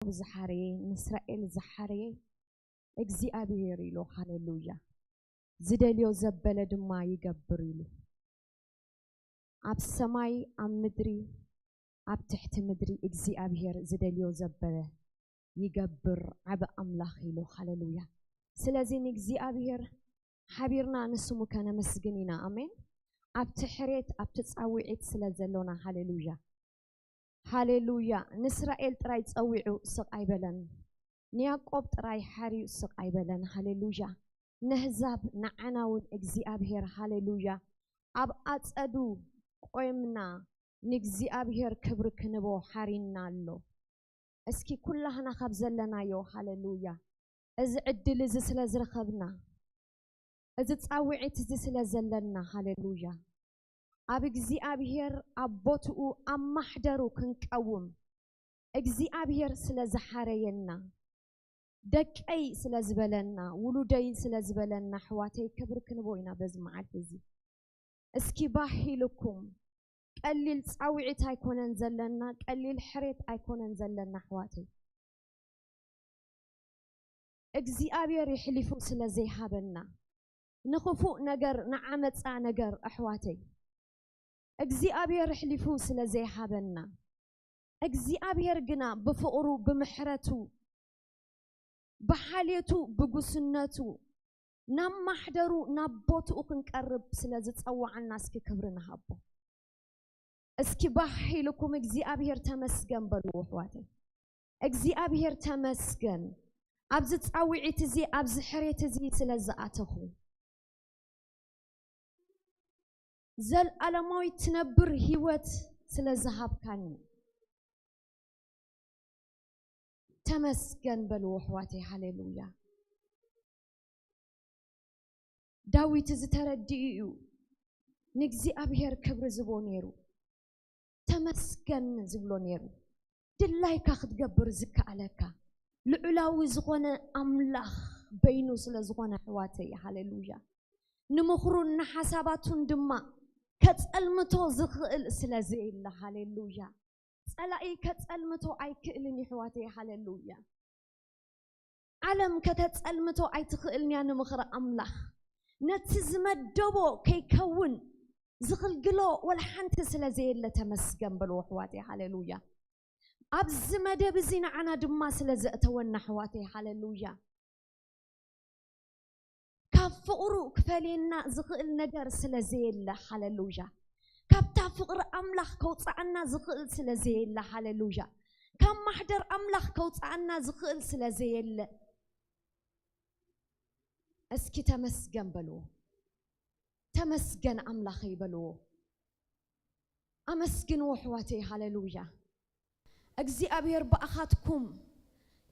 ንያዕቆብ ዝሓረየ፣ ንእስራኤል ዝሓረየ እግዚኣብሔር ኢሉ። ሃሌሉያ። ዝደልዮ ዘበለ ድማ ይገብር ኢሉ። ኣብ ሰማይ፣ ኣብ ምድሪ፣ ኣብ ትሕቲ ምድሪ እግዚኣብሔር ዝደልዮ ዘበለ ይገብር ዓቢ ኣምላኽ ኢሉ። ሃሌሉያ። ስለዚ ንእግዚኣብሔር ሓቢርና ንስሙ ከነመስግን ኢና። ኣሜን። ኣብቲ ሕሬት፣ ኣብቲ ጻውዒት ስለ ዘሎና። ሃሌሉያ። ሃሌሉያ። ንእስራኤል ጥራይ ጸዊዑ ስቕ ኣይበለን። ንያዕቆብ ጥራይ ሓርዩ ስቕ ኣይበለን። ሃሌሉያ። ነህዛብ ንዓና እውን እግዚኣብሔር፣ ሃሌሉያ፣ ኣብ ኣጸዱ ቆይምና ንእግዚኣብሔር ክብሪ ክንቦ ሓሪና ኣሎ። እስኪ ኩላህና ካብ ዘለናዮ፣ ሃሌሉያ፣ እዚ ዕድል እዚ ስለ ዝረኸብና፣ እዚ ጻውዒት እዚ ስለ ዘለና፣ ሃሌሉያ፣ ኣብ እግዚኣብሔር ኣብ ቦትኡ ኣብ ማሕደሩ ክንቀውም እግዚኣብሔር ስለ ዝሓረየና፣ ደቀይ ስለ ዝበለና፣ ውሉደይ ስለ ዝበለና፣ ኣሕዋተይ፣ ክብሪ ክንቦ ኢና በዚ መዓልቲ እዚ። እስኪ ባህ ኢልኩም፣ ቀሊል ጻውዒት ኣይኮነን ዘለና፣ ቀሊል ሕሬት ኣይኮነን ዘለና፣ ኣሕዋተይ። እግዚኣብሔር የሕሊፉ ስለ ዘይሃበና፣ ንኽፉእ ነገር፣ ንዓመጻ ነገር፣ ኣሕዋተይ፣ እግዚኣብሔር ኣሕሊፉ ስለ ዘይሃበና፣ እግዚኣብሔር ግና ብፍቕሩ፣ ብምሕረቱ፣ ብሓልየቱ፣ ብጉስነቱ ናብ ማሕደሩ፣ ናብ ቦትኡ ክንቀርብ ስለ ዝጸዋዓና፣ እስኪ ክብሪ ንሃቦ። እስኪ ባህ ኢልኩም እግዚኣብሔር ተመስገን በልዎ፣ ኣሕዋተይ። እግዚኣብሔር ተመስገን፣ ኣብዚ ጻውዒት እዚ፣ ኣብዚ ሕሬት እዚ ስለ ዝኣተኹ፣ ዘልኣለማዊ ትነብር ህይወት ስለ ዝሃብካኒ ተመስገን በልዎ፣ ኣሕዋተይ። ሃሌሉያ። ዳዊት እዚ ተረዲኡ እዩ ንእግዚኣብሔር ክብሪ ዝቦ ነይሩ። ተመስገን ዝብሎ ነይሩ። ድላይካ ክትገብር ዝከኣለካ ልዑላዊ ዝኾነ ኣምላኽ በይኑ ስለ ዝኾነ፣ ኣሕዋተይ፣ ሃሌሉያ፣ ንምኽሩን ንሓሳባቱን ድማ ከጸልምቶ ዝኽእል ስለ ዘየለ፣ ሃሌሉያ፣ ጸላኢ ከጸልምቶ ኣይክእልን፣ ኣሕዋተይ፣ ሃሌሉያ። ዓለም ከተጸልምቶ ኣይትኽእልን እያ ንምኽሪ ኣምላኽ። ነቲ ዝመደቦ ከይከውን ዝኽልግሎ ወላ ሓንቲ ስለ ዘየለ፣ ተመስገን በልዎ፣ ኣሕዋተይ፣ ሃሌሉያ። ኣብዚ መደብ እዚ ንዓና ድማ ስለ ዘእተወና፣ ኣሕዋተይ፣ ሃሌሉያ። ካብ ፍቕሩ ክፈልየና ዝኽእል ነገር ስለ ዘየለ፣ ሃሌሉያ። ካብታ ፍቕሪ ኣምላኽ ከውጽኣና ዝኽእል ስለ ዘየለ፣ ሃሌሉያ። ካብ ማሕደር ኣምላኽ ከውጽኣና ዝኽእል ስለ ዘየለ፣ እስኪ ተመስገን በልዎ። ተመስገን ኣምላኸይ በልዎ። ኣመስግንዎ፣ ኣሕዋተይ፣ ሃሌሉያ። እግዚኣብሔር ብኣኻትኩም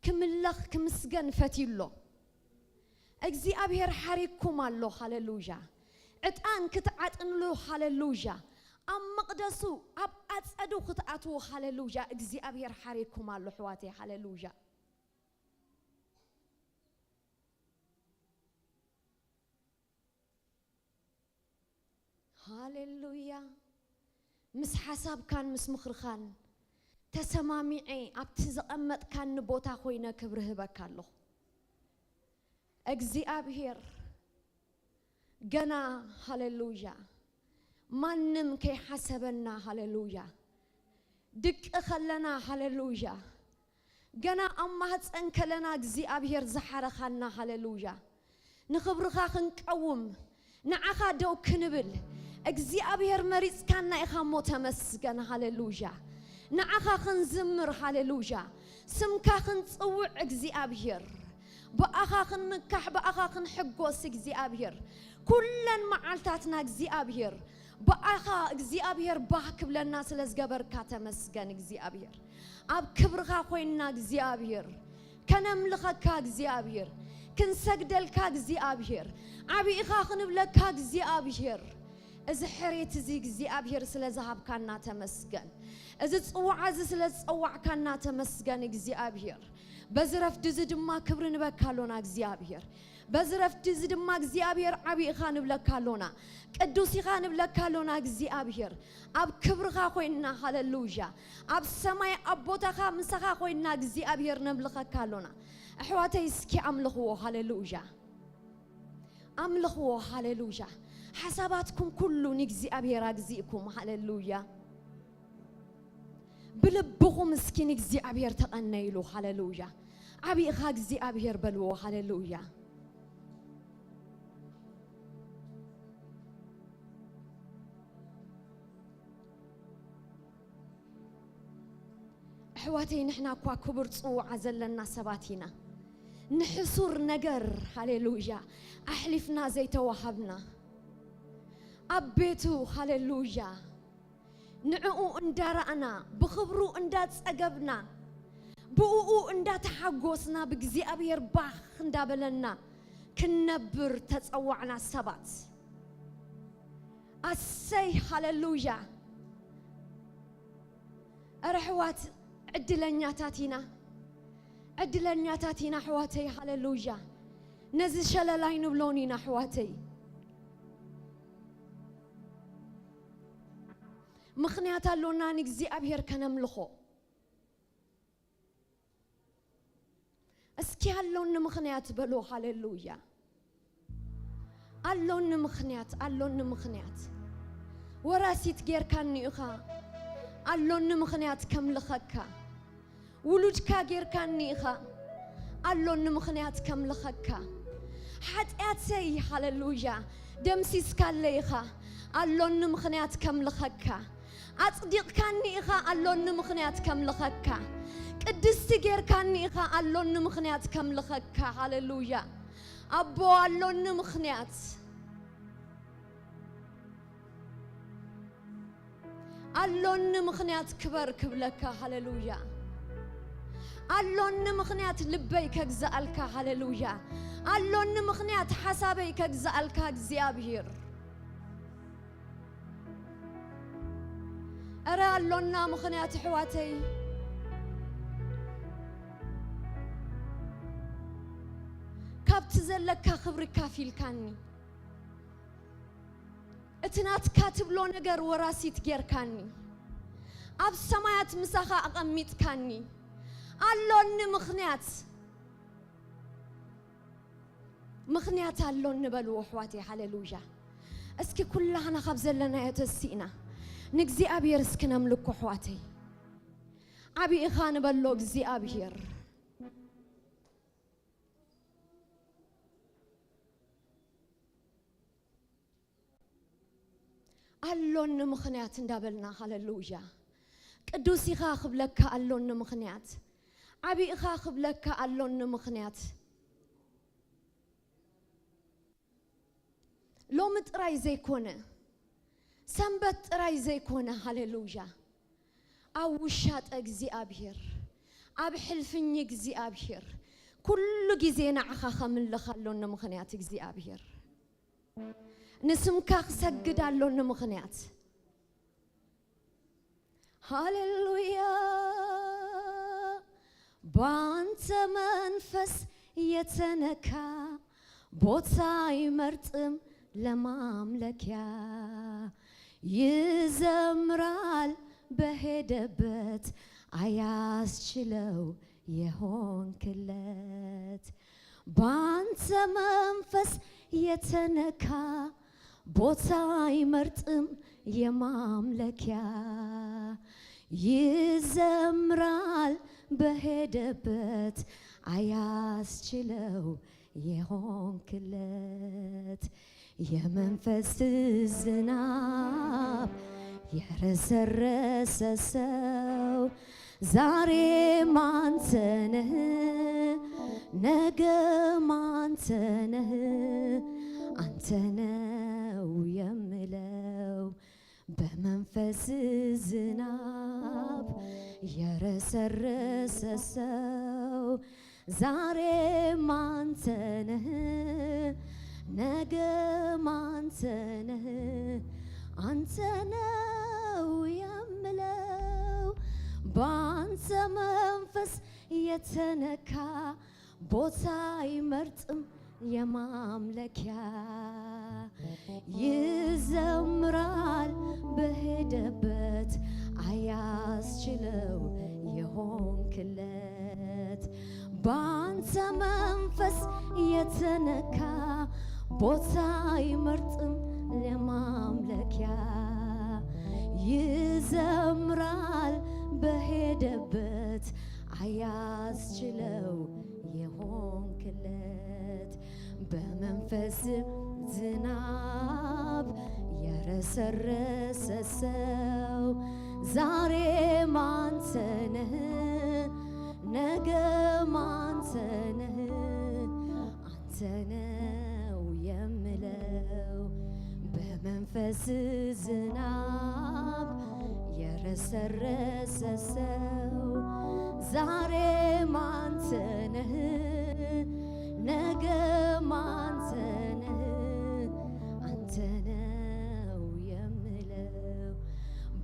ክምለኽ ክምስገን ፈትዩ ኣሎ። እግዚኣብሔር ሓሪኩም ኣሎ፣ ሃሌሉያ። ዕጣን ክትዓጥንሉ፣ ሃሌሉያ። ኣብ መቕደሱ፣ ኣብ ኣጸዱ ክትኣትዉ፣ ሃሌሉያ። እግዚኣብሔር ሓሪኩም ኣሎ፣ ኣሕዋተይ፣ ሃሌሉያ። ሃሌሉያ። ምስ ሓሳብካን ምስ ምኽርኻን ተሰማሚዐ ኣብቲ ዘቐመጥካኒ ቦታ ኮይነ ክብሪ ህበካ ኣለኹ። እግዚኣብሔር ገና፣ ሃሌሉያ፣ ማንም ከይሓሰበና፣ ሃሌሉያ፣ ድቂ ከለና፣ ሃሌሉያ፣ ገና ኣብ ማህፀን ከለና እግዚኣብሔር ዝሓረኻና፣ ሃሌሉያ፣ ንኽብርኻ ክንቀውም፣ ንዓኻ ደው ክንብል እግዚኣብሔር መሪፅካና ኢኻ እሞ ተመስገን፣ ሃሌሉያ። ንዓኻ ክንዝምር፣ ሃሌሉያ። ስምካ ክንጽውዕ እግዚኣብሔር፣ ብኣኻ ክንምካሕ፣ ብኣኻ ክንሕጎስ እግዚኣብሔር፣ ኩለን መዓልታትና እግዚኣብሔር፣ ብኣኻ እግዚኣብሔር ባህ ክብለና ስለ ዝገበርካ ተመስገን እግዚኣብሔር። ኣብ ክብርኻ ኮይንና እግዚኣብሔር ከነምልኸካ እግዚኣብሔር፣ ክንሰግደልካ እግዚኣብሔር፣ ዓቢ ኢኻ ክንብለካ እግዚኣብሔር፣ እዚ ሕሬት እዚ እግዚኣብሔር ስለ ዝሃብካና ተመስገን። እዚ ጽዋዕ እዚ ስለ ዝጸዋዕካና ተመስገን እግዚኣብሔር። በዚ ረፍዲ እዚ ድማ ክብሪ ንበካ ኣሎና እግዚኣብሔር። በዚ ረፍዲ እዚ ድማ እግዚኣብሔር ዓቢ ኢኻ ንብለካ ኣሎና። ቅዱስ ኢኻ ንብለካ ኣሎና እግዚኣብሔር። ኣብ ክብርኻ ኮይንና፣ ሃሌሉያ። ኣብ ሰማይ ኣቦታኻ ምሳኻ ኮይንና እግዚኣብሔር ነምልኸካ ኣሎና። ኣሕዋተይ እስኪ ኣምልኽዎ፣ ሃሌሉያ። ኣምልኽዎ፣ ሃሌሉያ። ሓሳባትኩም ኩሉ ንእግዚኣብሔር ኣግዚእኩም፣ ሃሌሉያ። ብልብኹም እስኪ ንእግዚኣብሔር ተቐነይሉ፣ ሃሌሉያ። ዓቢ ኢኻ እግዚኣብሔር በልዎ፣ ሃሌሉያ። ኣሕዋተይ፣ ንሕና እኳ ክቡር ጽውዓ ዘለና ሰባት ኢና። ንሕሱር ነገር፣ ሃሌሉያ፣ ኣሕሊፍና ዘይተዋሃብና። ኣብ ቤቱ፣ ሃሌሉያ፣ ንዕኡ እንዳረኣና፣ ብኽብሩ እንዳጸገብና፣ ብእኡ እንዳተሓጎስና፣ ብእግዚኣብሔር ባህ እንዳበለና ክንነብር ተጸዋዕና ሰባት። ኣሰይ፣ ሃሌሉያ። እረ ኣሕዋት፣ ዕድለኛታት ኢና። ዕድለኛታት ኢና ኣሕዋተይ፣ ሃሌሉያ። ነዚ ሸለል ኣይንብሎን ኢና ኣሕዋተይ። ምኽንያት ኣሎና ንእግዚኣብሔር ከነምልኾ። እስኪ ኣሎኒ ምኽንያት በሎ። ሃሌሉያ። ኣሎኒ ምኽንያት፣ ኣሎኒ ምኽንያት። ወራሲት ጌርካኒ ኢኻ፣ ኣሎኒ ምኽንያት ከምልኸካ። ውሉድካ ጌርካኒ ኢኻ፣ ኣሎኒ ምኽንያት ከምልኸካ። ሓጢኣተይ፣ ሃሌሉያ፣ ደምሲስካለይ ኢኻ፣ ኣሎኒ ምኽንያት ከምልኸካ። ኣጽዲቕካኒ ኢኻ፣ ኣሎኒ ምኽንያት ከምልኸካ። ቅድስቲ ጌርካኒ ኢኻ፣ ኣሎኒ ምኽንያት ከምልኸካ። ሃሌሉያ። ኣቦ፣ ኣሎኒ ምኽንያት። ኣሎኒ ምኽንያት ክበር ክብለካ። ሃሌሉያ። ኣሎኒ ምኽንያት ልበይ ከግዛኣልካ። ሃሌሉያ። ኣሎኒ ምኽንያት ሓሳበይ ከግዛኣልካ እግዚኣብሔር። እረ ኣሎና ምኽንያት ኣሕዋተይ። ካብቲ ዘለካ ክብሪ ካፊልካኒ። እቲ ናትካ ትብሎ ነገር ወራሲት ጌርካኒ። ኣብ ሰማያት ምሳኻ ኣቐሚጥካኒ። ኣሎኒ ምኽንያት። ምኽንያት ኣሎኒ በልዎ ኣሕዋተይ። ሃሌሉያ። እስኪ ኩላህና ካብ ዘለናዮ ተሲእና ንእግዚኣብሔር እስኪ ነምልኮ ኣሕዋተይ። ዓቢ ኢኻ ንበሎ እግዚኣብሔር። ኣሎኒ ምኽንያት እንዳበልና፣ ሃሌሉያ። ቅዱስ ኢኻ ክብለካ ኣሎኒ ምኽንያት። ዓቢ ኢኻ ክብለካ ኣሎኒ ምኽንያት። ሎሚ ጥራይ ዘይኮነ፣ ሰንበት ጥራይ ዘይኮነ፣ ሃሌሉያ። ኣብ ውሻጠ እግዚኣብሔር፣ ኣብ ሕልፍኝ እግዚኣብሔር፣ ኩሉ ግዜ ንዓኻ ከምልኽ ኣሎኒ ምኽንያት እግዚኣብሔር። ንስምካ ክሰግድ ኣሎኒ ምኽንያት። ሃሌሉያ። ባንተ መንፈስ የተነካ ቦታ አይመርጥም ለማምለኪያ። ይዘምራል በሄደበት አያስችለው የሆንክለት። ባንተ መንፈስ የተነካ ቦታ አይመርጥም የማምለኪያ። ይዘምራል በሄደበት አያስችለው የሆንክለት። የመንፈስ ዝናብ የረሰረሰ ሰው ዛሬም አንተ ነህ፣ ነገም አንተ ነህ፣ አንተ ነው የምለው። በመንፈስ ዝናብ የረሰረሰ ሰው ዛሬም አንተ ነህ፣ ነገም አንተ ነህ፣ አንተ ነው የምለው። ባንተ መንፈስ የተነካ ቦታ አይመርጥም የማምለኪያ። ይዘምራል በሄደበት አያስችለው የሆንክለት። ባንተ መንፈስ የተነካ ቦታ አይመርጥም ለማምለኪያ። ይዘምራል በሄደበት አያስችለው የሆንክለት። በመንፈስ ዝናብ የረሰረሰ ሰው ዛሬም አንተ ነህ፣ ነገም አንተ ነህ። አንተ ነው የምለው። በመንፈስ ዝናብ የረሰረሰ ሰው ዛሬም አንተ ነህ፣ ነገም አንተ ነህ። አንተ ነው የምለው።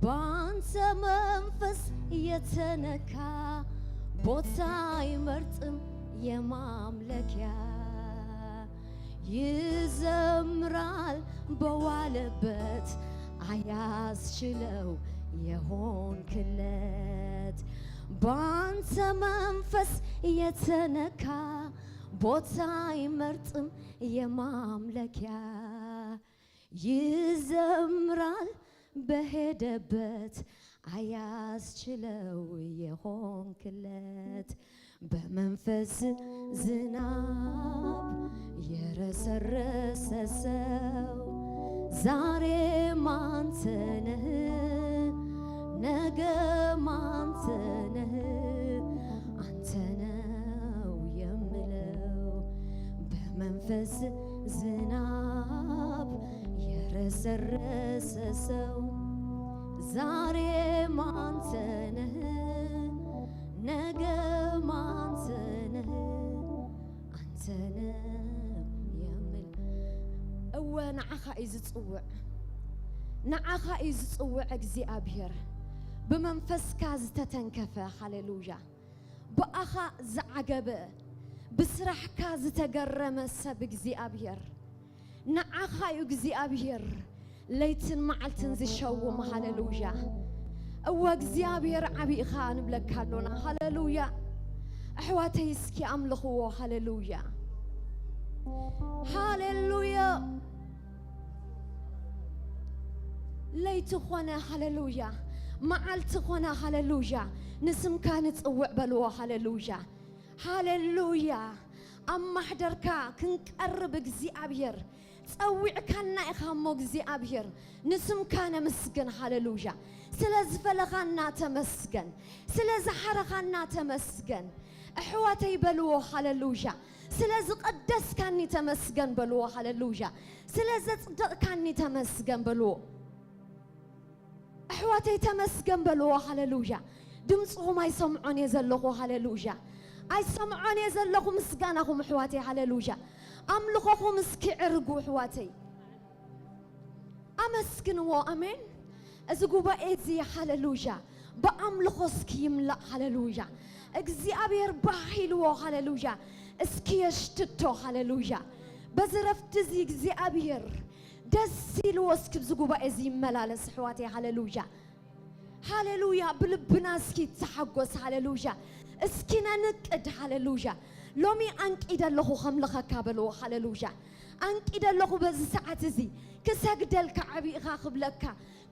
በአንተ መንፈስ የተነካ ቦታ አይመርጥም የማምለኪያ። ይዘምራል በዋለበት አያስችለው የሆንክለት። በአንተ መንፈስ የተነካ ቦታ አይመርጥም የማምለኪያ። ይዘምራል በሄደበት አያስችለው የሆንክለት። በመንፈስ ዝናብ የረሰረሰ ሰው ዛሬም አንተ ነህ፣ ነገም አንተ ነህ። አንተ ነው የምለው። በመንፈስ ዝናብ የረሰረሰ ሰው ዛሬም አንተ ነህ፣ ነገም አንተ ነህ። አንተ ነህ የምል። እወ፣ ንዓኻ እዩ ዝጽውዕ። ንዓኻ እዩ ዝጽውዕ እግዚኣብሔር። ብመንፈስካ ዝተተንከፈ፣ ሃሌሉያ። ብኣኻ ዝዓገበ፣ ብስራሕካ ዝተገረመ ሰብ እግዚኣብሔር። ንዓኻ እዩ እግዚኣብሔር ለይትን መዓልትን ዝሸውም። ሃሌሉያ። እወ እግዚኣብሔር ዓቢ ኢኻ ንብለካ ኣሎና። ሃሌሉያ። ኣሕዋተይ እስኪ ኣምልኽዎ። ሃሌሉያ። ሃሌሉያ። ለይቲ ኾነ፣ ሃሌሉያ። መዓልቲ ኾነ፣ ሃሌሉያ። ንስምካ ንጽውዕ በልዎ። ሃሌሉያ። ሃሌሉያ። ኣብ ማሕደርካ ክንቀርብ እግዚኣብሔር ጸዊዕካና ኢኻ እሞ እግዚኣብሔር ንስምካ ነመስግን። ሃሌሉያ። ስለ ዝፈለኻና ተመስገን። ስለ ዝሓረኻና ተመስገን። ኣሕዋተይ በልዎ። ሃሌሉያ። ስለ ዝቐደስካኒ ተመስገን በልዎ። ሃሌሉያ። ስለ ዘጽደቕካኒ ተመስገን በልዎ። ኣሕዋተይ ተመስገን በልዎ። ሃሌሉያ። ድምፅኹም ኣይሰምዖን እየ ዘለኹ። ሃሌሉያ። ኣይሰምዖን እየ ዘለኹ ምስጋናኹም ኣሕዋተይ። ሃሌሉያ። ኣምልኾኹም እስኪ ዕርጉ ኣሕዋተይ። ኣመስግንዎ። ኣሜን። እዚ ጉባኤ እዚ፣ ሃሌሉያ፣ ብኣምልኾ እስኪ ይምላእ። ሃሌሉያ። እግዚኣብሔር ባህ ኢልዎ፣ ሃሌሉያ፣ እስኪ የሽትቶ። ሃሌሉያ። በዚ ረፍቲ እዚ እግዚኣብሔር ደስ ኢልዎ እስኪ ብዚ ጉባኤ እዚ ይመላለስ ኣሕዋተይ። ሃሌሉያ። ሃሌሉያ። ብልብና እስኪ ተሓጎስ። ሃሌሉያ። እስኪ ነንቅድ። ሃሌሉያ። ሎሚ ኣንቂደ ኣለኹ ከምልኸካ በልዎ። ሃሌሉያ። ኣንቂደ ኣለኹ በዚ ሰዓት እዚ ክሰግደልካ፣ ዓቢ ኢኻ ክብለካ፣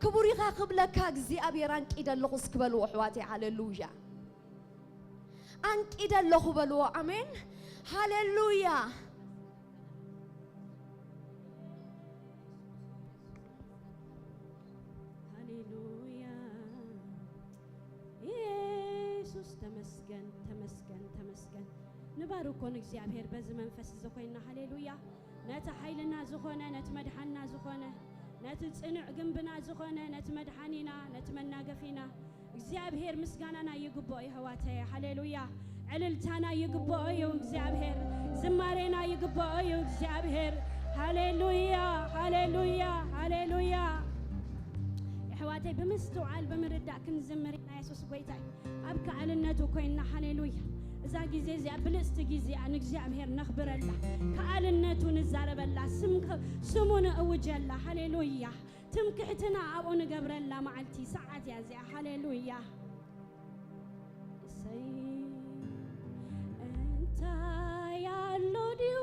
ክቡር ኢኻ ክብለካ እግዚኣብሔር ኣንቂደ ኣለኹ እስኪ በልዎ ኣሕዋተይ። ሃሌሉያ። ኣንቂደ ኣለኹ በልዎ። ኣሜን። ሃሌሉያ። ሃሌሉያ። ኢየሱስ ተመስገን፣ ተመስገን፣ ተመስገን። ንባርኮ ንእግዚኣብሔር በዚ መንፈስ እዚ ኮይንና። ሃሌሉያ። ነቲ ሓይልና ዝኾነ፣ ነቲ መድሓንና ዝኾነ፣ ነቲ ጽኑዕ ግንብና ዝኾነ፣ ነቲ መድሓኒና፣ ነቲ መናገፊና እግዚኣብሔር ምስጋናና ይግብኦ እዩ ኣሕዋተይ። ሃሌሉያ። ዕልልታና ይግብኦ እዩ እግዚኣብሔር። ዝማሬና ይግብኦ እዩ እግዚኣብሔር። ሃሌሉያ፣ ሃሌሉያ፣ ሃሌሉያ። የሕዋት ተይ ብምስትውዓል ብምርዳእ ክንዝምር ኢና። የሱስ ጎይታ እዩ። ኣብ ከኣልነቱ ኮይንና፣ ሃሌሉያ። እዛ ግዜ እዚኣ ብልጽቲ ግዜ እያ፣ ንእግዚኣብሔር ነኽብረላ። ከኣልነቱ ንዛረበላ፣ ስም ከ-፣ ስሙ ነእውጀላ። ሃሌሉያ። ትምክሕትና ኣብኡ ንገብረላ መዓልቲ፣ ሰዓት እያ እዚኣ። ሃሌሉያ። እሰይ። እንታይ ኣሎ ድዩ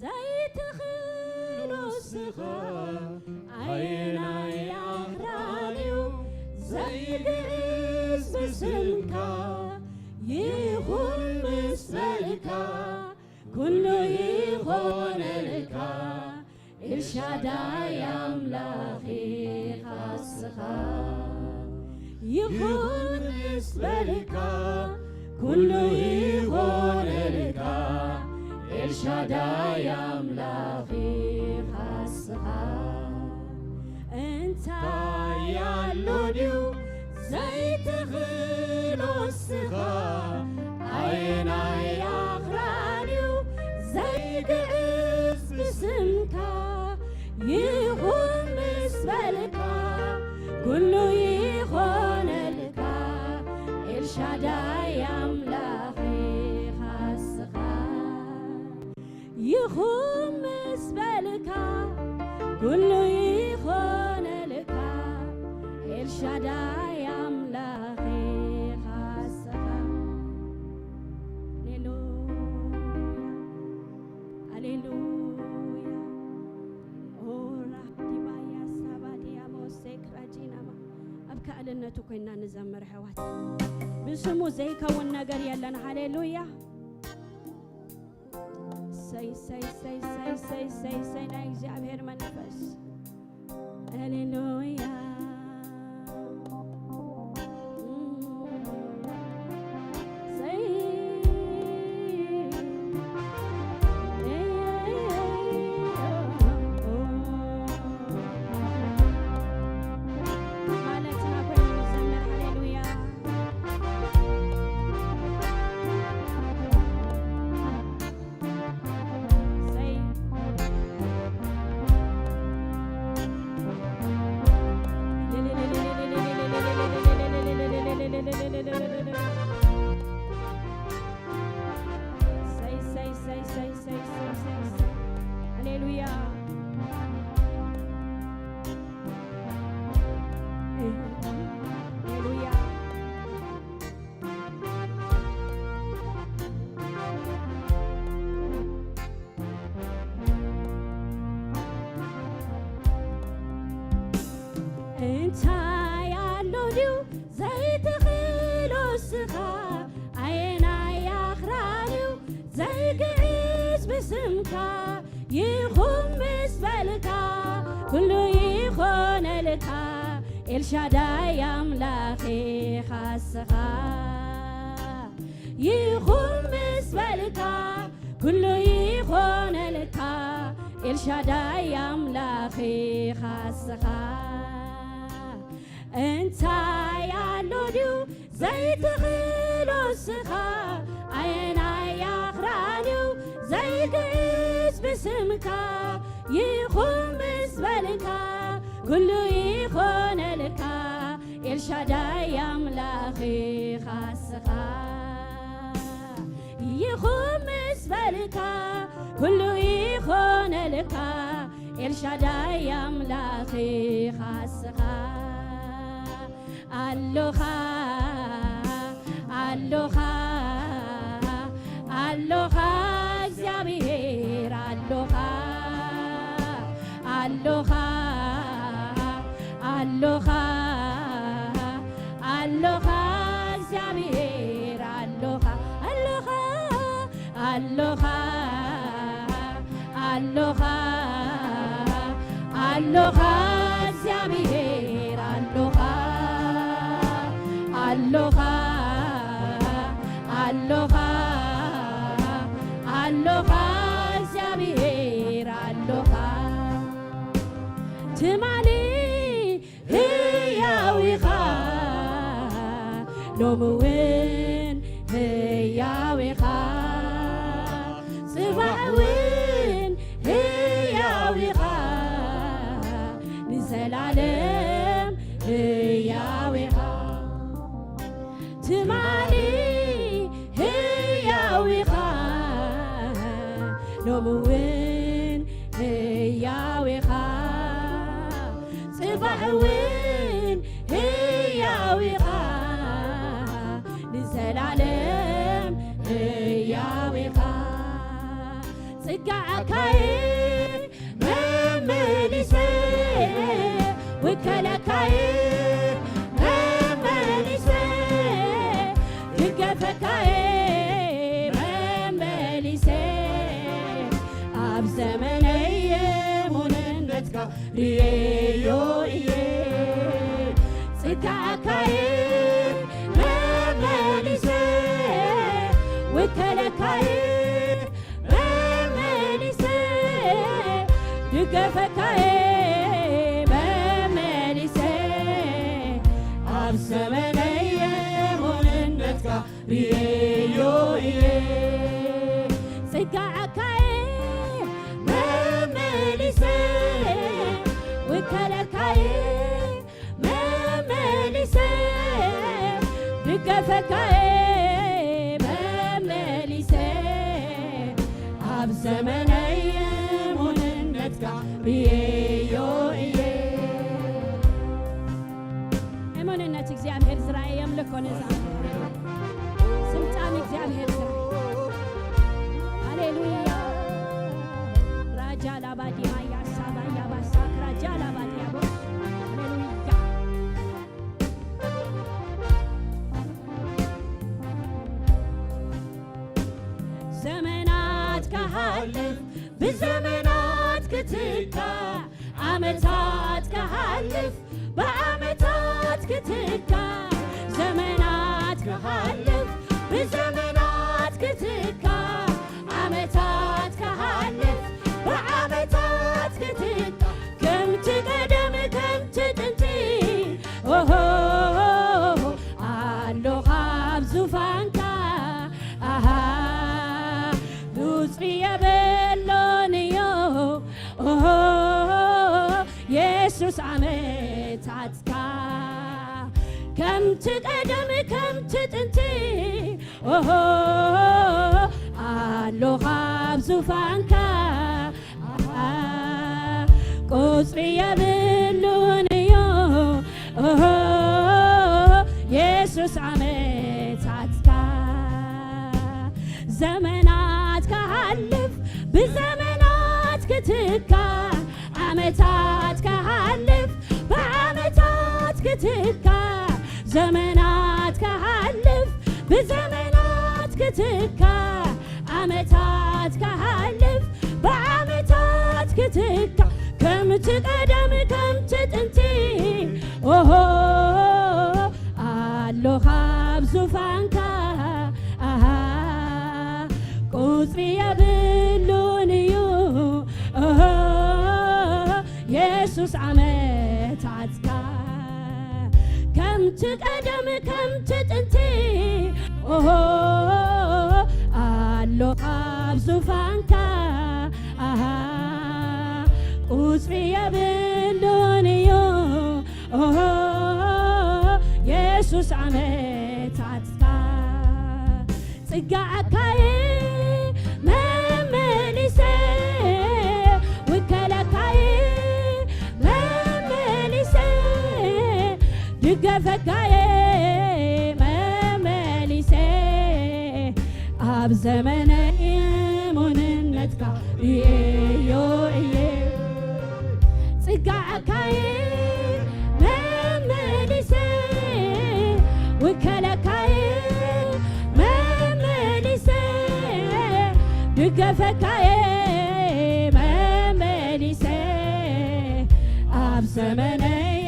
ዘይትኽእሎ እስኻ? ኣየናይ ኣኽራን እዩ ዘይግእዝ ብስምካ? ይኹን ምስ በልካ ኩሉ ይኾነልካ። ኤልሻዳይ ኣምላኽ ኢኻ እስኻ። ይኹን ምስ በልካ ኩሉ ይኾነልካ። ኤልሻዳይ ኣምላኽ ኢኻ እስኻ። እንታይ ኣሎ ድዩ ዘይትኽእሎ እስኻ? ኣየናይ ኣኽራን እዩ ዘይግእዝ ብስምካ? ይኹን ምስ በልካ ኩሉ ይኾነልካ። ኤልሻዳይ ኣምላኽ ኢኻ እስኻ። ይኹን ምስ በልካ ኩሉ ይኾነልካ። ኤልሻዳይ ኣምላኽ ኢኻ እስኻ። ሃሌሉያ፣ ሃሌሉያ። ኦራ ዲባያ ሳባዲያ ሞሴ ክራጂናማ። ኣብ ከኣልነቱ ኮይና ንዘምር ኣሕዋት። ብስሙ ዘይከውን ነገር የለን። ሃሌሉያ። ሰይ፣ ሰይ፣ ሰይ፣ ናይ እግዚኣብሔር መንፈስ። ሃሌሉያ። ሰይ፣ ማለትና ኮይኑ ንዘምር። ሃሌሉያ። ሃሌሉያ። እንታይ ኣሎ ድዩ ዘይትኽእሎ እስኻ? ኣየናይ ኣኽራን እዩ ዘይግእዝ ብስምካ? ይኹን ምስ በልካ ኩሉ ይኾነልካ። ኤልሻዳይ ኣምላኽ ኢኻ እስኻ። ይኹን ምስ በልካ ኩሉ ይኾነልካ። ኤልሻዳይ ኣምላኽ ኢኻ እስኻ። እንታይ ኣሎ ድዩ ዘይትኽእሎ እስኻ? ኣየናይ ኣኽራን እዩ ዘይግእዝ ብስምካ? ይኹን ምስ በልካ ኩሉ ይኾነልካ። ኤልሻዳይ ኣምላኽ ኢኻ እስኻ። ይኹን ምስ በልካ ኩሉ ይኾነልካ። ኤልሻዳይ ኣምላኽ ኢኻ እስኻ። ኣሎኻ፣ ኣሎኻ፣ ኣሎኻ እግዚኣብሔር ኣሎኻ፣ ኣሎኻ፣ ኣሎኻ፣ ኣሎኻ እግዚኣብሔር ኣሎኻ፣ ኣሎኻ፣ ኣሎኻ፣ ኣሎኻ፣ ኣሎኻ እግዚኣብሔር ኣሎኻ፣ ኣሎኻ፣ ኣሎኻ፣ ኣሎኻ እግዚኣብሔር ኣሎኻ። ትማሊ ህያው ኢኻ፣ ሎሚ እውን ህያው ኢኻ፣ ጽባሕ እውን ህያው ኢኻ፣ ንዘላለም ሎሚ እውን ህያው ኢኻ፣ ጽባሕ እውን ህያው ኢኻ፣ ንዘላለም ህያው ኢኻ። ጽጋዕካይ መመሊሰ ውከለካይ መመሊሰ ድገፈካይ መመሊሰ ኣብ ዘመነይ ሙንነትካ ርእየዮ እየ። ጽጋዕካይ መመሊሰ ውከለካይ መመሊሰ ድገፈካይ መመሊሰ ኣብ ዘመነይ ሙንነትካ ርእየዮ እየ። ጽጋዕካይ መመሊሰ ውከለካይ መመሊሰ ድገፈካይ መመሊሰ ኣብ ዘመነይ ሙንነትካ ርእየዮ እየ። እሙንነት እግዚኣብሔር ዝረኣየ የምልኮ ነዛ ስልጣን እግዚኣብሔር ዝረኣየ። ሃሌሉያ። ራጃ ላባዲማ ያሳባ ያባሳ ራጃ ላባዲያቦ። ሃሌሉያ። ዘመናት ክሓልፍ ብዘመናት ክትካ ዓመታት ክሓልፍ ብዓመታት ክትካ ዘመናት ክሓልፍ ብዘመናት ክትካ ዓመታት ክሓልፍ ብዓመታት ክትካ ከምቲ ቀደም ከምቲ ጥንቲ ኦሆ ኣሎኻ ኣብ ዙፋንካ ኣሃ ቁጽሪ የብሎን እዩ ኦሆ የሱስ ዓመታትካ ከምቲ ቀደም ከምቲ ጥንቲ ኦሆ ኣሎኻ ኣብ ዙፋንካ ቁጽሪ የብሉን እዩ ኦሆ የሱስ ዓመታትካ ዘመናት ክሓልፍ ብዘመናት ክትካ ዓመታት ክሓልፍ ብዓመታት ክትካ ዘመናት ክሓልፍ ብዘመናት ክትካ ዓመታት ክሓልፍ ብዓመታት ክትካ ከምቲ ቀደም ከምቲ ጥንቲ ኦሆ ኣሎኻ ኣብ ዙፋንካ ኣሃ ቁጽሪ የብሉን እዩ ኦሆ የሱስ ዓመታትካ ከምቲ ቀደም ከምቲ ጥንቲ ኦሆ ኣሎኻ ኣብ ዙፋንካ ኣሃ ቁጽሪ የብሉን እዩ ኦሆ የሱስ ዓመታትካ ጽጋዕካይ መመሊሰ ውከለካይ መመሊሰ ድገፈካይ መመሊሰ ኣብ ዘመነይ ሙንነትካ ርእየዮ እየ ጽጋዕካይ መመሊሰ ውከለካይ መመሊሰ ድገፈካይ መመሊሰ ኣብ ዘመነይ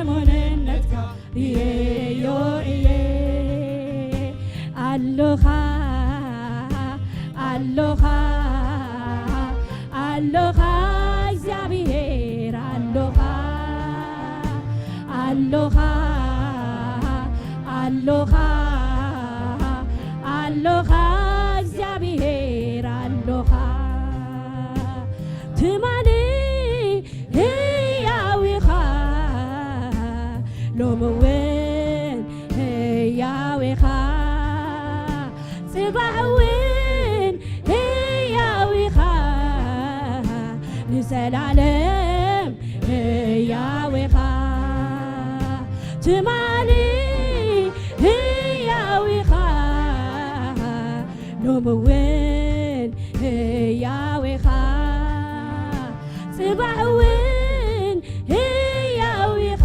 ሙንነትካ ርእየዮ እየ ኣሎኻ ኣሎኻ ኣሎኻ እግዚኣብሔር ኣሎኻ ኣሎኻ ኣሎኻ ኣሎኻ እግዚኣብሔር ኣሎኻ ትማሊ ህያው ኢኻ ሎሚ እውን ህያው ኢኻ ጽባሕ እውን ህያው ኢኻ ህያው ኢኻ፣ ጽባሕ እውን ህያው ኢኻ፣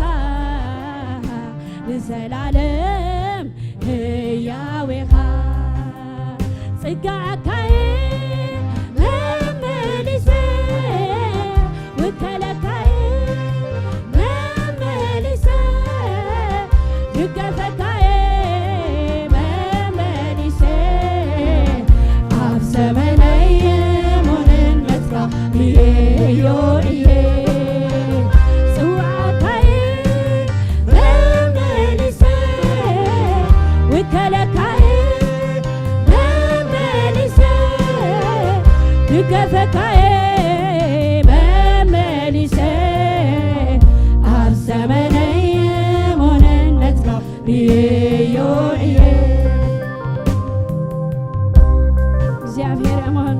ንዘላለም ህያው ኢኻ። ጽጋዕካይ መመሊሰ ውከለካይ መመሊሰ ድገፈካይ መመሊሰ ኣብ ዘመነይ ሙንን መጽካ ብየዮ እየ ጽዋዕካይ መመሊሰ ውከለካይ መመሊሰ ድገፈካይ መመሊሰ ኣብ ዘመነይ ሙንን መጽካ ብየዮ እየ። እግዚኣብሔር እሞን፣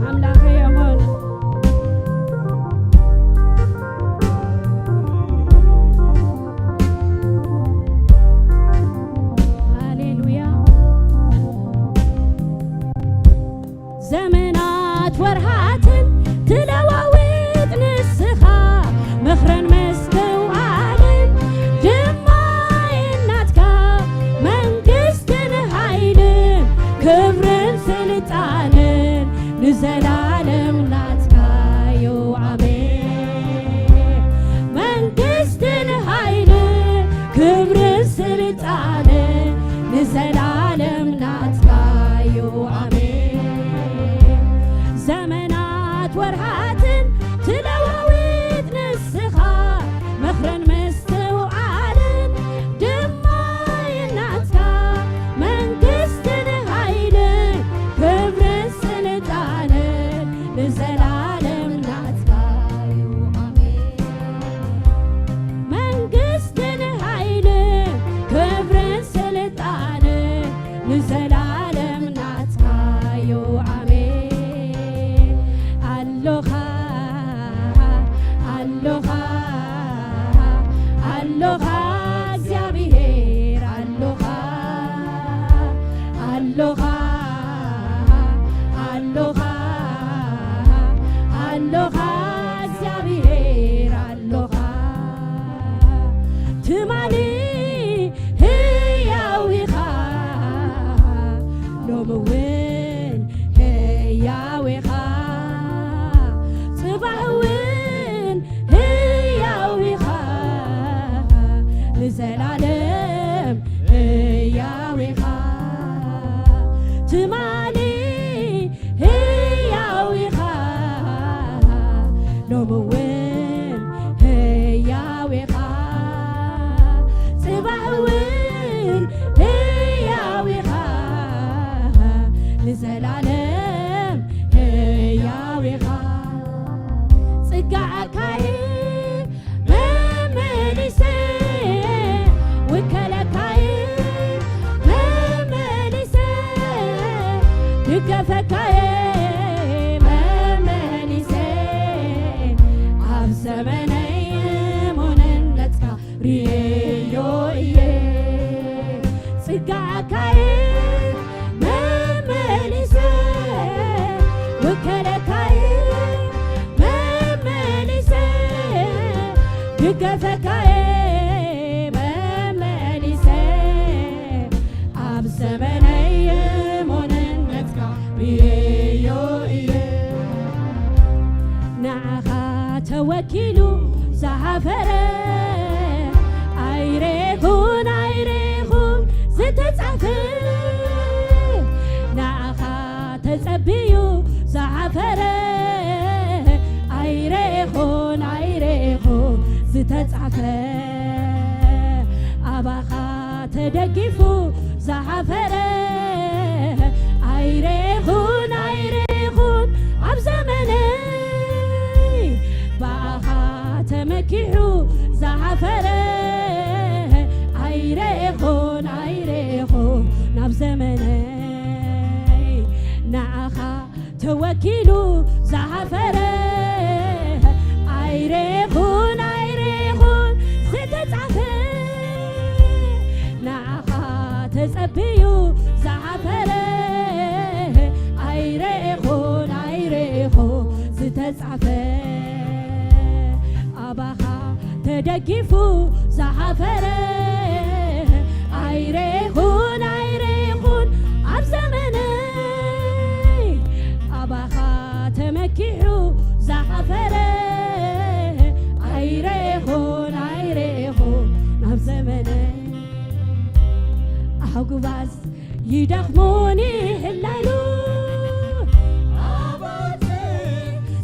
ኣምላኸይ እሞን። ሃሌሉያ። ዘመናት ወርሃትን ትለዋውጥ ንስኻ፣ ምኽርን ምስትውዓልን ድማ ናትካ፣ መንግስትን ሓይልን ክብርን ስልጣንን ንዘላለም ናትካዩ። ኣሜን። መንግስትን ሓይልን ክብርን ስልጣንን ንዘላለም ናትካዩ። ኣሜን። ዘመናት ወርሃትን ትለዋውጥ ንስኻ፣ ምኽርን ምስትውዓልን ድማ ናትካ፣ መንግስትን ሓይልን ክብርን ስልጣንን ንዘላለም ናትካዩ። ኣሜን። መንግስትን ሓይልን ክብርን ስልጣንን ንዘላለም ናትካዩ። ኣሜን። ኣሎኻ፣ ኣሎኻ፣ ኣሎኻ እግዚኣብሔር፣ ኣሎኻ፣ ኣሎኻ፣ ኣሎኻ፣ ኣሎኻ እግዚኣብሔር፣ ኣሎኻ። ትማሊ ህያው ኢኻ፣ ሎሚ እውን ህያው ኢኻ፣ ጽባሕ እውን ህያው ኢኻ፣ ንዘላለም ህያው ኢኻ። ትማሊ ህያው ኢኻ፣ ሎሚ እውን ህያው ኢኻ፣ ጽባሕ እውን ህያው ኢኻ፣ ንዘላለም ህያው ኢኻ። ጽጋዕካይ መመሊሰ ውከለካይ መመሊሰ ድገፈካይ መመሊሰ ኣብ ዘመነይ ሙንነትካ ርእየዮ እየ። ጽጋዕካይ መመሊሰ ውከለካይ መመሊሰ ድገፈካይ መመሊሰ ኣብ ዘመነይ ሙንነትካ ርእየዮ እየ። ንዓኻ ተወኪሉ ዝሃፈረ ኣይሬኹን ኣይሬኹን ዝተጻፈ ንዓኻ ተጸብዩ ዝሃፈረ ኣይሬኹን ኣይሬኹን ዝተጻፈ ኣባኻ ተደጊፉ ዝሃፈረ ኣይሬኹን ኣይሬኹን ኣብ ዘመነይ ብኣኻ ተመኪሑ ዝሃፈረ ኣይሬኹን ኣይሬኹን ናብ ዘመነይ ንዓኻ ተወኪሉ ዝሃፈረ ኣይሬኹን ኣይሬኹን ዝተጻፈ ንዓኻ ተጸብዩ ዝሃፈረ ጊፉ ዝሓፈረ ኣይሬኹን ኣይሬኹን ኣብ ዘመነይ ኣባኻ ተመኪሑ ዝሓፈረ ኣይሬኹን ኣይሬኹን ኣብ ዘመነይ ኣጉባዝ ይደኽሙን ይሕለሉ ኣባጽ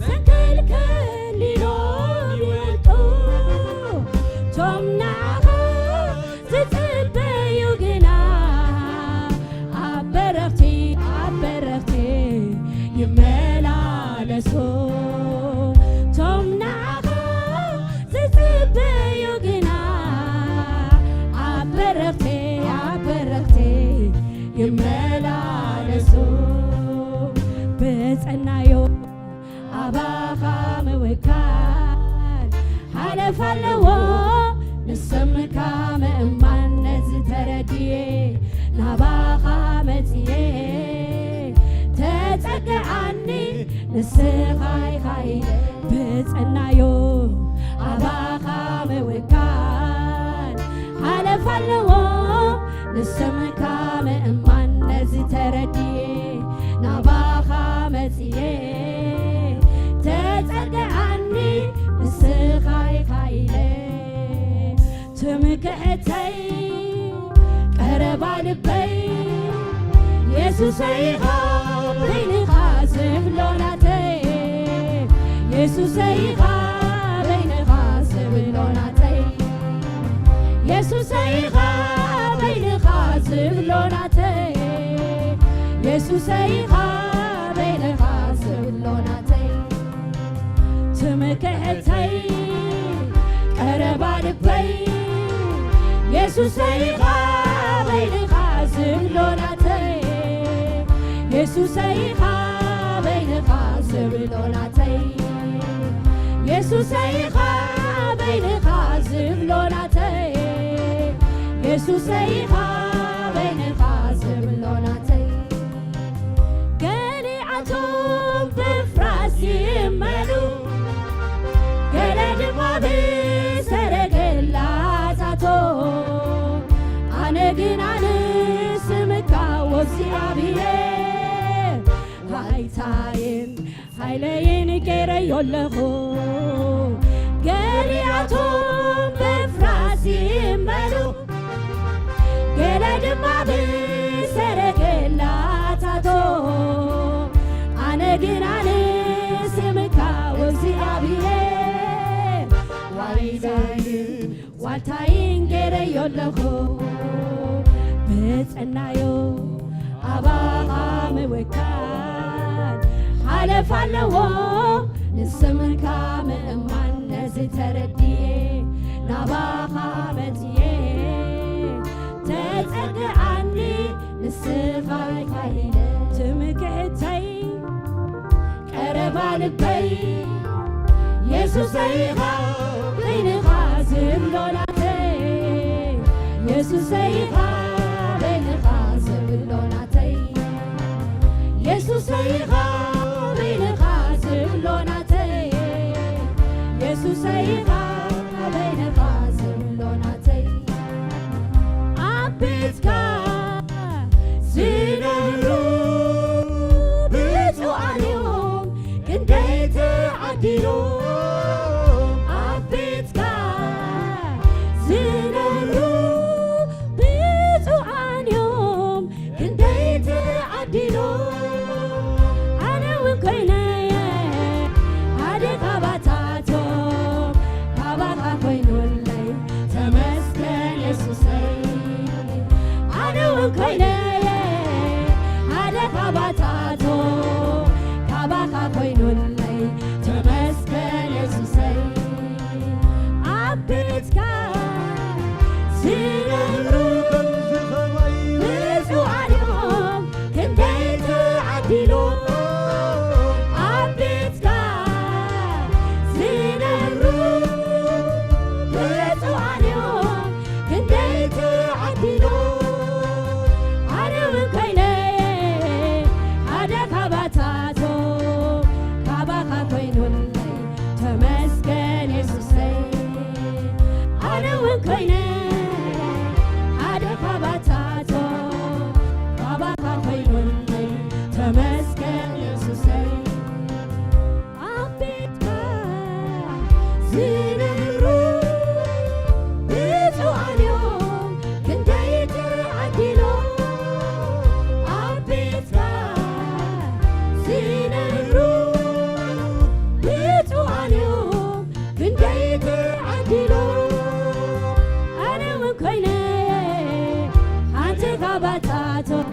ሰንከልከል ኢሎም ይወድቁ ቶም ንዓኻ ዝጽበዩ ግና ኣብ በረኽቲ ኣብ በረኽቲ ይመላለሱ ቶም ንዓኻ ዝጽበዩ ግና ኣብ በረኽቲ ኣብ በረኽቲ ይመላለሱ ብጸናዮ ኣባኻ ምውካል ሓለፍ ኣለዎ ንስምካ ምእማን ነዚ ተረድየ ናባኻ መጽየ ተጸግዓኒ ንስኻ ኢኻ ኢለ ብጸናዮ ኣባኻ ምውካል ሓለፍ ኣለዎ ንስምካ ምእማን ነዚ ተረድየ ናባኻ መጽየ ተጸግዓኒ ንስኻ ኢኻ ኢለ ትምክሕተይ ቀረባ ልበይ የሱሰይ ኢኻ በይንኻ ዝብሎ ናተይ የሱሰይ ኢኻ በይንኻ ዝብሎ ናተይ የሱሰይ ኢኻ በይንኻ ዝብሎ ናተይ የሱሰይ ኢኻ በይንኻ ዝብሎ ናተይ ትምክሕተይ ቀረባ ልበይ የሱሰይ ኢኻ በይንኻ ዝብሎ ናተይ የሱሰይ ኢኻ በይንኻ ዝብሎ ናተይ የሱሰይ ኢኻ በይንኻ ዝብሎ ናተይ የሱሰይ ኢኻ በይንኻ ዝብሎ ናተይ ገሊኣቶም ብፍራስ ይእመኑ ገለ ድማ ብሰረገላታቶም ኣነ ግና ንስምካ ወዚኣብሔር ሃይታይን ሓይለይን ገይረዮ ኣለኹ ገሊኣቶም ብፍራስ ይእመኑ ገለ ድማ ብሰረገላታቶ ኣነ ግና ንስምካ ወዚኣብሔር ዋይዳይን ዋልታይን ገይረዮ ኣለኹ ብጽናዮ ኣባኻ ምውካል ሓለፍ ኣለዎ ንስምካ ምእማን ነዚ ተረድየ ናባኻ መጽየ ተጸግዓኒ ንስኻ ኢኻ ኢለ ትምክሕተይ ቀረባ ልበይ የሱሰይ ኢኻ በይንኻ ዝብሎ ናተይ የሱሰይ ኢኻ በይንኻ ዝብሎ ናተይ የሱሰይ ኢኻ በይንኻ ዝብሎ ናተይ የሱሰይ ኢኻ በይንኻ ዝብሎ ናተይ ኣብ ቤትካ ዝነብሩ ብፁዓን እዮም ክንደይ ተዓዲሎም ኣብ ቤትካ ዝነብሩ ብፁዓን እዮም ክንደይ ተዓዲሎም ኣነ እውን ኮይነየ ሓደ ካባታቶም ካባኻ ኮይኑለይ ተመስገን የሱሰይ ኣነ እውን ኮይነየ ሓደ ካባታቶም ካባኻ ኮይኑለይ ተመስገን ተመስገን የሱሰይ። ኣብ ቤትካ ዝነብሩ ብፁዓን እዮም፣ ክንደይ ተዓዲሎም። ኣብ ቤትካ ዝነብሩ ብፁዓን እዮም፣ ክንደይ ተዓዲሎም። ኣነ እውን ኮይነ ሓንቲ ካባታቶም፣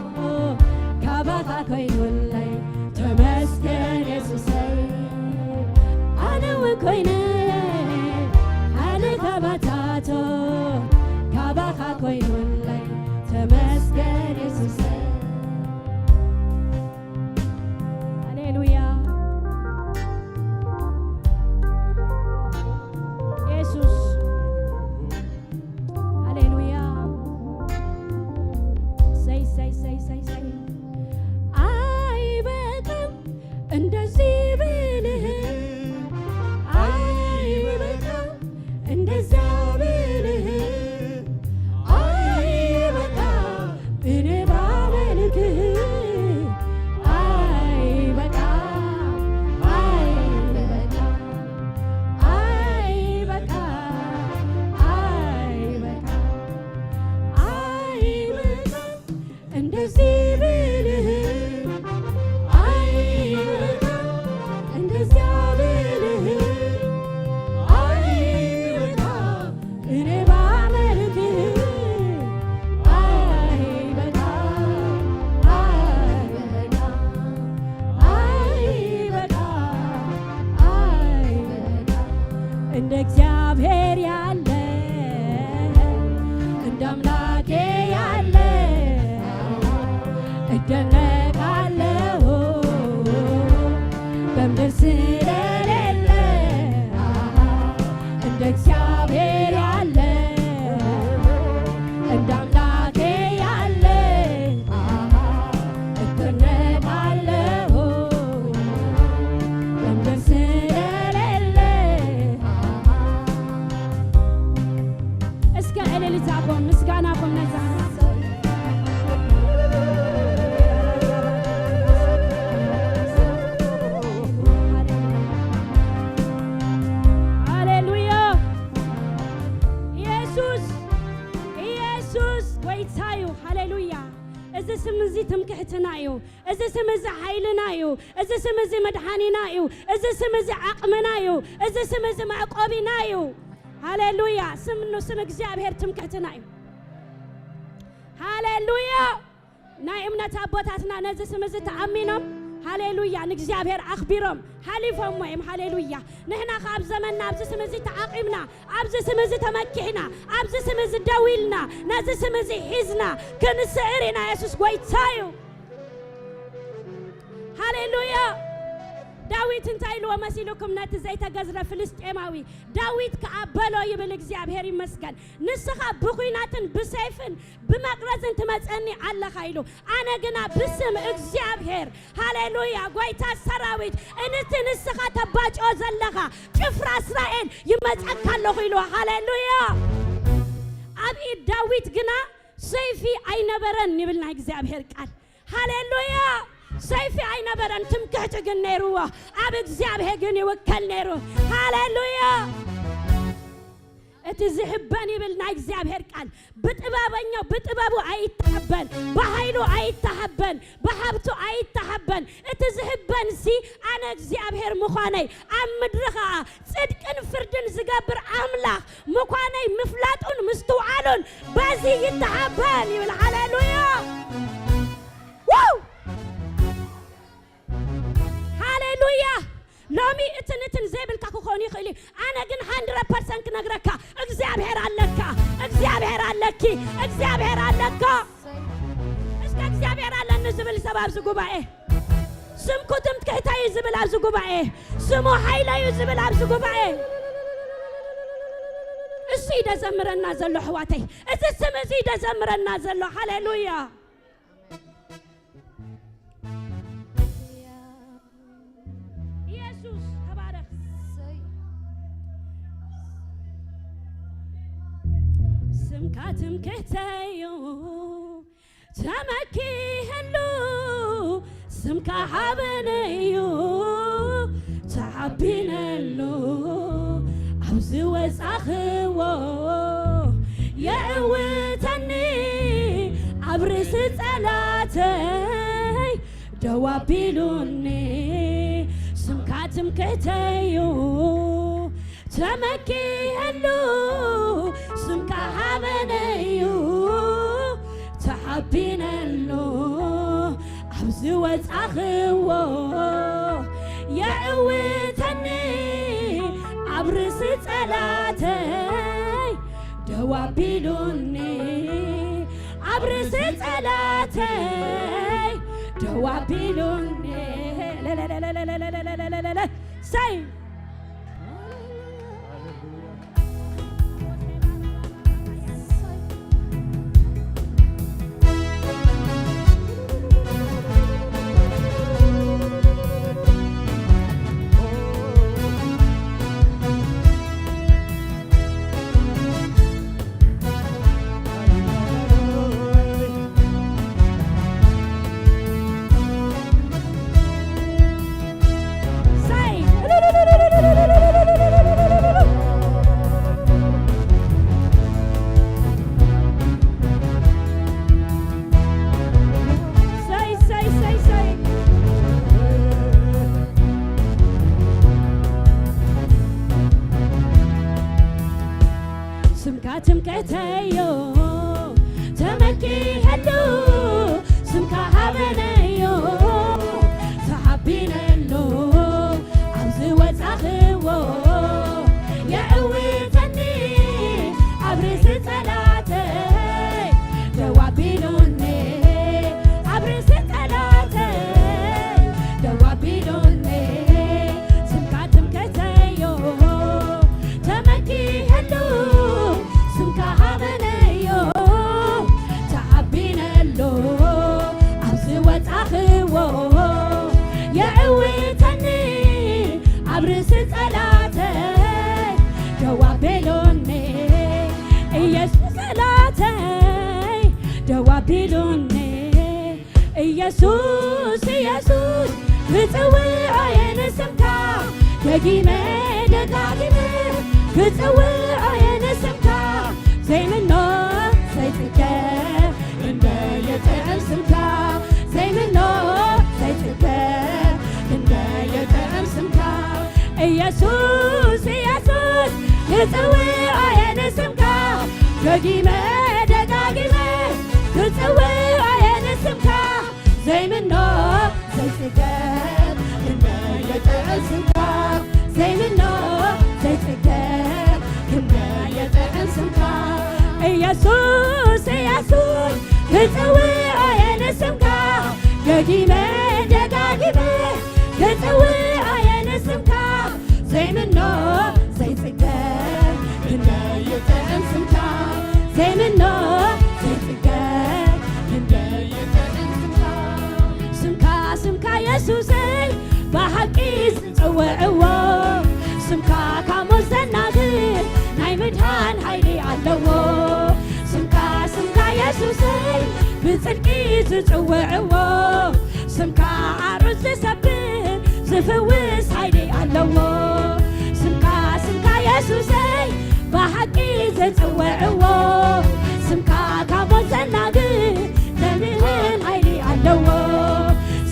ካባኻ ኮይኑለይ ተመስገን የሱሰይ። ኣነ እውን ኮይነ ሓደ ካባታቶም፣ ካባኻ ኮይኑለይ ተመስገን የሱሰይ። ሃሌሉያ። የሱስ። ሃሌሉያ። ሰይ፣ ሰይ፣ ሰይ፣ ሰይ፣ ሰይ። ኣይበቃም እንደዚህ ብልህ፣ ኣይበቃም እንደዚያ ብልህ፣ ኣይበቃም እኔ ባመልክህ፣ ኣይበቃም፣ ኣይበቃም፣ ኣይበቃም፣ ኣይበቃም፣ ኣይበቃም እንደዚህ ብልህ፣ ኣይበቃም እንደዚያ ብልህ፣ ኣይበቃም እኔ ባመልክህ፣ ኣይበቃም፣ ኣይበቃም፣ ኣይበቃም፣ ኣይበቃም። እንደ እግዚአብሔር ያለ፣ እንደ አምላኬ ያለ እደነቃለሁ። በምድር ስለሌለ እንደ እግዚአብሔር ያለ፣ እንደ አምላኬ ያለ እደነቃለሁ። በምድር ስለሌለ። እስከ እልልታኹም ምስጋናኹም ነዛ ሃሌሉያ። ኢየሱስ፣ ኢየሱስ ጎይታ እዩ። ሃሌሉያ። እዚ ስም እዚ ትምክሕትና እዩ። እዚ ስም እዚ ሓይልና እዩ። እዚ ስም እዚ መድሓኒና እዩ። እዚ ስም እዚ ዓቕምና እዩ። እዚ ስም እዚ መዕቆቢና እዩ። ሃሌሉያ። ስም ን-፣ ስም እግዚኣብሔር ትምክሕትና እዩ። ሃሌሉያ። ናይ እምነት ኣቦታትና ነዚ ስም እዚ ተኣሚኖም፣ ሃሌሉያ፣ ንእግዚኣብሔር ኣኽቢሮም ሓሊፎምዎ እዮም። ሃሌሉያ። ንሕና ኸኣ ኣብ ዘመንና ኣብዚ ስም እዚ ተዓቒብና፣ ኣብዚ ስም እዚ ተመኪሕና፣ ኣብዚ ስም እዚ ደው ኢልና፣ ነዚ ስም እዚ ሒዝና ክንስዕር ኢና። የሱስ ጐይታ እዩ። ሃሌሉያ። ዳዊት እንታይ ኢልዎ መሲልኩም ነቲ ዘይተገዝረ ፍልስጤማዊ? ዳዊት ከኣ በሎ ይብል፣ እግዚኣብሔር ይመስገን፣ ንስኻ ብኲናትን ብሰይፍን ብመቕረዝን ትመጸኒ ኣለኻ ኢሉ፣ ኣነ ግና ብስም እግዚኣብሔር፣ ሃሌሉያ፣ ጐይታ ሰራዊት፣ እቲ ንስኻ ተባጭኦ ዘለኻ ጭፍራ እስራኤል ይመጸካ ኣለኹ ኢልዎ። ሃሌሉያ። ኣብ ኢድ ዳዊት ግና ሰይፊ ኣይነበረን ይብል ናይ እግዚኣብሔር ቃል። ሃሌሉያ። ሰይፊ ኣይነበረን፣ ትምክሕቲ ግን ነይርዎ። ኣብ እግዚኣብሔር ግን ይውከል ነይሩ። ሃሌሉያ። እቲ ዝሕበን ይብል ናይ እግዚኣብሔር ቃል፣ ብጥበበኛው ብጥበቡ ኣይተሓበን፣ ብኃይሉ ኣይተሓበን፣ ብሃብቱ ኣይተሓበን። እቲ ዝሕበን ሲ ኣነ እግዚኣብሔር ምዃነይ፣ ኣብ ምድሪ ኸዓ ጽድቅን ፍርድን ዝገብር ኣምላኽ ምዃነይ ምፍላጡን ምስትውዓሉን በዚ ይተሓበን ይብል። ሃሌሉያ። ዋው! ሃሌሉያ። ሎሚ እትን እትን ዘይብልካ ክኾን ይኽእል እዩ። ኣነ ግን ሃንድረድ ፐርሰንት ክነግረካ፣ እግዚኣብሔር ኣለካ፣ እግዚኣብሔር ኣለኪ፣ እግዚኣብሔር ኣለካ። እስከ እግዚኣብሔር ኣለኒ ዝብል ሰብ ኣብዚ ጉባኤ፣ ስምኩ ትምክሕተይ እዩ ዝብል ኣብዚ ጉባኤ፣ ስሙ ሓይለይ እዩ ዝብል ኣብዚ ጉባኤ። እሱ እዩ ደዘምረና ዘሎ ኣሕዋተይ፣ እዚ ስም እዚ እዩ ደዘምረና ዘሎ። ሃሌሉያ። ኢየሱስ ተባረኽ። ስምካ ትምክሕተይ እዩ ተመኪሐሉ፣ ስምካ ሓበነዩ ተሓቢነሉ ኣብ ዝወጻኽዎ የእውተኒ ኣብ ርእሲ ጸላተይ ደው ኣቢሉኒ ስምካ ትምክሕተዩ ተመኪሐሉ ስምካ ሓበነዩ ተሓቢነሉ ኣብ ዝወጻኽዎ የእውተኒ ኣብ ርእሲ ጸላተይ ደው ኣቢሉኒ ኣብ ርእሲ ጸላተይ ደው ኣቢሉኒ ሰይ ስምካ ትምክሕተዮ ተመኪሐሉ ስምካ ሃበነዮ ተሓቢነሉ ኣብ ዝወጻኽዎ የእውተኒ ኣብ ርእሲ ጸላተይ ደው ኣቢሉኒ ኣብ ርእሲ ጸላተይ ደው ኣቢሉኒ ስምካ ትምክሕተዮ ተመኪሐሉ ስምካ ሃበነዮ ተሓቢነሉ ኣብ ዝወጻኽዎ የእውተኒ ኣብ ርእሲ ጸላተይ ደው ኣቢሉኒ ኢየሱስ ጸላተይ ደው ኣቢሉኒ ኢየሱስ ኢየሱስ ክጽውዖ የንስምካ ደጊመ ደጋጊመ ክጽውዖ የንስምካ ዘይምኖ ዘይጽገ እንደ የጥዕም ስምካ ዘይምኖ ዘይጽገ እንደ የጥዕም ስምካ ኢየሱስ ኢየሱስ ክጽውዖ የንስምካ ደጊመ ደጋጊመ ክጽውዖ የንስምካ ዘይምኖ ዘይጽገብ ክንደይ የጥዕም ስምካ ዘይምኖ ዘይጽገብ ክንደይ የጥዕም ስምካ ኢየሱስ ኢየሱስ ክጽውዖ የንስምካ ደጊመ ደጋጊመ ክጽውዖ የንስምካ ዘይምኖ ዘይጽገብ ክንደይ የጥዕም ስምካ ዘይምኖ ዘይጽገብ ስምካ ስምካ የሱሰይ ብሓቂ ዝጽውዕዎ ስምካ ካብ ሞት ዘናግድ ናይ ምድሓን ሓይሊ ኣለዎ ስምካ ስምካ የሱሰይ ብጽድቂ ዝጽውዕዎ ስምካ ኣሩት ዝሰብር ዝፍውስ ሓይሊ ኣለዎ ስምካ ስምካ የሱሰይ ብሓቂ ዝጽውዕዎ ስምካ ካብ ሞት ዘናግድ ዘምህር ሓይሊ ኣለዎ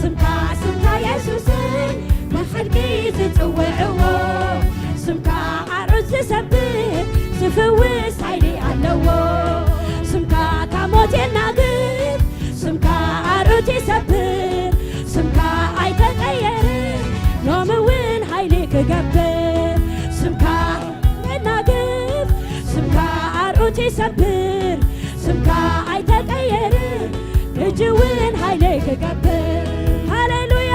ስምካ ስምካ የሱስን ብሓቂ ዝጽውዕዎ ስምካ ኣሩት ዝሰብር ዝፍውስ ሓይሊ ኣለዎ ስምካ ካብ ሞት የናግድ ስምካ ኣሩት ይሰብር ስምካ ኣይተቀየረ ሎሚ እውን ሓይሊ ክገብር ስምካ የናግፍ ስምካ ኣርዑት ይሰብር ስምካ ኣይተቀየረ እጅውን ሓይለይ ክገብር ሃሌሉያ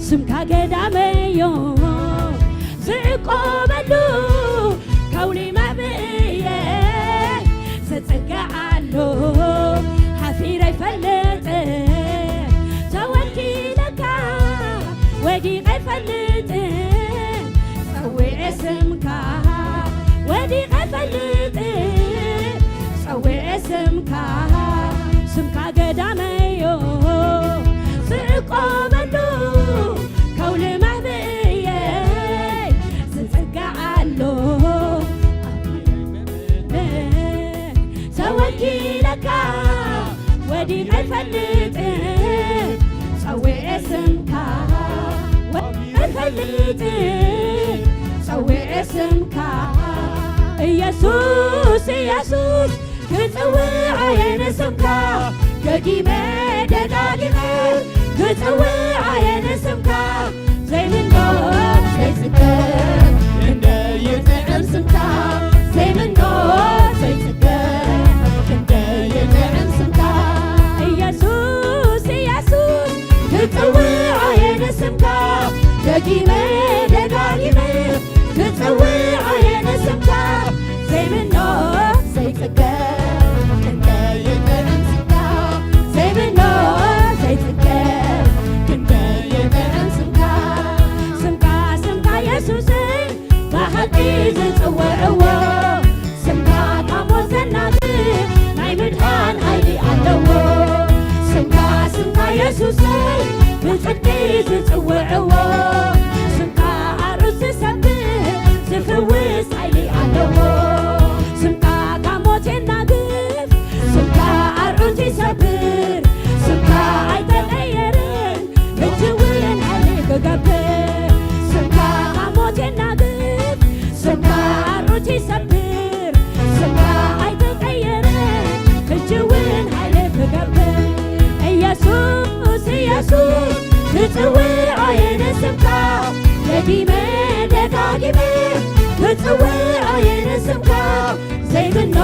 ስምካ ገዳመዮ ዝዕቆበሉ ከውሊ መብእየ ፈልጥ ጸዊዐ ስምካ፣ ስምካ ገዳመዮ ዝዕቆበሉ ከውሊ መህብእየ ዝጽግዓሉ። ተወኪለካ ወዲቐ ፈልጥ ጸዊዐ ስምካ፣ ወዲቐ ፈልጥ ጸዊዐ ስምካ። ኢየሱስ፣ ኢየሱስ፣ ክጽውዖ የነ ስምካ፣ ደጊመ ደጋጊመ ክጽውዖ የነ ስምካ። ዘይምኖ ዘይጽገብ ክንደይ ይጥዕም ስምካ፣ ዘይምኖ ዘይጽገብ ክንደይ ይጥዕም ስምካ። ኢየሱስ፣ ኢየሱስ፣ ክጽውዖ የነ ስምካ፣ ደጊመ ደጋጊመ ክጽውዖ የነ ስምካ። ዘይምኖ ዘይጽገብ ክንደይ ይጥዕም ስምካ፣ ዘይምኖ ዘይጽገብ ክንደይ ይጥዕም ስምካ። ስምካ፣ ስምካ የሱሰይ ብሓቂ ዝጽውዕዎ፣ ስምካ ካብ ሞት ዘናግፍ ናይ ምድሓን ሓይሊ ኣለዎ። ስምካ፣ ስምካ የሱሰይ ብጽድቂ ዝጽውዕዎ፣ ስምካ ኣርእስቲ ዝሰብር ዝፍውስ ሓይሊ ኣለዎ። ስምካ ካብ ሞት የናግፍ፣ ስምካ ኣርእስቲ ይሰብር፣ ስምካ ኣይተቐየረን፣ ሕጂ እውን ሓይሊ ክገብር። ስምካ ካብ ሞት የናግፍ፣ ስምካ ኣርእስቲ ይሰብር፣ ስምካ ኣይተቐየረን፣ ሕጂ እውን ሓይሊ ክገብር። ኢየሱስ፣ ኢየሱስ፣ ክጽውዖ የነ ስምካ፣ ደጊመ ደጋጊመ ክጽውዖ የነ ስምካ። ዘይምኖ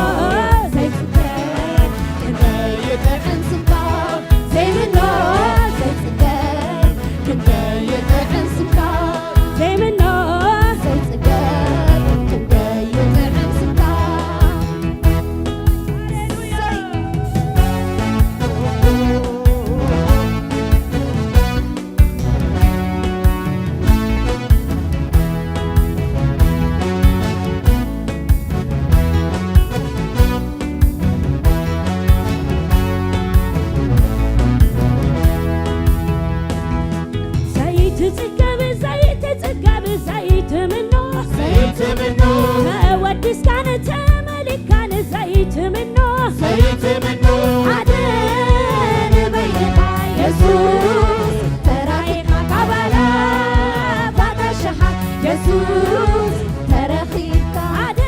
ዘይጽገብ ክንደይ ይጥዕም ስምካ፣ ዘይምኖ ዘይጽገብ ክንደይ ይጥዕም ስምካ፣ ዘይምኖ ዘይጽገብ ክንደይ ይጥዕም ስምካ። ዘይትጽገብ፣ ዘይትጽገብ፣ ዘይትምኖ፣ ዘይትምኖ፣ ተወዲስካን ተመሊካን ዘይትምኖ፣ ዘይትምኖ፣ ሓደ ንበይንኻ የሱስ ተራኢኻ፣ ካብ ኣላፋት ኣሽሓት የሱስ ተረኺብካ፣ ሓደ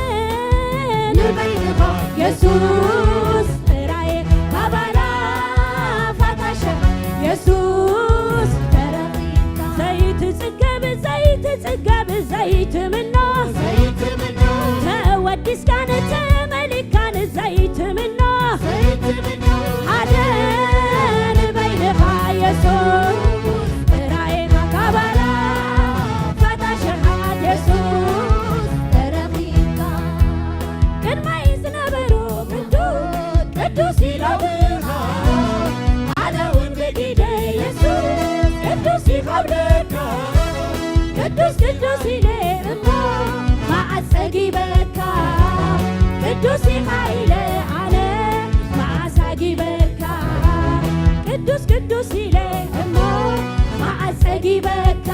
ንበይንኻ የሱስ ጥራይ፣ ካብ ኣላፋት ኣሽሓት የሱስ ተረኺብካ። ዘይትጽገብ፣ ዘይትጽገብ፣ ዘይትምኖ፣ ዘይትምኖ፣ ተወዲስካን ተመሊካን ዘይትምኖ፣ ዘይትምኖ፣ ሓደ ንበይንኻ የሱስ ጥራይ፣ ካብ ኣላፋት ኣሽሓት የሱስ ተረኺብካ። ቅድመይ ዝነበሩ ቅዱስ፣ ቅዱስ ኢሎምኻ፣ ኣነ እውን ብግደ የሱስ ቅዱስ ይኸብደካ። ቅዱስ፣ ቅዱስ ኢለ እሞ መዓስ ጸጊበካ? ቅዱስ ኢኻ ኢለ ኣነ መዓስ ኣጊበካ? ቅዱስ፣ ቅዱስ ኢለ እሞ መዓስ ጸጊበካ?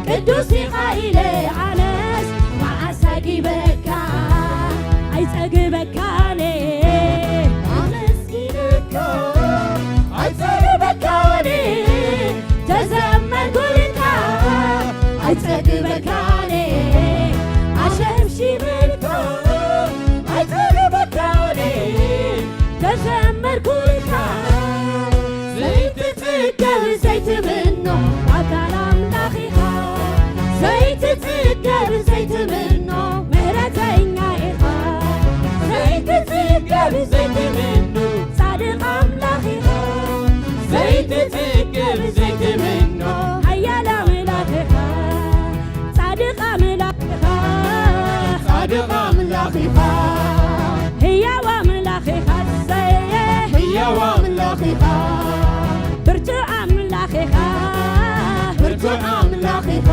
ቅዱስ ኢኻ ኢለ ኣነስ መዓስ ኣጊበካ? ኣይጸግበካን ኣመስጊነካ፣ ኣይጸግበካን ተዘመርኩልካ፣ ኣይጸግበካን ኣሸብሺበልካ፣ ኣይጸግበካን ተዘመርኩልካ። ዘይትጽገብ ዘይትምኖ ኣካል ኣምላኽ ኢኻ፣ ዘይትጽገብ ዘይትምኖ ምሕረተኛ ኢኻ፣ ዘይትጽገብ ዘይትምኖ ጻድቕ ኣምላኽ ኢኻ፣ ዘይትጽገብ ዘይትምኖ ሓያል ኣምላኽ ኢኻ። ጻድቕ ኣምላኽ ኢኻ፣ ጻድቕ ኣምላኽ ኢኻ፣ ህያው ኣምላኽ ኢኻ፣ እሰየ፣ ህያው ኣምላኽ ኢኻ፣ ብርቱዕ ኣምላኽ ኢኻ፣ ብርቱዕ ኣምላኽ ኢኻ፣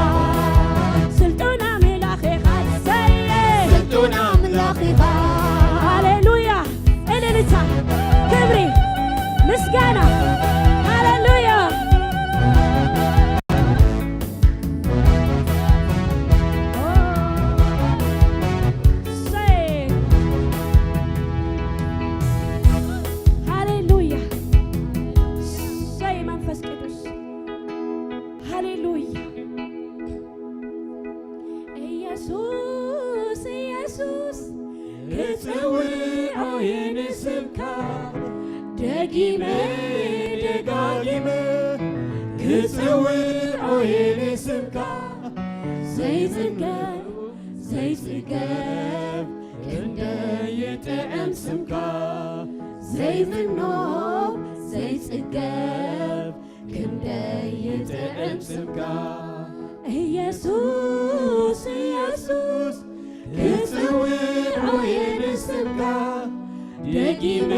ስልጡን ኣምላኽ ኢኻ፣ እሰየ፣ ስልጡን ኣምላኽ ሃሌሉያ። እልልታ፣ ክብሪ፣ ምስጋና። ሃሌሉያ። እሰይ። ሃሌሉያ። እሰይ መንፈስ ቅዱስ። ሃሌሉያ። ኢየሱስ፣ ኢየሱስ፣ ክጽውዖ እየ ንስምካ፣ ደጊመ ደጋጊመ ክጽውዖ እየ ንስምካ። ዘይጽገብ፣ ዘይጽገብ፣ ክንደይ ይጥዕም ስምካ፣ ዘይምኖ፣ ዘይጽገብ፣ ክንደይ ይጥዕም ስምካ። ኢየሱስ፣ ኢየሱስ፣ ክጽውዖ እየ ንስምካ፣ ደጊመ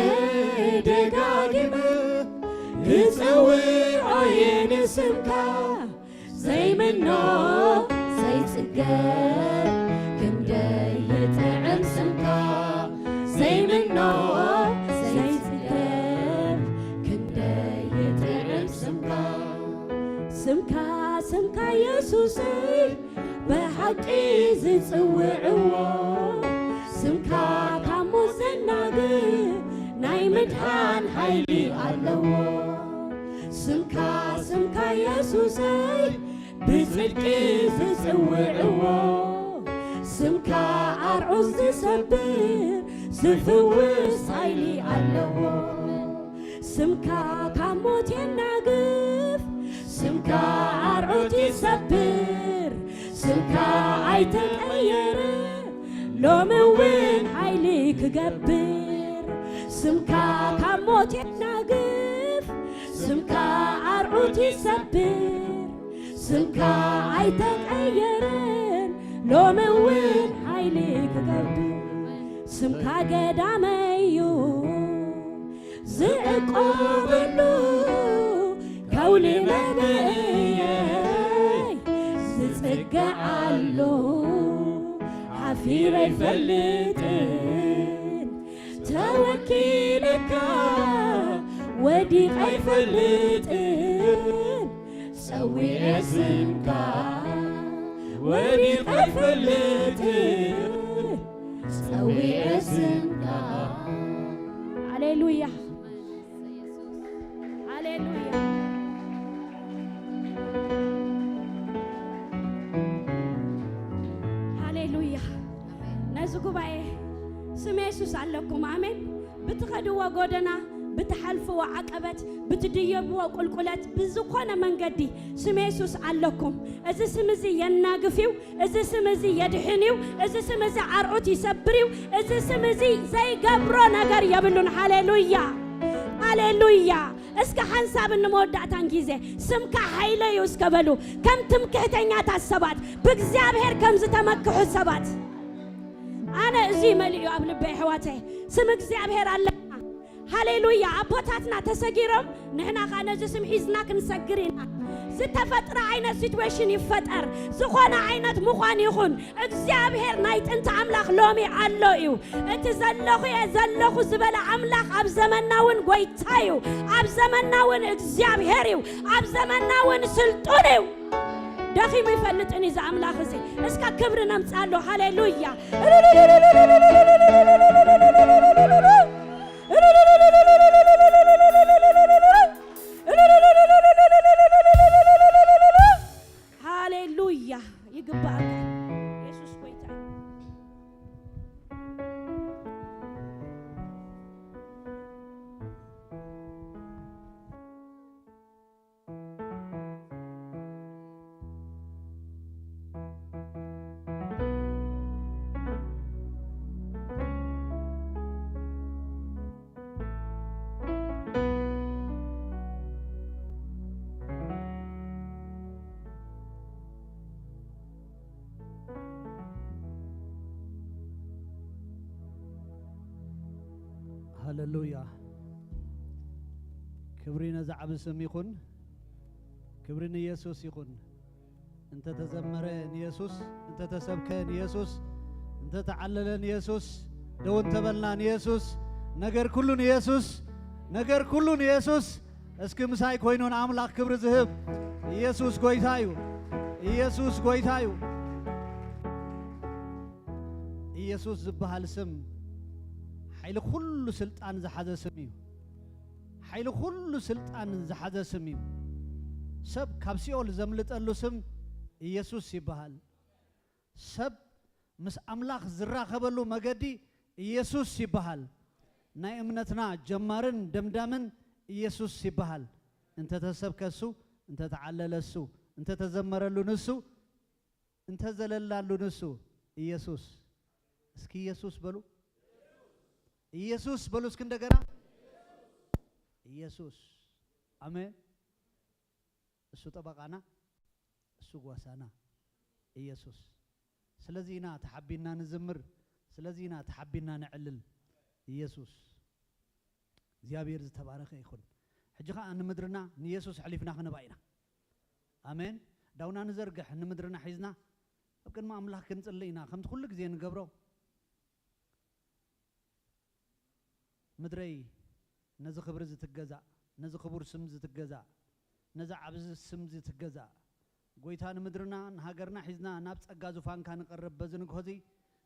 ደጋጊመ ክጽውዖ እየ ንስምካ። ዘይምኖ፣ ዘይጽገብ፣ ክንደይ ይጥዕም ስምካ። ዘይምኖ፣ ዘይጽገብ፣ ክንደይ ይጥዕም ስምካ። ስምካ፣ ስምካ የሱሰይ፣ ብሓቂ ዝጽውዕዎ፣ ስምካ ካብ ሞት ዘናግፍ ናይ ምድሓን ሓይሊ ኣለዎ። ስምካ፣ ስምካ የሱሰይ፣ ብጽድቂ ዝጽውዕዎ፣ ስምካ ኣርዑት ዝሰብር ዝፍውስ ሓይሊ ኣለዎ። ስምካ ካብ ሞት የናግፍ፣ ስምካ ኣርዑት ይሰብር፣ ስምካ ኣይተቐየረ፣ ሎሚ እውን ሓይሊ ክገብር። ስምካ ካብ ሞት የናግፍ፣ ስምካ ኣርዑት ይሰብር፣ ስምካ ኣይተቐየረን፣ ሎሚ እውን ሓይሊ ክገብር። ስምካ ገዳመይ እዩ ዝዕቆበሉ፣ ከውሊ መግብየይ ዝጽገዓሉ፣ ሓፊረ ኣይፈልጥን፣ ተወኪለካ ወዲቐ ኣይፈልጥን፣ ጸዊዐ ስምካ ወዲቐ ኣይፈልጥን፣ ጸዊዐ ስምካ። ሃሌሉያ፣ ሃሌሉያ፣ ሃሌሉያ። ነዚ ጉባኤ ስም የሱስ ኣለኩም። ኣሜን። ብትኸድዎ ጎደና፣ ብትሓልፍዎ ዓቀበት፣ ብትድየብዎ ቁልቁለት፣ ብዝኾነ መንገዲ ስም የሱስ ኣለኩም። እዚ ስም እዚ የናግፍ እዩ። እዚ ስም እዚ የድሕን እዩ። እዚ ስም እዚ ኣርዑት ይሰብር እዩ። እዚ ስም እዚ ዘይገብሮ ነገር የብሉን። ሃሌሉያ፣ ሃሌሉያ። እስከ ሓንሳብ ንመወዳእታን ግዜ ስምካ ሓይለይ እዩ እስከ በሉ። ከም ትምክሕተኛታት ሰባት፣ ብእግዚኣብሔር ከም ዝተመክሑ ሰባት። ኣነ እዚ መሊኡ ኣብ ልበይ፣ ኣሕዋተይ፣ ስም እግዚኣብሔር ኣለና። ሃሌሉያ። ኣቦታትና ተሰጊሮም፣ ንሕና ኸኣ ነዚ ስም ሒዝና ክንሰግር ኢና። ዝተፈጥረ ዓይነት ሲትዌሽን ይፈጠር፣ ዝኾነ ዓይነት ምዃን ይኹን፣ እግዚኣብሔር ናይ ጥንቲ ኣምላኽ ሎሚ ኣሎ እዩ። እቲ ዘለኹ እየ ዘለኹ ዝበለ ኣምላኽ ኣብ ዘመንና እውን ጐይታ እዩ። ኣብ ዘመንና እውን እግዚኣብሔር እዩ። ኣብ ዘመንና እውን ስልጡን እዩ። ደኺሙ ይፈልጥን እዩ እዚ ኣምላኽ እዚ። እስከ ክብሪ ነምጽኣሉ። ሃሌሉያ። ሃሌሉያ። ይግባኣካ። የሱስ ጐይታ እዩ። ሃሌሉያ። ክብሪ ነዚ ዓቢ ስም ይኹን። ክብሪ ንየሱስ ይኹን። እንተ ተዘመረ ንየሱስ፣ እንተ ተሰብከ ንየሱስ፣ እንተተዓለለ ንየሱስ፣ ደው እንተበልና ንየሱስ፣ ነገር ኩሉ ንየሱስ፣ ነገር ኩሉ ንየሱስ። እስኪ ምሳይ ኮይኑ ንኣምላኽ ክብሪ ዝህብ ኢየሱስ ጎይታ እዩ። ኢየሱስ ጎይታ እዩ። ኢየሱስ ዝበሃል ስም ሓይሊ ኩሉ ስልጣን ዝሓዘ ስም እዩ። ሓይሊ ኩሉ ስልጣን ዝሓዘ ስም እዩ። ሰብ ካብ ሲኦል ዘምልጠሉ ስም ኢየሱስ ይበሃል። ሰብ ምስ ኣምላኽ ዝራኸበሉ መገዲ ኢየሱስ ይበሃል። ናይ እምነትና ጀማርን ደምዳምን ኢየሱስ ይበሃል። እንተተሰብከ እሱ፣ እንተተዓለለ እሱ፣ እንተተዘመረሉ ንሱ፣ እንተዘለላሉ ንሱ ኢየሱስ። እስኪ ኢየሱስ በሉ። ኢየሱስ በሉ እስኪ እንደገና። ኢየሱስ። ኣሜን። እሱ ጠበቃና፣ እሱ ጓሳና ኢየሱስ። ስለዚ ኢና ተሓቢና ንዝምር፣ ስለዚ ኢና ተሓቢና ንዕልል። ኢየሱስ እግዚኣብሔር ዝተባረኸ ይኹን። ሕጂ ኸኣ ንምድርና ንኢየሱስ ኣሕሊፍና ክንህባ ኢና። ኣሜን። ዳውና ንዘርግሕ ንምድርና ሒዝና ኣብ ቅድሚ ኣምላኽ ክንጽሊ ኢና፣ ከምቲ ኩሉ ግዜ ንገብሮ። ምድረይ ነዚ ክብሪ እዚ ትገዛእ፣ ነዚ ክቡር ስም እዚ ትገዛእ፣ ነዚ ዓብዚ ስም እዚ ትገዛእ። ጎይታ ንምድርና ንሃገርና ሒዝና ናብ ጸጋ ዙፋንካ ንቐርብ በዚ ንግሆ እዚ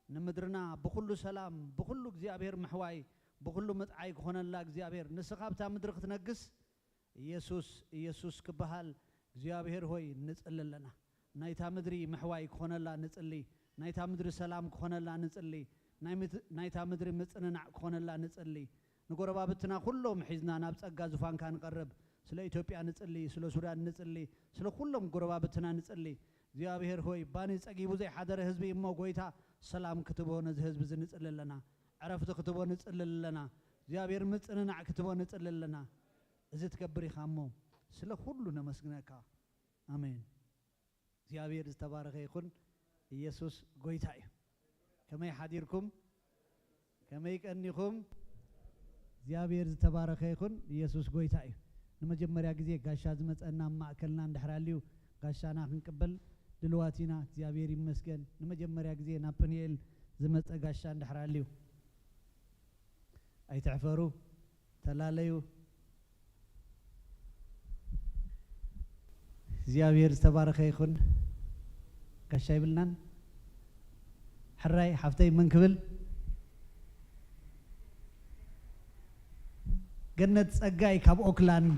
ንምድርና ብኹሉ ሰላም፣ ብኹሉ እግዚኣብሔር ምሕዋይ፣ ብኹሉ ምጥዓይ ክኾነላ እግዚኣብሔር ንስኻ ኣብታ ምድሪ ክትነግስ ኢየሱስ፣ ኢየሱስ ክበሃል እግዚኣብሔር ሆይ ንጽሊ ኣለና። ናይታ ምድሪ ምሕዋይ ክኾነላ ንጽሊ። ናይታ ምድሪ ሰላም ክኾነላ ንጽሊ። ናይ ምት-፣ ናይታ ምድሪ ምጽንናዕ ክኾነላ ንጽሊ። ንጎረባብትና ኩሎም ሒዝና ናብ ጸጋ ዙፋንካ ንቐርብ። ስለ ኢትዮጵያ ንጽሊ፣ ስለ ሱዳን ንጽሊ፣ ስለ ኩሎም ጎረባብትና ንጽሊ። እግዚኣብሔር ሆይ ባኒ ጸጊቡ ዘይሓደረ ህዝቢ እሞ ጎይታ ሰላም ክትቦ ነዚ ህዝቢ እዚ ንጽሊ ኣለና። ዕረፍቲ ክትቦ ንጽሊ ኣለና። እግዚኣብሔር ምጽንናዕ ክትቦ ንጽሊ ኣለና። እዚ ትገብር ኢኻ እሞ ስለ ኩሉ ነመስግነካ። ኣሜን። እግዚኣብሔር ዝተባረኸ ይኹን። ኢየሱስ ጎይታ እዩ። ከመይ ሓዲርኩም? ከመይ ቀኒኹም? እግዚኣብሔር ዝተባረኸ ይኹን። ኢየሱስ ጎይታ እዩ። ንመጀመርያ ግዜ ጋሻ ዝመጸና ኣብ ማእከልና እንድሕር ኣልዩ ጋሻና ክንቅበል ድልዋት ኢና። እግዚኣብሔር ይመስገን። ንመጀመርያ ግዜ ናብ ጵንኤል ዝመጸ ጋሻ እንድሕር ኣልዩ ኣይትሕፈሩ፣ ተላለዩ። እግዚኣብሔር ዝተባረኸ ይኹን። ጋሻ ይብልናን ሕራይ ሓፍተይ መን ክብል? ገነት ጸጋይ ካብ ኦክላንድ።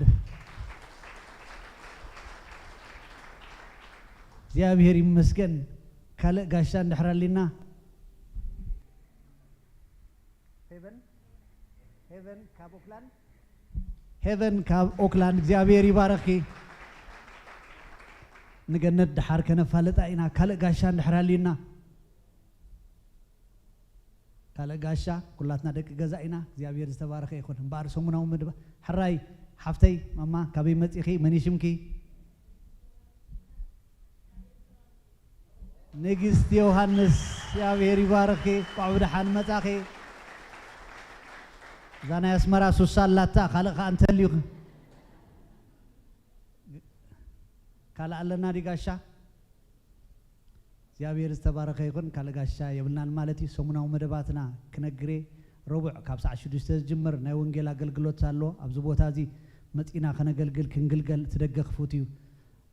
እግዚኣብሔር ይመስገን። ካልእ ጋሻ እንድሕር ኣሊና ሄቨን፣ ሄቨን ካብ ኦክላንድ፣ ሄቨን ካብ ኦክላንድ፣ እግዚኣብሔር ይባረኽኪ። ንገነት ደሓር ከነፋልጣ ኢና። ካልእ ጋሻ እንድሕር ኣልዩና፣ ካልእ ጋሻ፣ ኩላትና ደቂ ገዛ ኢና። እግዚኣብሔር ዝተባረኸ ይኹን። እምበኣር ሰሙናዊ መድባ፣ ሕራይ ሓፍተይ፣ ማማ፣ ካበይ መጺኺ? መን እዩ ሽምኪ? ንግስቲ ዮሃንስ፣ እግዚኣብሔር ይባርኽኪ። እንኳዕ ብደሓን መጻኺ። እዛ ናይ ኣስመራ ሱሳ ኣላታ፣ ካልእ ከኣ እንተልዩ። ካልእ ኣለና ድዩ ጋሻ? እግዚኣብሔር ዝተባረኸ ይኹን። ካልእ ጋሻ የብልናን ማለት እዩ። ሰሙናዊ መደባትና ክነግሬ፣ ረቡዕ ካብ ሰዓት ሽዱሽተ ዝጅምር ናይ ወንጌል ኣገልግሎት ኣሎ። ኣብዚ ቦታ እዚ መጺና ከነገልግል፣ ክንግልገል እቲ ደገ ክፉት እዩ።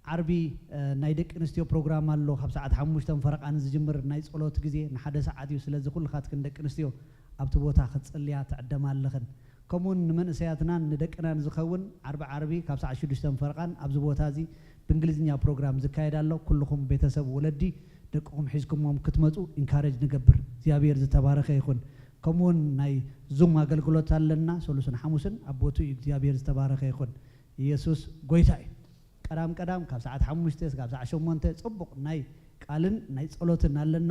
ዓርቢ፣ እ፣ ናይ ደቂ ኣንስትዮ ፕሮግራም ኣሎ፣ ካብ ሰዓት ሓሙሽተ ፈረቓን ዝጅምር ናይ ጸሎት ግዜ ንሓደ ሰዓት እዩ። ስለዚ ኩልኻትክን ደቂ ኣንስትዮ ኣብቲ ቦታ ክትጽልያ ትዕደማ ኣለኽን። ከምኡውን ንመንእሰያትናን ንደቅናን ዝኸውን ዓርቢ ዓርቢ ካብ ሰዓት ሽዱሽተ ፈረቓን ኣብዚ ቦታ እዚ ብእንግሊዝኛ ፕሮግራም ዝካየድ ኣሎ። ኩልኹም ቤተሰብ ወለዲ ደቅኹም ሒዝኩሞም ክትመጹ ኢንካሬጅ ንገብር። እግዚኣብሔር ዝተባረኸ ይኹን። ከምኡውን ናይ ዙም ኣገልግሎት ኣለና፣ ሰሉስን ሓሙስን ኣብ ቦትኡ እዩ። እግዚኣብሔር ዝተባረኸ ይኹን። ኢየሱስ ጎይታ እዩ። ቀዳም ቀዳም ካብ ሰዓት ሓሙሽተ እስካብ ሰዓት ሸሞንተ ጽቡቕ ናይ ቃልን ናይ ጸሎትን ኣለና።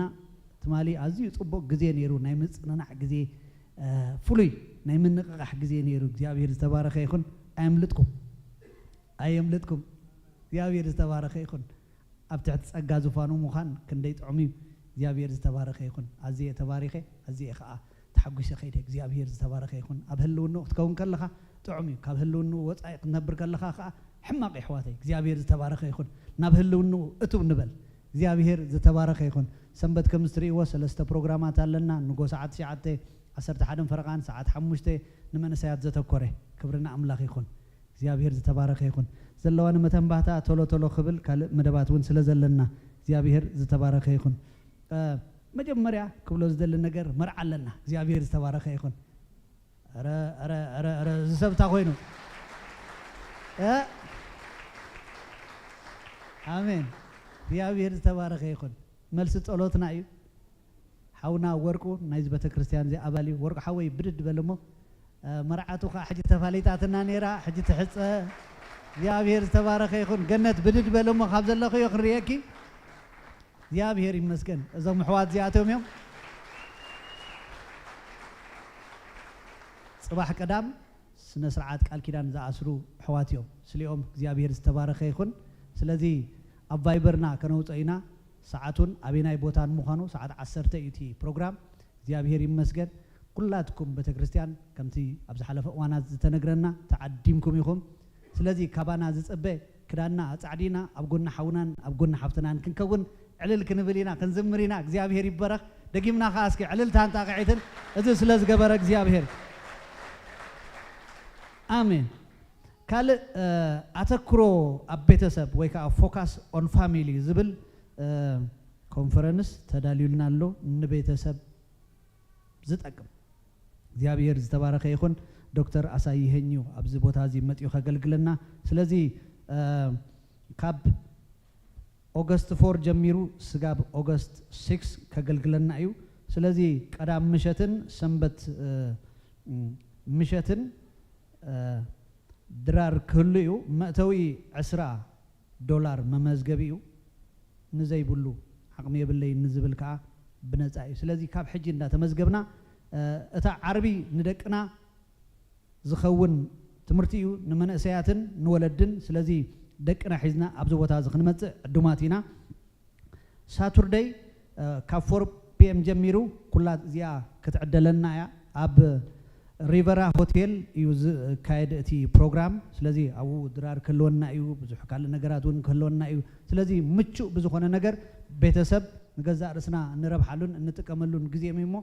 ትማሊ ኣዝዩ ጽቡቕ ግዜ ነይሩ፣ ናይ ምጽንናዕ ግዜ፣ እ፣ ፍሉይ ናይ ምንቕቓሕ ግዜ ነይሩ። እግዚኣብሔር ዝተባረኸ ይኹን። ኣየምልጥኩም፣ ኣየምልጥኩም። እግዚኣብሔር ዝተባረኸ ይኹን። ኣብ ትሕቲ ጸጋ ዙፋኑ ምዃን ክንደይ ጥዑም እዩ። እግዚኣብሔር ዝተባረኸ ይኹን። ኣዝየ ተባሪኸ፣ ኣዝየ ኸኣ ተሓጒሰ ከይደ። እግዚኣብሔር ዝተባረኸ ይኹን። ኣብ ህልውንኡ ክትከውን ከለኻ ጥዑም እዩ። ካብ ህልውንኡ ወጻኢ ክትነብር ከለኻ ኸኣ ሕማቕ እዩ፣ ኣሕዋተይ። እግዚኣብሔር ዝተባረኸ ይኹን። ናብ ህልውንኡ እትው ንበል። እግዚኣብሔር ዝተባረኸ ይኹን። ሰንበት ከም እትርእይዎ ሰለስተ ፕሮግራማት ኣለና። ንጎ ሰዓት ትሽዓተ፣ ዓሰርተ ሓደን ፈረቓን፣ ሰዓት ሓሙሽተ፣ ንመንእሰያት ዘተኮረ። ክብሪ ንኣምላኽ ይኹን። እግዚኣብሔር ዝተባረኸ ይኹን። ዘለዋ ንመተንባህታ ቶሎ ቶሎ ክብል ካልእ መደባት እውን ስለ ዘለና እግዚኣብሔር ዝተባረኸ ይኹን። እ፣ መጀመርያ ክብሎ ዝደሊ ነገር መርዓ ኣለና። እግዚኣብሔር ዝተባረኸ ይኹን። ኧረ፣ ኧረ፣ ኧረ፣ ኧረ፣ እዚ ሰብ እንታይ ኮይኑ? እ? ኣሜን። እግዚኣብሔር ዝተባረኸ ይኹን። መልሲ ጸሎትና እዩ። ሓውና ወርቁ ናይዚ ቤተ ክርስቲያን እዚ ኣባል እዩ። ወርቁ ሓወይ ብድድ በል እሞ፣ እ፣ መርዓቱ ኸዓ ሕጂ ተፋሊጣትና ነይራ፣ ሕጂ ትሕጸ። እግዚኣብሔር ዝተባረኸ ይኹን። ገነት ብድድ በል እሞ ካብ ዘለኽዮ ክንርእየኪ። እግዚኣብሔር ይመስገን። እዞም ኣሕዋት እዚኣቶም እዮም። ጽባሕ ቀዳም ስነ ስርዓት ቃል ኪዳን ዝኣስሩ ኣሕዋት እዮም። ስሊኦም እግዚኣብሔር ዝተባረኸ ይኹን። ስለዚ ኣብ ቫይበርና ከነውፅኦ ኢና። ሰዓቱን ኣበናይ ቦታን ምዃኑ ሰዓት ዓሰርተ እዩ እቲ ፕሮግራም። እግዚኣብሔር ይመስገን። ኩላትኩም ቤተ ክርስቲያን ከምቲ ኣብ ዝሓለፈ እዋናት ዝተነግረና ተዓዲምኩም ኢኹም። ስለዚ ካባና ዝጽበ ክዳንና ኣጻዕዲና ኣብ ጎኒ ሓውናን ኣብ ጎኒ ሓፍትናን ክንከውን ዕልል ክንብል ኢና፣ ክንዝምር ኢና። እግዚኣብሔር ይበረኽ። ደጊምና ኸዓ እስኪ ዕልልታን ጣቕዒትን እዚ ስለ ዝገበረ እግዚኣብሔር። ኣሜን። ካልእ፣ እ፣ ኣተክሮ ኣብ ቤተሰብ ወይ ከዓ ፎካስ ኦን ፋሚሊ ዝብል፣ እ፣ ኮንፈረንስ ተዳልዩልና ኣሎ። ንቤተሰብ ዝጠቅም። እግዚኣብሔር ዝተባረኸ ይኹን። ዶክተር ኣሳይሀኝ እዩ ኣብዚ ቦታ እዚ መፂኡ ከገልግለና። ስለዚ፣ እ፣ ካብ ኦገስት ፎር ጀሚሩ ስጋብ ኦገስት ሲክስ ከገልግለና እዩ። ስለዚ ቀዳም ምሸትን ሰንበት፣ እ፣ ምሸትን፣ እ፣ ድራር ክህሉ እዩ። መእተዊ ዕስራ ዶላር መመዝገቢ እዩ። ንዘይብሉ ዓቕሚ የብለይን ንዝብል ከዓ ብነፃ እዩ። ስለዚ ካብ ሕጂ እንዳተመዝገብና፣ እ፣ እታ ዓርቢ ንደቅና ዝኸውን ትምህርቲ እዩ፣ ንመንእሰያትን ንወለድን። ስለዚ ደቅና ሒዝና ኣብዚ ቦታ እዚ ክንመፅእ ዕዱማት ኢና። ሳቱርደይ፣ እ፣ ካብ ፎር ፒ ኤም ጀሚሩ ኩላ እዚኣ ክትዕደለና እያ። ኣብ ሪቨራ ሆቴል እዩ ዝካየድ እቲ ፕሮግራም። ስለዚ ኣብኡ ድራር ክህልወና እዩ፣ ብዙሕ ካልእ ነገራት እውን ክህልወና እዩ። ስለዚ ምቹእ ብዝኾነ ነገር ቤተሰብ ንገዛእ ርእስና እንረብሓሉን እንጥቀመሉን ግዜ እዩ እሞ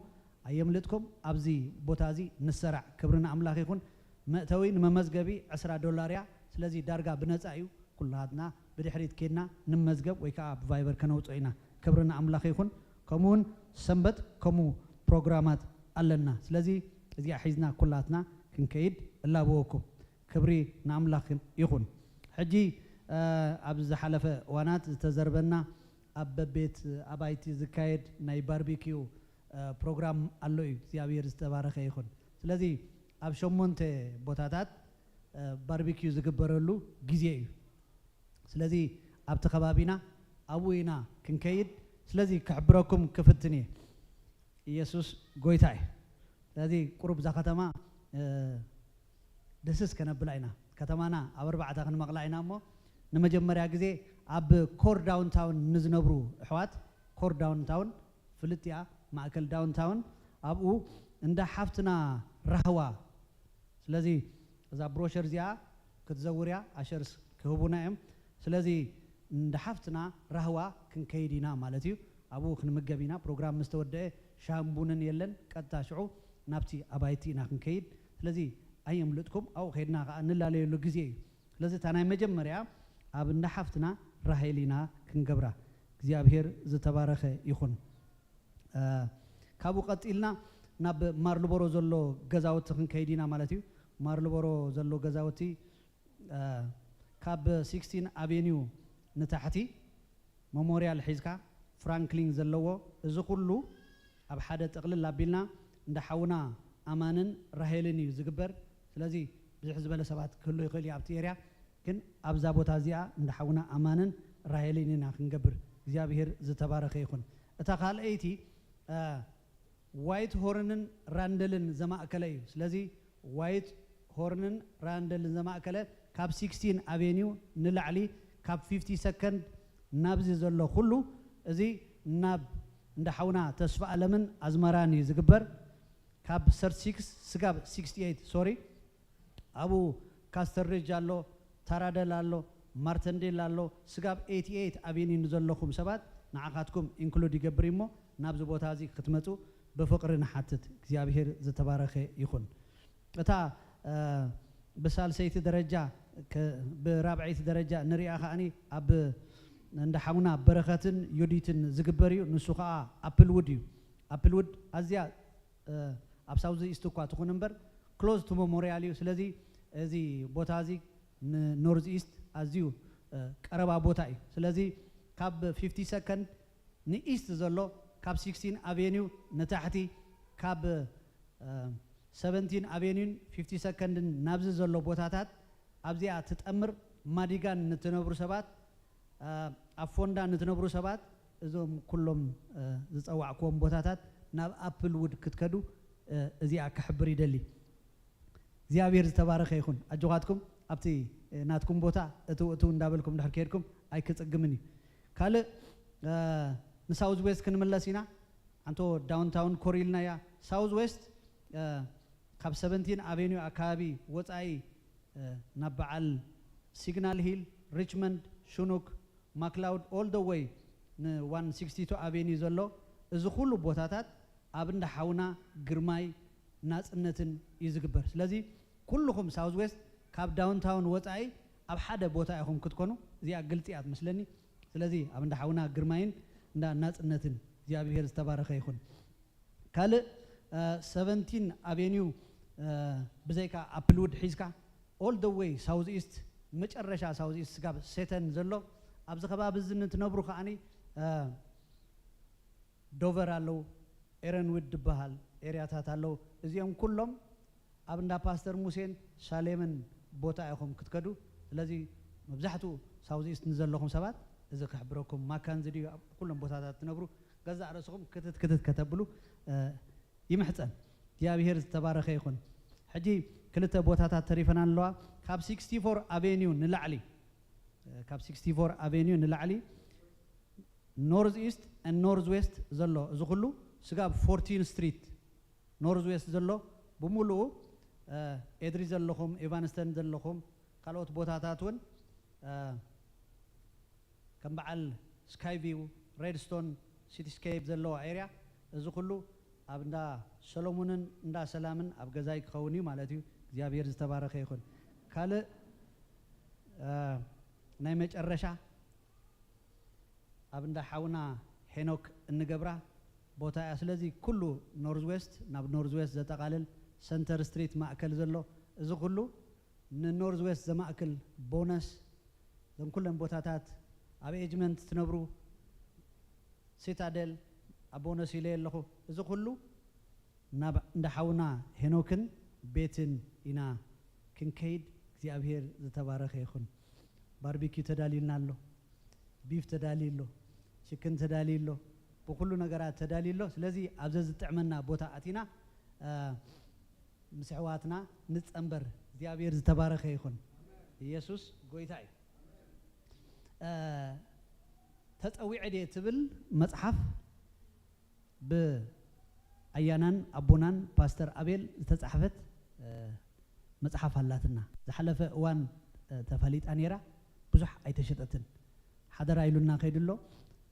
ኣየምልጥኩም። ኣብዚ ቦታ እዚ ንሰራዕ። ክብሪ ንኣምላኽ ይኹን። መእተዊ ንመመዝገቢ ዕስራ ዶላር እያ። ስለዚ ዳርጋ ብነፃ እዩ። ኩላትና ብድሕሪት ኬድና ንመዝገብ ወይ ከዓ ብቫይበር ከነውፅኦ ኢና። ክብሪ ንኣምላኽ ይኹን። ከምኡውን ሰንበት ከምኡ ፕሮግራማት ኣለና። ስለዚ እዚኣ ሒዝና ኩላትና ክንከይድ እላበወኩም። ክብሪ ንኣምላኽ ይኹን። ሕጂ፣ እ፣ ኣብ ዝሓለፈ እዋናት ዝተዘርበና ኣብ በቤት ኣባይቲ ዝካየድ ናይ ባርቢኪዩ፣ እ፣ ፕሮግራም ኣሎ እዩ። እግዚኣብሔር ዝተባረኸ ይኹን። ስለዚ ኣብ ሸሞንተ ቦታታት፣ እ፣ ባርቢኪዩ ዝግበረሉ ግዜ እዩ። ስለዚ ኣብቲ ከባቢና ኣብኡ ኢና ክንከይድ። ስለዚ ክሕብረኩም ክፍትን እየ። ኢየሱስ ጎይታ እዩ። ስለዚ ቁሩብ እዛ ከተማ፣ እ፣ ደስስ ከነብላ ኢና። ከተማና ኣብ ኣርባዕተ ክንመቕላ ኢና እሞ ንመጀመርያ ግዜ ኣብ ኮር ዳውንታውን ንዝነብሩ ኣሕዋት፣ ኮር ዳውንታውን ፍልጥ እያ፣ ማእከል ዳውንታውን፣ ኣብኡ እንዳ ሓፍትና ራህዋ። ስለዚ እዛ ብሮሸር እዚኣ ክትዘውር እያ፣ ኣሸርስ ክህቡና እዮም። ስለዚ እንዳ ሓፍትና ራህዋ ክንከይድ ኢና ማለት እዩ። ኣብኡ ክንምገብ ኢና። ፕሮግራም ምስ ተወደአ ሻሂን ቡንን የለን፣ ቀጥታ ሽዑ ናብቲ ኣባይቲ ኢና ክንከይድ። ስለዚ ኣየምልጥኩም፣ ኣብኡ ከይድና ከዓ እንላለየሉ ግዜ እዩ። ስለዚ እታ ናይ መጀመርያ ኣብ እንዳ ሓፍትና ራሄል ኢና ክንገብራ። እግዚኣብሔር ዝተባረኸ ይኹን። እ፣ ካብኡ ቀጢልና ናብ ማርልቦሮ ዘሎ ገዛውቲ ክንከይድ ኢና ማለት እዩ። ማርልቦሮ ዘሎ ገዛውቲ፣ እ፣ ካብ ሲክስቲን ኣቬኒው ንታሕቲ መሞርያል ሒዝካ ፍራንክሊን ዘለዎ፣ እዚ ኩሉ ኣብ ሓደ ጥቕልል ኣቢልና እንዳ ሓውና ኣማንን ራሄልን እዩ ዝግበር። ስለዚ ብዝሕ ዝበለ ሰባት ክህሉ ይኽእል እዩ ኣብቲ ኤርያ፣ ግን ኣብዛ ቦታ እዚኣ እንዳ ሓውና ኣማንን ራሄልን ኢና ክንገብር። እግዚኣብሔር ዝተባረኸ ይኹን። እታ ካልኣይቲ፣ እ፣ ዋይት ሆርንን ራንደልን ዘማእከለ እዩ። ስለዚ ዋይት ሆርንን ራንደልን ዘማእከለ ካብ ሲክስቲን ኣቬኒው ንላዕሊ ካብ ፊፍቲ ሰከንድ ናብዚ ዘሎ ኩሉ እዚ ናብ እንዳ ሓውና ተስፋ ኣለምን ኣዝመራን እዩ ዝግበር። ካብ ሰርቲ ሲክስ ስጋብ ሲክስቲ ኤይት፣ ሶሪ፣ ኣብኡ ካስተር ሪጅ ኣሎ፣ ታራደል ኣሎ፣ ማርተንዴል ኣሎ። ስጋብ ኤይቲ ኤይት ኣቬኒ ንዘለኹም ሰባት ንዓኻትኩም ኢንክሉድ ይገብር እሞ ናብዚ ቦታ እዚ ክትመፁ ብፍቕሪ ንሓትት። እግዚኣብሔር ዝተባረኸ ይኹን። እታ ብሳልሰይቲ ደረጃ ብራብዐይቲ ደረጃ ንሪኣ ከዓኒ ኣብ እንዳ ሓውና በረኸትን ዩዲትን ዝግበር እዩ። ንሱ ከዓ ኣፕልውድ እዩ። ኣፕልውድ ኣዝያ ኣብ ሳውዝ ኢስት እኳ ትኹን እምበር ክሎዝ ቱ መሞርያል እዩ። ስለዚ እዚ ቦታ እዚ ንኖርዝ ኢስት ኣዝዩ ቀረባ ቦታ እዩ። ስለዚ ካብ ፊፍቲ ሰከንድ ንኢስት ዘሎ፣ ካብ ሲክስቲን ኣቬኒው ንታሕቲ፣ ካብ ሰቨንቲን ኣቬኒውን ፊፍቲ ሰከንድን ናብዚ ዘሎ ቦታታት ኣብዚኣ ትጠምር። ማዲጋን ንትነብሩ ሰባት፣ ኣብ ፎንዳ ንትነብሩ ሰባት እዞም ኩሎም ዝፀዋዕክዎም ቦታታት ናብ ኣፕል ውድ ክትከዱ እዚኣ ክሕብር ይደሊ። እግዚኣብሔር ዝተባረኸ ይኹን። ኣጆኻትኩም ኣብቲ ናትኩም ቦታ እትው እትው እንዳበልኩም ድሕር ከድኩም ኣይክፅግምን እዩ። ካልእ ንሳውዝ ዌስት ክንምለስ ኢና። ኣንቶ ዳውንታውን ኮር ኢልናያ። ሳውዝ ዌስት ካብ ሰቨንቲን ኣቬኒው ኣካባቢ ወፃኢ ናብ በዓል ሲግናል ሂል፣ ሪችመንድ፣ ሹኑክ፣ ማክላውድ ኦል ደ ወይ ንዋን ሲክስቲ ቱ ኣቬኒ ዘሎ እዚ ኩሉ ቦታታት ኣብ እንዳ ሓውና ግርማይ ናፅነትን እዩ ዝግበር። ስለዚ ኩልኹም ሳውዝ ዌስት ካብ ዳውንታውን ወፃኢ ኣብ ሓደ ቦታ ኢኹም ክትኮኑ። እዚኣ ግልፂ እያ ትመስለኒ። ስለዚ ኣብ እንዳ ሓውና ግርማይን እንዳ ናፅነትን እግዚኣብሔር ዝተባረኸ ይኹን። ካልእ ሰቨንቲን ኣቬኒው ብዘይካ ኣፕልውድ ሒዝካ ኦል ደ ወይ ሳውዝ ኢስት፣ መጨረሻ ሳውዝ ኢስት ስጋብ ሴተን ዘሎ ኣብዚ ከባቢ እዚ ንትነብሩ ከዓኒ ዶቨር ኣለዉ፣ ኤረንዊድ ዝበሃል ኤርያታት ኣለዉ። እዚኦም ኩሎም ኣብ እንዳ ፓስተር ሙሴን ሻሌምን ቦታ ኢኹም ክትከዱ። ስለዚ መብዛሕትኡ ሳውዝ ኢስት ንዘለኹም ሰባት እዚ ክሕብረኩም። ማካንዚ ድዩ ኣብ ኩሎም ቦታታት ትነብሩ፣ ገዛእ ርእስኹም ክትት ክትት ከተብሉ ይምሕፀን። እግዚኣብሔር ዝተባረኸ ይኹን። ሕጂ ክልተ ቦታታት ተሪፈና ኣለዋ። ካብ ሲክስቲ ፎር ኣቬኒው ንላዕሊ፣ ካብ ሲክስቲ ፎር ኣቬኒው ንላዕሊ ኖርዝ ኢስት ኖርዝ ዌስት ዘሎ እዚ ኩሉ ስጋብ ፎርቲን ስትሪት ኖርዝ ዌስት ዘሎ ብምሉኡ ኤድሪ ዘለኹም፣ ኤቫንስተን ዘለኹም፣ ካልኦት ቦታታት እውን ከም በዓል ስካይ ቪው፣ ሬድስቶን፣ ሲቲስኬፕ ዘለዋ ኤርያ፣ እዚ ኩሉ ኣብ እንዳ ሰሎሙንን እንዳ ሰላምን ኣብ ገዛይ ክኸውን እዩ ማለት እዩ። እግዚኣብሔር ዝተባረኸ ይኹን። ካልእ ናይ መጨረሻ ኣብ እንዳ ሓውና ሄኖክ እንገብራ ቦታ እያ። ስለዚ ኩሉ ኖርዝ ዌስት፣ ናብ ኖርዝ ዌስት ዘጠቓልል፣ ሰንተር ስትሪት ማእከል ዘሎ፣ እዚ ኩሉ ንኖርዝ ዌስት ዘማእክል፣ ቦነስ፣ እዞም ኩለን ቦታታት ኣብ ኤጅመንት ትነብሩ፣ ሲታደል ኣብ ቦነስ ኢለ ኣለኹ። እዚ ኩሉ ናብ እንዳ ሓውና ሄኖክን ቤትን ኢና ክንከይድ። እግዚኣብሔር ዝተባረኸ ይኹን። ባርቢኪው ተዳልዩልና ኣሎ፣ ቢፍ ተዳልዩ ኣሎ፣ ችክን ተዳልዩ ኣሎ፣ ብኩሉ ነገራት ተዳልዩ ኣሎ። ስለዚ ኣብዚ ዝጥዕመና ቦታ ኣቲና ምስ ኣሕዋትና ንፀንበር። እግዚኣብሔር ዝተባረኸ ይኹን። ኢየሱስ ጎይታ እዩ። ተፀዊዐ ድየ ትብል መፅሓፍ ብኣያናን ኣቦናን ፓስተር ኣቤል ዝተፃሕፈት መፅሓፍ ኣላትና። ዝሓለፈ እዋን ተፋሊጣ ነይራ፣ ብዙሕ ኣይተሸጠትን። ሓደራ ኢሉና ከይዱ ኣሎ።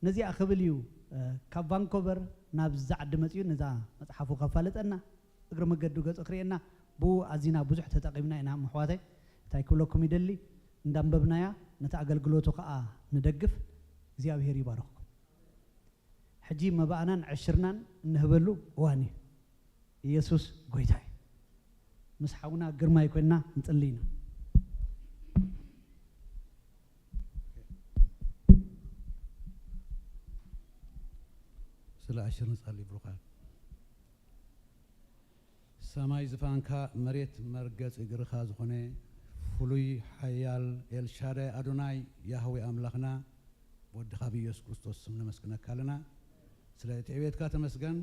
ነዚኣ ክብል እዩ ካብ ቫንኮቨር ናብዛ ዓዲ መፅኡ ነዛ መፅሓፉ ከፋልጠና። እግሪ መገዱ ገፁ ክርእየና፣ ብኡ ኣዚና ብዙሕ ተጠቒምና ኢና። ምሕዋተይ እንታይ ክብለኩም ይደሊ፣ እንዳንበብናያ ነቲ ኣገልግሎቱ ከዓ ንደግፍ። እግዚኣብሔር ይባርኽኩም። ሕጂ መባእናን ዕሽርናን እንህበሉ እዋን እዩ። ኢየሱስ ጎይታ እዩ። ምስ ሓውና ግርማይ ኮይንና ንጽሊ ኢና። ስለ ኣሽር ንጸሊ ብሩኻት። ሰማይ ዝፋንካ መሬት መርገጽ እግርኻ ዝኾነ ፍሉይ ሓያል ኤልሻዳይ ኣዶናይ ያህዌ ኣምላኽና ብወድኻ ብኢየሱስ ክርስቶስ ስም ነመስግነካ ኣለና። ስለ እቲ ዕቤትካ ተመስገን።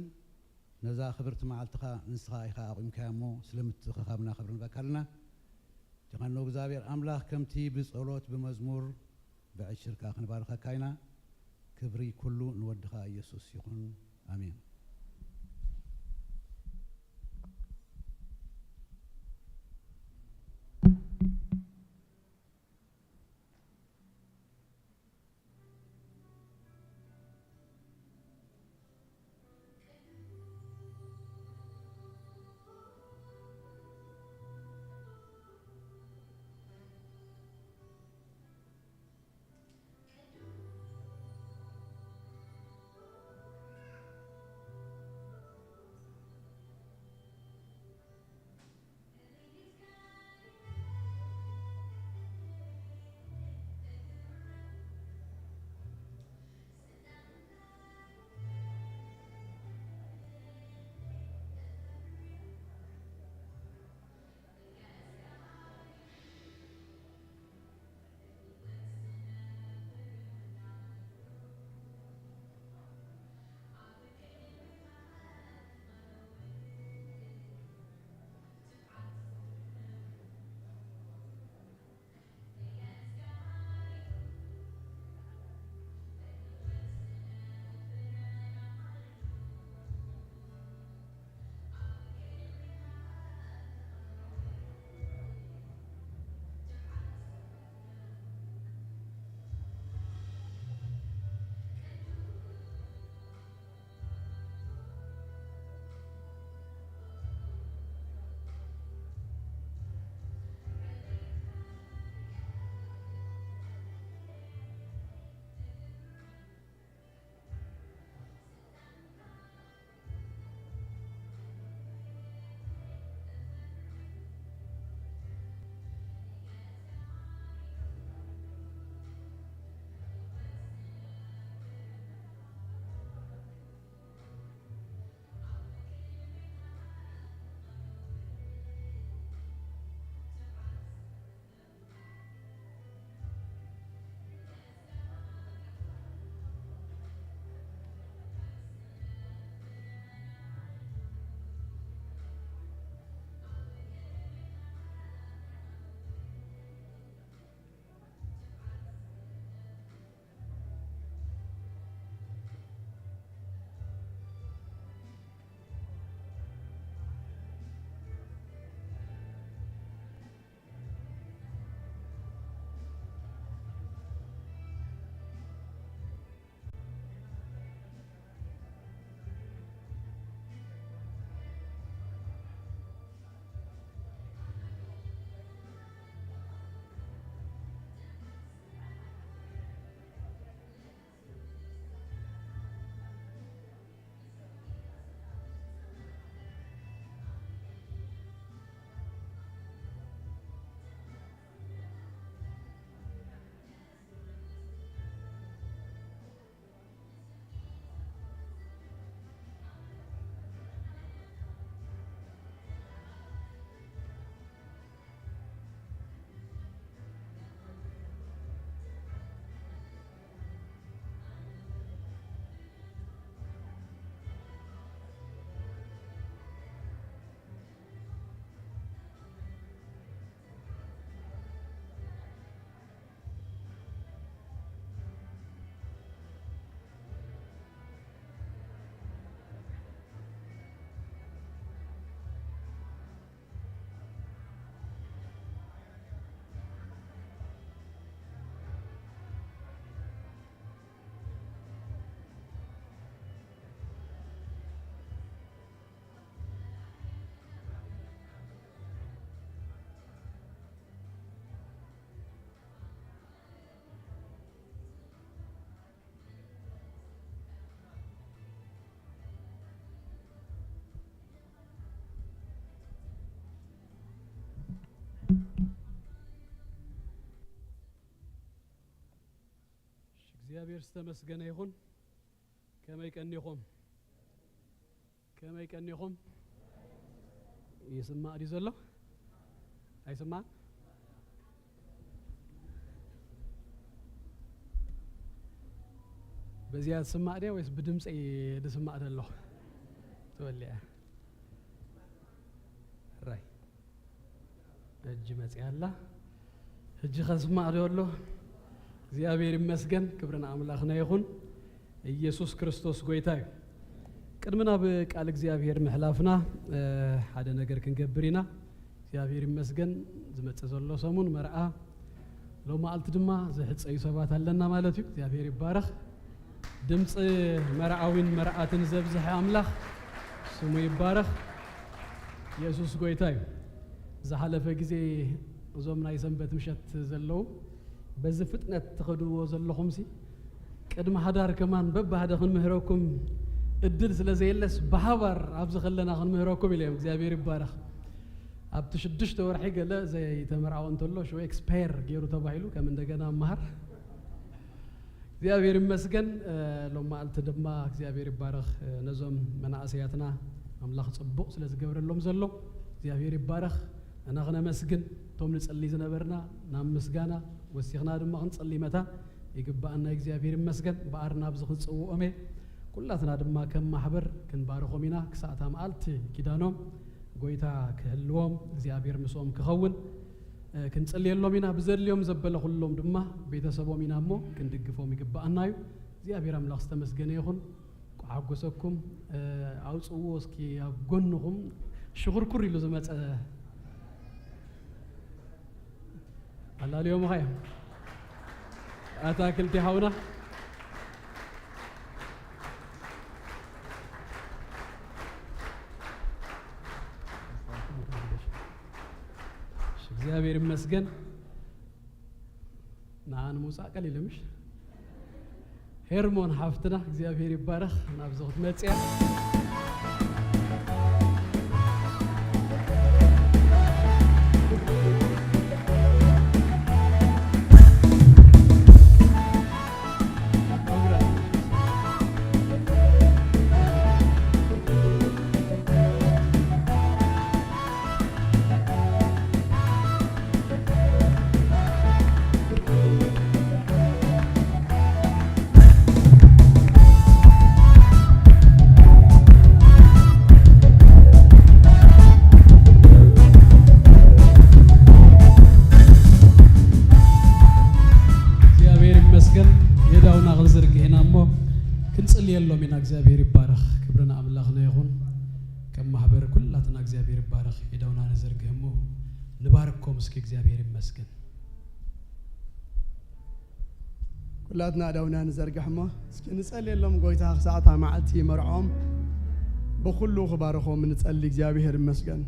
ነዛ ክብርቲ መዓልትኻ ንስኻ ኢኻ ኣቑምካያ እሞ ስለ ምትእኽኻብና ክብሪ ንበካ ኣለና። ጀኻኖ እግዚኣብሔር ኣምላኽ ከምቲ ብጸሎት ብመዝሙር ብዕሽርካ ክንባርኸካ ኢና። ክብሪ ኩሉ ንወድኻ ኢየሱስ ይኹን። ኣሜን። እግዚኣብሔር ዝተመስገነ ይኹን። ከመይ ቀኒኹም? ከመይ ቀኒኹም? ይስማዕ ድዩ ዘሎ? ኣይስማዕን? በዚኣ ትስማዕ ድያ ወይስ ብድምፂ ዝስማዕ ዘሎ? ትበልያ። ራይ። ሕጂ መጺኣ ኣላ። ሕጂ ከስማዕ ዶ ኣሎ? እግዚኣብሔር ይመስገን፣ ክብሪ ንኣምላኽና ይኹን። ኢየሱስ ክርስቶስ ጎይታ እዩ። ቅድሚ ናብ ቃል እግዚኣብሔር ምሕላፍና፣ እ፣ ሓደ ነገር ክንገብር ኢና። እግዚኣብሔር ይመስገን፣ ዝመጽእ ዘሎ ሰሙን መርዓ፣ ሎማዓልቲ ድማ ዝሕጸዩ ሰባት ኣለና ማለት እዩ። እግዚኣብሔር ይባረኽ። ድምፂ መርዓዊን መርዓትን ዘብዝሐ ኣምላኽ ስሙ ይባረኽ። የሱስ ጎይታ እዩ። ዝሓለፈ ግዜ እዞም ናይ ሰንበት ምሸት ዘለዉ በዚ ፍጥነት ትኸድዎ ዘለኹምሲ፣ ቅድሚ ሓዳር ከማን በብሓደ ክንምህረኩም እድል ስለ ዘየለስ፣ ብሓባር ኣብዚ ከለና ክንምህረኩም ኢለ እዮም። እግዚኣብሔር ይባረኽ። ኣብቲ ሽዱሽተ ወርሒ ገለ ዘይተመርዓወ እንተሎ፣ ሽዑ ኤክስፓየር ገይሩ ተባሂሉ ከም እንደገና መሃር። እግዚኣብሔር ይመስገን። እ፣ ሎም መዓልቲ ድማ እግዚኣብሔር ይባረኽ። እ፣ ነዞም መናእሰያትና ኣምላኽ ጽቡቕ ስለ ዝገብረሎም ዘሎ እግዚኣብሔር ይባረኽ። እና ክነመስግን፣ እቶም ንጸሊ ዝነበርና ናብ ምስጋና ወሲኽና ድማ ክንጸሊ መታ ይግባኣና። እግዚኣብሔር ይመስገን። በኣር ናብዚ ክንጽውኦም እየ። ኩላትና ድማ ከም ማሕበር ክንባርኾም ኢና። ክሳእታ መዓልቲ ኪዳኖም ጎይታ ክህልዎም እግዚኣብሔር ምስኦም ክኸውን፣ እ፣ ክንጽልየሎም ኢና። ብዘድልዮም ዘበለ ኩሎም ድማ ቤተሰቦም ኢና እሞ ክንድግፎም ይግባኣና እዩ። እግዚኣብሔር ኣምላኽ ዝተመስገነ ይኹን። ኳሓጎሰኩም፣ እ፣ ኣውጽእዎ እስኪ ኣብ ጎንኹም ሽኹርኩር ኢሉ ዝመጸ ኣላልዮምኻ እዮም። ኣታክልቲ ሓውና። እግዚኣብሔር ይመስገን። ንዓ ንምውጻእ ቀሊል ምሽ? ሄርሞን ሓፍትና እግዚኣብሔር ይባረኽ፣ ናብዚ ክትመጽያ። እግዚኣብሔር ይመስገን። የዳውና ክንዝርግሕ ኢና እሞ ክንጽልየሎም ኢና። እግዚኣብሔር ይባረኽ። ክብሪ ንኣምላኽና ይኹን። ከም ማሕበር ኩላትና እግዚኣብሔር ይባረኽ። የዳውና ንዘርግሕ እሞ ንባርኮም እስኪ። እግዚኣብሔር ይመስገን። ኩላትና ኣእዳውና ንዘርግሕ እሞ እስኪ ንጸልየሎም። ጎይታ ክሳዕታ መዓልቲ መርዖም ብኹሉ ክባርኾም ንጸሊ። እግዚኣብሔር ይመስገን።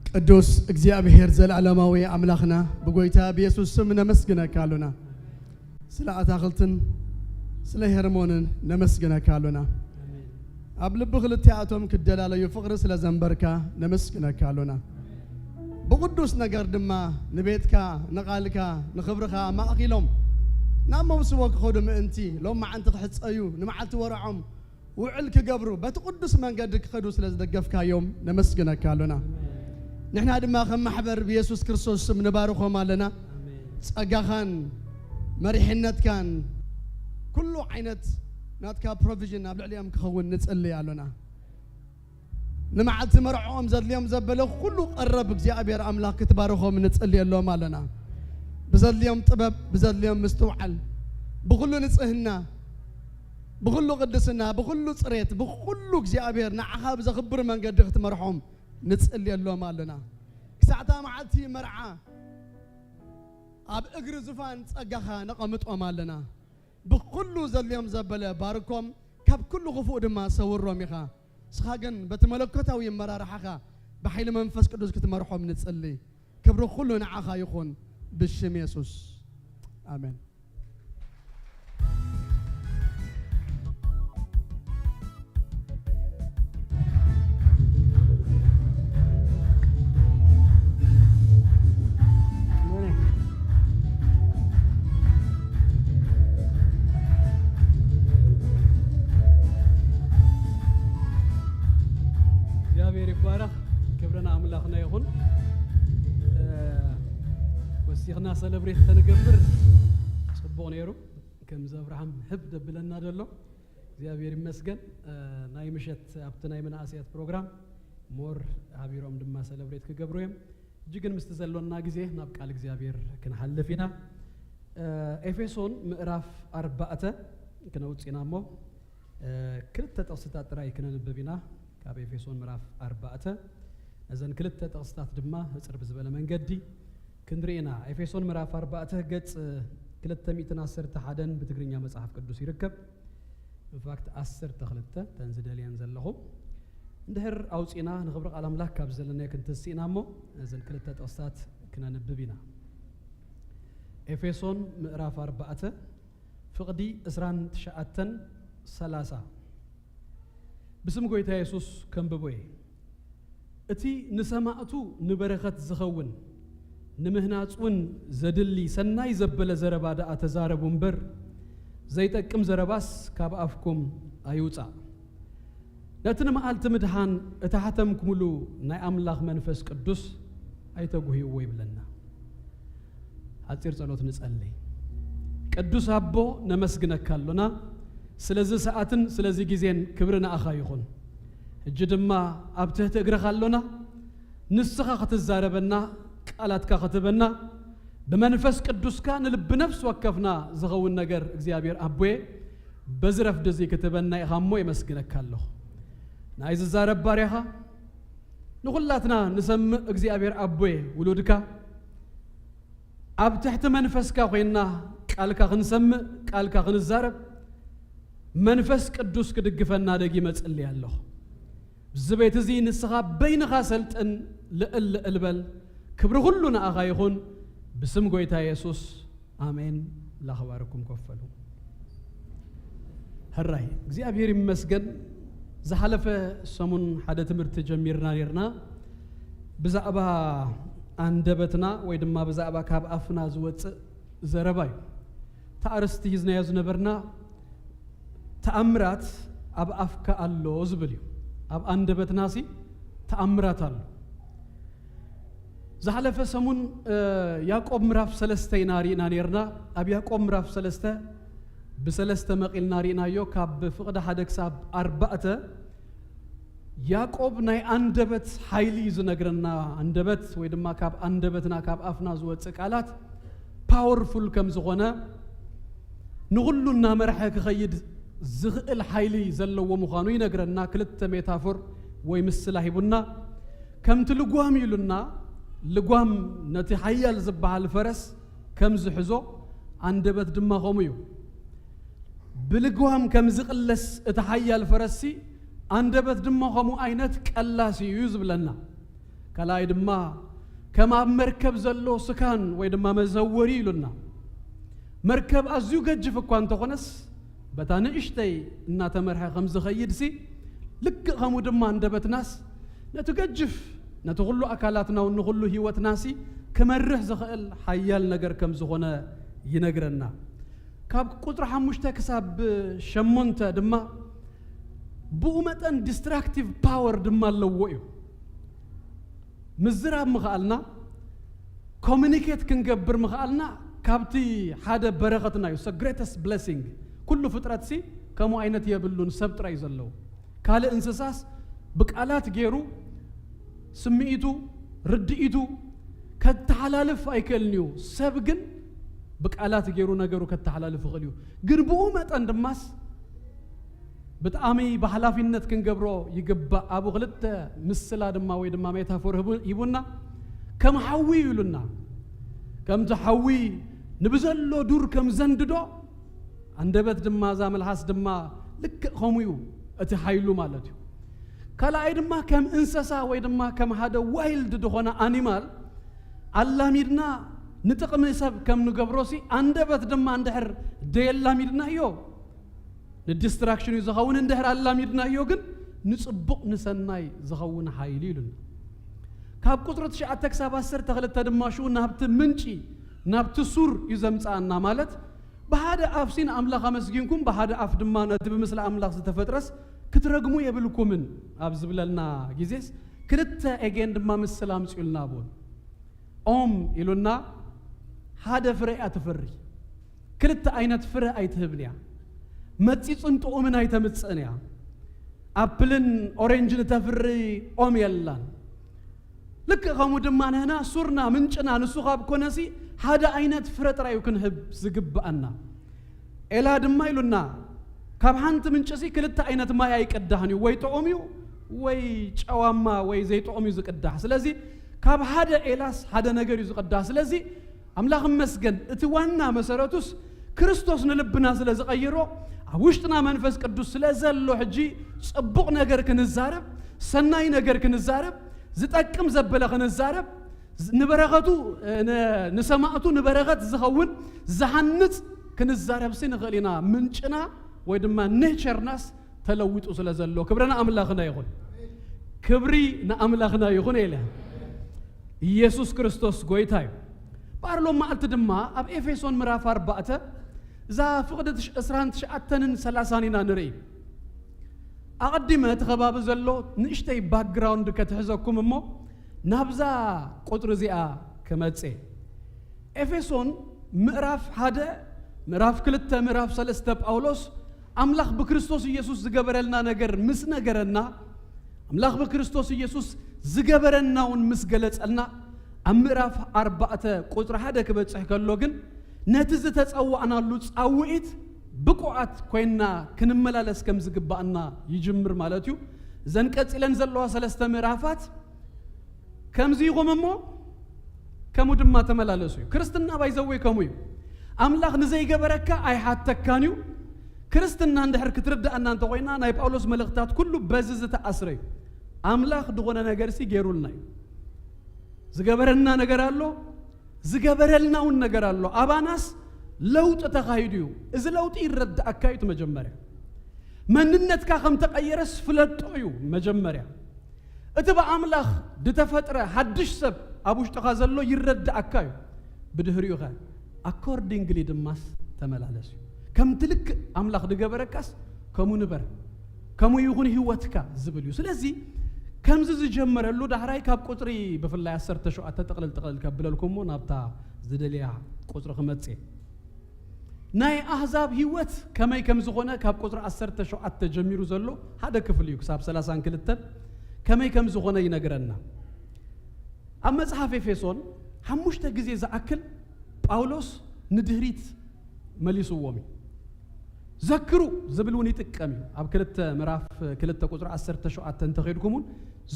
ቅዱስ እግዚኣብሔር ዘለዓለማዊ ኣምላኽና፣ ብጎይታ ብየሱስ ስም ነመስግነካ ኣሎና። ስለ ኣታኽልትን ስለ ሄርሞንን ነመስግነካ ኣሎና። ኣሜን። ኣብ ልቢ ክልቲኣቶም ክደላለዩ ፍቕሪ ስለ ዘንበርካ ነመስግነካ ኣሎና። ብቕዱስ ነገር ድማ ንቤትካ፣ ንቓልካ፣ ንኽብርኻ ማእኪሎም ናብ መውስቦ ክኸዱ ምእንቲ ሎም መዓንቲ ክሕጸዩ ንመዓልቲ ወርዖም ውዕል ክገብሩ በቲ ቅዱስ መንገዲ ክኸዱ ስለ ዝደገፍካዮም ነመስግነካ ኣሎና። ኣሜን። ንሕና ድማ ከም ማሕበር ብየሱስ ክርስቶስ ስም ንባርኾም ኣለና። ኣሜን። ጸጋኻን መሪሕነትካን ኩሉ ዓይነት ናትካ ፕሮቪዥን ኣብ ልዕሊኦም ክኸውን ንጽሊ ኣሎና። ንመዓልቲ መርዕኦም ዘድልዮም ዘበለ ኩሉ ቀረብ እግዚኣብሔር ኣምላኽ ክትባርኾም ንጽልየሎም ኣለና። ብዘድልዮም ጥበብ፣ ብዘድልዮም ምስትውዓል፣ ብኹሉ ንጽህና፣ ብኹሉ ቅድስና፣ ብኹሉ ጽሬት፣ ብኹሉ እግዚኣብሔር ንዓኻ ብዘኽብር መንገዲ ክትመርሖም ንጽልየሎም ኣለና። ክሳዕታ መዓልቲ መርዓ ኣብ እግሪ ዙፋን ጸጋኻ ነቐምጦም ኣለና። ብኹሉ ዘድልዮም ዘበለ ባርኮም፣ ካብ ኩሉ ክፉእ ድማ ሰውሮም ኢኻ። ንስኻ ግን በቲ መለኮታዊ ኣመራርሓኻ ብሓይሊ መንፈስ ቅዱስ ክትመርሖም ንጽሊ። ክብሪ ኩሉ ንዓኻ ይኹን፣ ብሽም የሱስ። ኣሜን። እግዚኣብሔር ይባረኽ። ክብሪ ንኣምላኽና ይኹን። እ፣ ወሲኽና ሰለብሬት ተንገብር ጽቡቕ ነይሩ። ከምዚ ኣብርሃም ህብ ደብለና ደሎ እግዚኣብሔር ይመስገን። እ፣ ናይ ምሸት ኣብቲ ናይ መናእሰያት ፕሮግራም ሞር ሃቢሮም ድማ ሰለብሬት ክገብሩ እዮም። እጂ ግን ምስቲ ዘሎና ግዜ ናብ ቃል እግዚኣብሔር ክንሓልፍ ኢና። እ፣ ኤፌሶን ምዕራፍ ኣርባዕተ ክነውጽእ ኢና እሞ፣ እ፣ ክልተ ጥቕስታት ጥራይ ክነንብብ ኢና። ካብ ኤፌሶን ምዕራፍ ኣርባዕተ ነዘን ክልተ ጥቕስታት ድማ ህጽር ብዝበለ መንገዲ ክንርኢ ኢና። ኤፌሶን ምዕራፍ ኣርባዕተ ገጽ ክልተ ሚእትን ዓሰርተ ሓደን ብትግርኛ መጽሓፍ ቅዱስ ይርከብ። ኢንፋክት ዓሰርተ ክልተ ተን ዝደልየን ዘለኹ። እንድሕር ኣውጺእና ንኽብሪ ቃል ኣምላኽ ካብ ዘለናዮ ክንትስእ ኢና እሞ፣ ነዘን ክልተ ጥቕስታት ክነንብብ ኢና። ኤፌሶን ምዕራፍ ኣርባዕተ ፍቕዲ ዕስራን ትሽዓተን ሰላሳ። ብስም ጎይታ የሱስ ከንብቦ እየ። እቲ ንሰማዕቱ ንበረኸት ዝኸውን፣ ንምህናጽ እውን ዘድሊ ሰናይ ዘበለ ዘረባ ደኣ ተዛረቡ እምበር፣ ዘይጠቅም ዘረባስ ካብ ኣፍኩም ኣይውጻእ። ነቲ ንመዓልቲ ምድሓን እተሓተምኩምሉ ናይ ኣምላኽ መንፈስ ቅዱስ ኣይተጉህይዎ ይብለና። ሓጺር ጸሎት ንጸሊ። ቅዱስ ኣቦ፣ ነመስግነካ ኣሎና። ስለዚ ሰዓትን ስለዚ ግዜን ክብሪ ንኣኻ ይኹን። ሕጂ ድማ ኣብ ትሕቲ እግርኻ ኣሎና። ንስኻ ክትዛረበና፣ ቃላትካ ክትበና፣ ብመንፈስ ቅዱስካ ንልቢ ነፍሲ ወከፍና ዝኸውን ነገር እግዚኣብሔር ኣቦየ በዚ ረፍዲ እዚ ክትበና ኢኻ እሞ የመስግነካ ኣለኹ። ናይ ዝዛረብ ባርያኻ ንኹላትና ንሰምዕ እግዚኣብሔር ኣቦየ ውሉድካ ኣብ ትሕቲ መንፈስካ ኮይንና ቃልካ ክንሰምዕ ቃልካ ክንዛረብ መንፈስ ቅዱስ ክድግፈና ደጊመ እጽሊ ኣለኹ። እዚ ቤት እዚ ንስኻ በይንኻ ሰልጥን ልዕል ልዕል በል። ክብሪ ኩሉ ንኣኻ ይኹን። ብስም ጎይታ የሱስ ኣሜን። ላኽባርኩም ኮፈሉ። ሕራይ እግዚኣብሔር ይመስገን። ዝሓለፈ ሰሙን ሓደ ትምህርቲ ጀሚርና ነርና። ብዛዕባ ኣንደበትና ወይ ድማ ብዛዕባ ካብ ኣፍና ዝወፅእ ዘረባ እዩ። ተኣርስቲ ሂዝናዮ ዝነበርና ተኣምራት ኣብ ኣፍካ ኣሎ ዝብል እዩ። ኣብ ኣንደበትናሲ ተኣምራት ኣሎ። ዝሓለፈ ሰሙን፣ እ፣ ያዕቆብ ምዕራፍ ሰለስተ ኢና ርኢና ነርና። ኣብ ያዕቆብ ምዕራፍ ሰለስተ ብሰለስተ መቒልና ርኢናዮ፣ ካብ ፍቕዲ ሓደ ክሳብ ኣርባዕተ። ያዕቆብ ናይ ኣንደበት ሓይሊ እዩ ዝነግረና። ኣንደበት ወይ ድማ ካብ ኣንደበትና፣ ካብ ኣፍና ዝወጽእ ቃላት ፓወርፉል ከም ዝኾነ፣ ንኹሉ እናመርሐ ክኸይድ ዝኽእል ሓይሊ ዘለዎ ምዃኑ ይነግረና። ክልተ ሜታፎር ወይ ምስላ ሂቡና። ከምቲ ልጓም ኢሉና፣ ልጓም ነቲ ሓያል ዝበሃል ፈረስ ከም ዝሕዞ፣ ኣንደበት ድማ ከምኡ እዩ። ብልጓም ከም ዝቕለስ እቲ ሓያል ፈረስሲ፣ ኣንደበት ድማ ከምኡ ዓይነት ቀላሲ እዩ ዝብለና። ካልኣይ ድማ፣ ከም ኣብ መርከብ ዘሎ ስካን ወይ ድማ መዘወሪ ኢሉና። መርከብ ኣዝዩ ገጅፍ እኳ እንተኾነስ፣ በታ ንእሽተይ እናተመርሐ ከም ዝኸይድሲ፣ ልክእ ከምኡ ድማ ኣንደበትናስ ነቲ ገጅፍ፣ ነቲ ኩሉ ኣካላትና እውን ንኹሉ ህይወትናሲ ክመርሕ ዝኽእል ሓያል ነገር ከም ዝኾነ ይነግረና። ካብ ቁጽሪ ሓሙሽተ ክሳብ ሸሞንተ ድማ ብኡ መጠን ዲስትራክቲቭ ፓወር ድማ ኣለዎ እዩ። ምዝራብ ምኽኣልና፣ ኮሚኒኬት ክንገብር ምኽኣልና ካብቲ ሓደ በረኸትና እዩ። So greatest blessing። ኩሉ ፍጥረትሲ ከምኡ ዓይነት የብሉን፣ ሰብ ጥራይ እዩ ዘለዎ። ካልእ እንስሳስ ብቃላት ገይሩ ስምዒቱ፣ ርድኢቱ ከተሓላልፍ ኣይክእልን እዩ። ሰብ ግን ብቃላት ገይሩ ነገሩ ከተሓላልፍ ይኽእል እዩ። ግን ብኡ መጠን ድማስ ብጣዕሚ ብሓላፊነት ክንገብሮ ይግባእ። ኣብኡ ክልተ ምስላ ድማ ወይ ድማ ሜታፎር ህቡ-፣ ሂቡና። ከም ሓዊ ኢሉና። ከምቲ ሓዊ ንብዘሎ ዱር ከም ዘንድዶ፣ ኣንደበት ድማ እዛ መልሓስ ድማ ልክእ ከምኡ እዩ እቲ ሓይሉ ማለት እዩ። ካልኣይ ድማ ከም እንስሳ ወይ ድማ ከም ሓደ ዋይልድ ዝኾነ ኣኒማል ኣላሚድና ንጥቕሚ ሰብ ከም ንገብሮሲ፣ ኣንደበት ድማ እንድሕር ደየላሚድናዮ፣ ንዲስትራክሽን እዩ ዝኸውን። እንድሕር ኣላሚድናዮ ግን ንጽቡቕ ንሰናይ ዝኸውን ሓይሊ ኢሉና። ካብ ቁጽሪ ትሽዓተ ክሳብ ዓሰርተ ክልተ ድማ ሽኡ ናብቲ ምንጪ፣ ናብቲ ሱር እዩ ዘምጽኣና። ማለት ብሓደ ኣፍሲ ንኣምላኽ ኣመስጊንኩም፣ ብሓደ ኣፍ ድማ ነቲ ብምስሊ ኣምላኽ ዝተፈጥረስ ክትረግሙ የብልኩምን ኣብ ዝብለልና ግዜስ፣ ክልተ ኤጌን ድማ ምስል ኣምፅኡልና ኣብኡ። ኦም ኢሉና፣ ሓደ ፍረ እያ ትፍሪ። ክልተ ዓይነት ፍረ ኣይትህብን እያ። መፂፅን ጥዑምን ኣይተምፅእን እያ። ኣፕልን ኦሬንጅን እተፍሪ ኦም የላን። ልክእ ከምኡ ድማ ንህና ሱርና፣ ምንጭና ንሱ ካብ ኮነሲ፣ ሓደ ዓይነት ፍረ ጥራይ እዩ ክንህብ ዝግብኣና። ኤላ ድማ ኢሉና፣ ካብ ሓንቲ ምንጭሲ ክልተ ዓይነት ማይ ኣይቅዳሕን እዩ፣ ወይ ጥዑም እዩ፣ ወይ ጨዋማ ወይ ዘይጥዑም እዩ ዝቅዳሕ። ስለዚ ካብ ሓደ ኤላስ ሓደ ነገር እዩ ዝቅዳሕ። ስለዚ ኣምላኽ ይመስገን፣ እቲ ዋና መሰረቱስ ክርስቶስ ንልብና ስለ ዝቐይሮ፣ ኣብ ውሽጥና መንፈስ ቅዱስ ስለ ዘሎ፣ ሕጂ ጽቡቕ ነገር ክንዛረብ፣ ሰናይ ነገር ክንዛረብ፣ ዝጠቅም ዘበለ ክንዛረብ፣ ዝ-፣ ንበረኸቱ፣ እ፣ ን-፣ ንሰማዕቱ ንበረኸት ዝኸውን ዝሃንጽ ክንዛረብሲ ንኽእል ኢና። ምንጭና ወይ ድማ ኔቸርናስ ተለዊጡ ስለ ዘሎ፣ ክብሪ ንኣምላኽና ይኹን። ክብሪ ንኣምላኽና ይኹን። ኤልያ ኢየሱስ ክርስቶስ ጎይታ እዩ። ባርሎ መዓልቲ ድማ ኣብ ኤፌሶን ምዕራፍ ኣርባዕተ፣ እዛ ፍቕዲ ትሽ-፣ ዕስራን ትሽዓተንን ሰላሳን ኢና ንርኢ። ኣቐዲመ እቲ ከባቢ ዘሎ ንእሽተይ ባክግራውንድ ከትሕዘኩም እሞ፣ ናብዛ ቁጽሪ እዚኣ ክመጽእ። ኤፌሶን ምዕራፍ ሓደ፣ ምዕራፍ ክልተ፣ ምዕራፍ ሰለስተ ጳውሎስ ኣምላኽ ብክርስቶስ ኢየሱስ ዝገበረልና ነገር ምስ ነገረና፣ ኣምላኽ ብክርስቶስ ኢየሱስ ዝገበረና እውን ምስ ገለጸልና፣ ኣብ ምዕራፍ ኣርባዕተ ቁጽሪ ሓደ ክበጽሕ ከሎ ግን፣ ነቲ ዝተጸዋዕናሉ ጻውዒት ብቑዓት ኮይንና ክንመላለስ ከም ዝግባኣና ይጅምር ማለት እዩ። እዘን ቀጺለን ዘለዋ ሰለስተ ምዕራፋት ከምዚ ኢኹም እሞ፣ ከምኡ ድማ ተመላለሱ እዩ። ክርስትና ባይዘወይ ከምኡ እዩ። ኣምላኽ ንዘይገበረካ ኣይሓተካን እዩ። ክርስትና እንድሕር ክትርድኣና እንተኾይና፣ ናይ ጳውሎስ መልእኽታት ኩሉ በዚ ዝተኣስረ እዩ። ኣምላኽ ዝኾነ ነገርሲ ገይሩልና እዩ። ዝገበረና ነገር ኣሎ፣ ዝገበረልና እውን ነገር ኣሎ። ኣባናስ ለውጢ ተኻሂዱ እዩ። እዚ ለውጢ ይረድኣካ እዩ እቲ መጀመርያ። መንነትካ ከም ተቐየረስ ፍለጦ እዩ መጀመርያ። እቲ ብኣምላኽ ዝተፈጥረ ሓድሽ ሰብ ኣብ ውሽጥኻ ዘሎ ይረድኣካ እዩ። ብድሕሪኡ ኸ ኣኮርዲንግሊ ድማስ ተመላለስ እዩ። ከምቲ ልክእ ኣምላኽ ዝገበረካስ ከምኡ ንበር፣ ከምኡ ይኹን ህይወትካ ዝብል እዩ። ስለዚ ከምዚ ዝጀመረሉ ዳሕራይ ካብ ቁጽሪ ብፍላይ ዓሰርተ ሸውዓተ ጥቕልል ጥቕልል ከብለልኩሞ ናብታ ዝደልያ ቁጽሪ ክመጽእ። ናይ ኣህዛብ ህይወት ከመይ ከም ዝኾነ ካብ ቁጽሪ ዓሰርተ ሸውዓተ ጀሚሩ ዘሎ ሓደ ክፍሊ እዩ፣ ክሳብ ሰላሳን ክልተን ከመይ ከም ዝኾነ ይነግረና። ኣብ መጽሓፍ ኤፌሶን ሓሙሽተ ግዜ ዝኣክል ጳውሎስ ንድህሪት መሊስዎም እዩ። ዘክሩ ዝብል እውን ይጥቀም እዩ። ኣብ ክልተ ምዕራፍ ክልተ ቁጽሪ ዓሰርተ ሸውዓተ እንተኸይድኩም እውን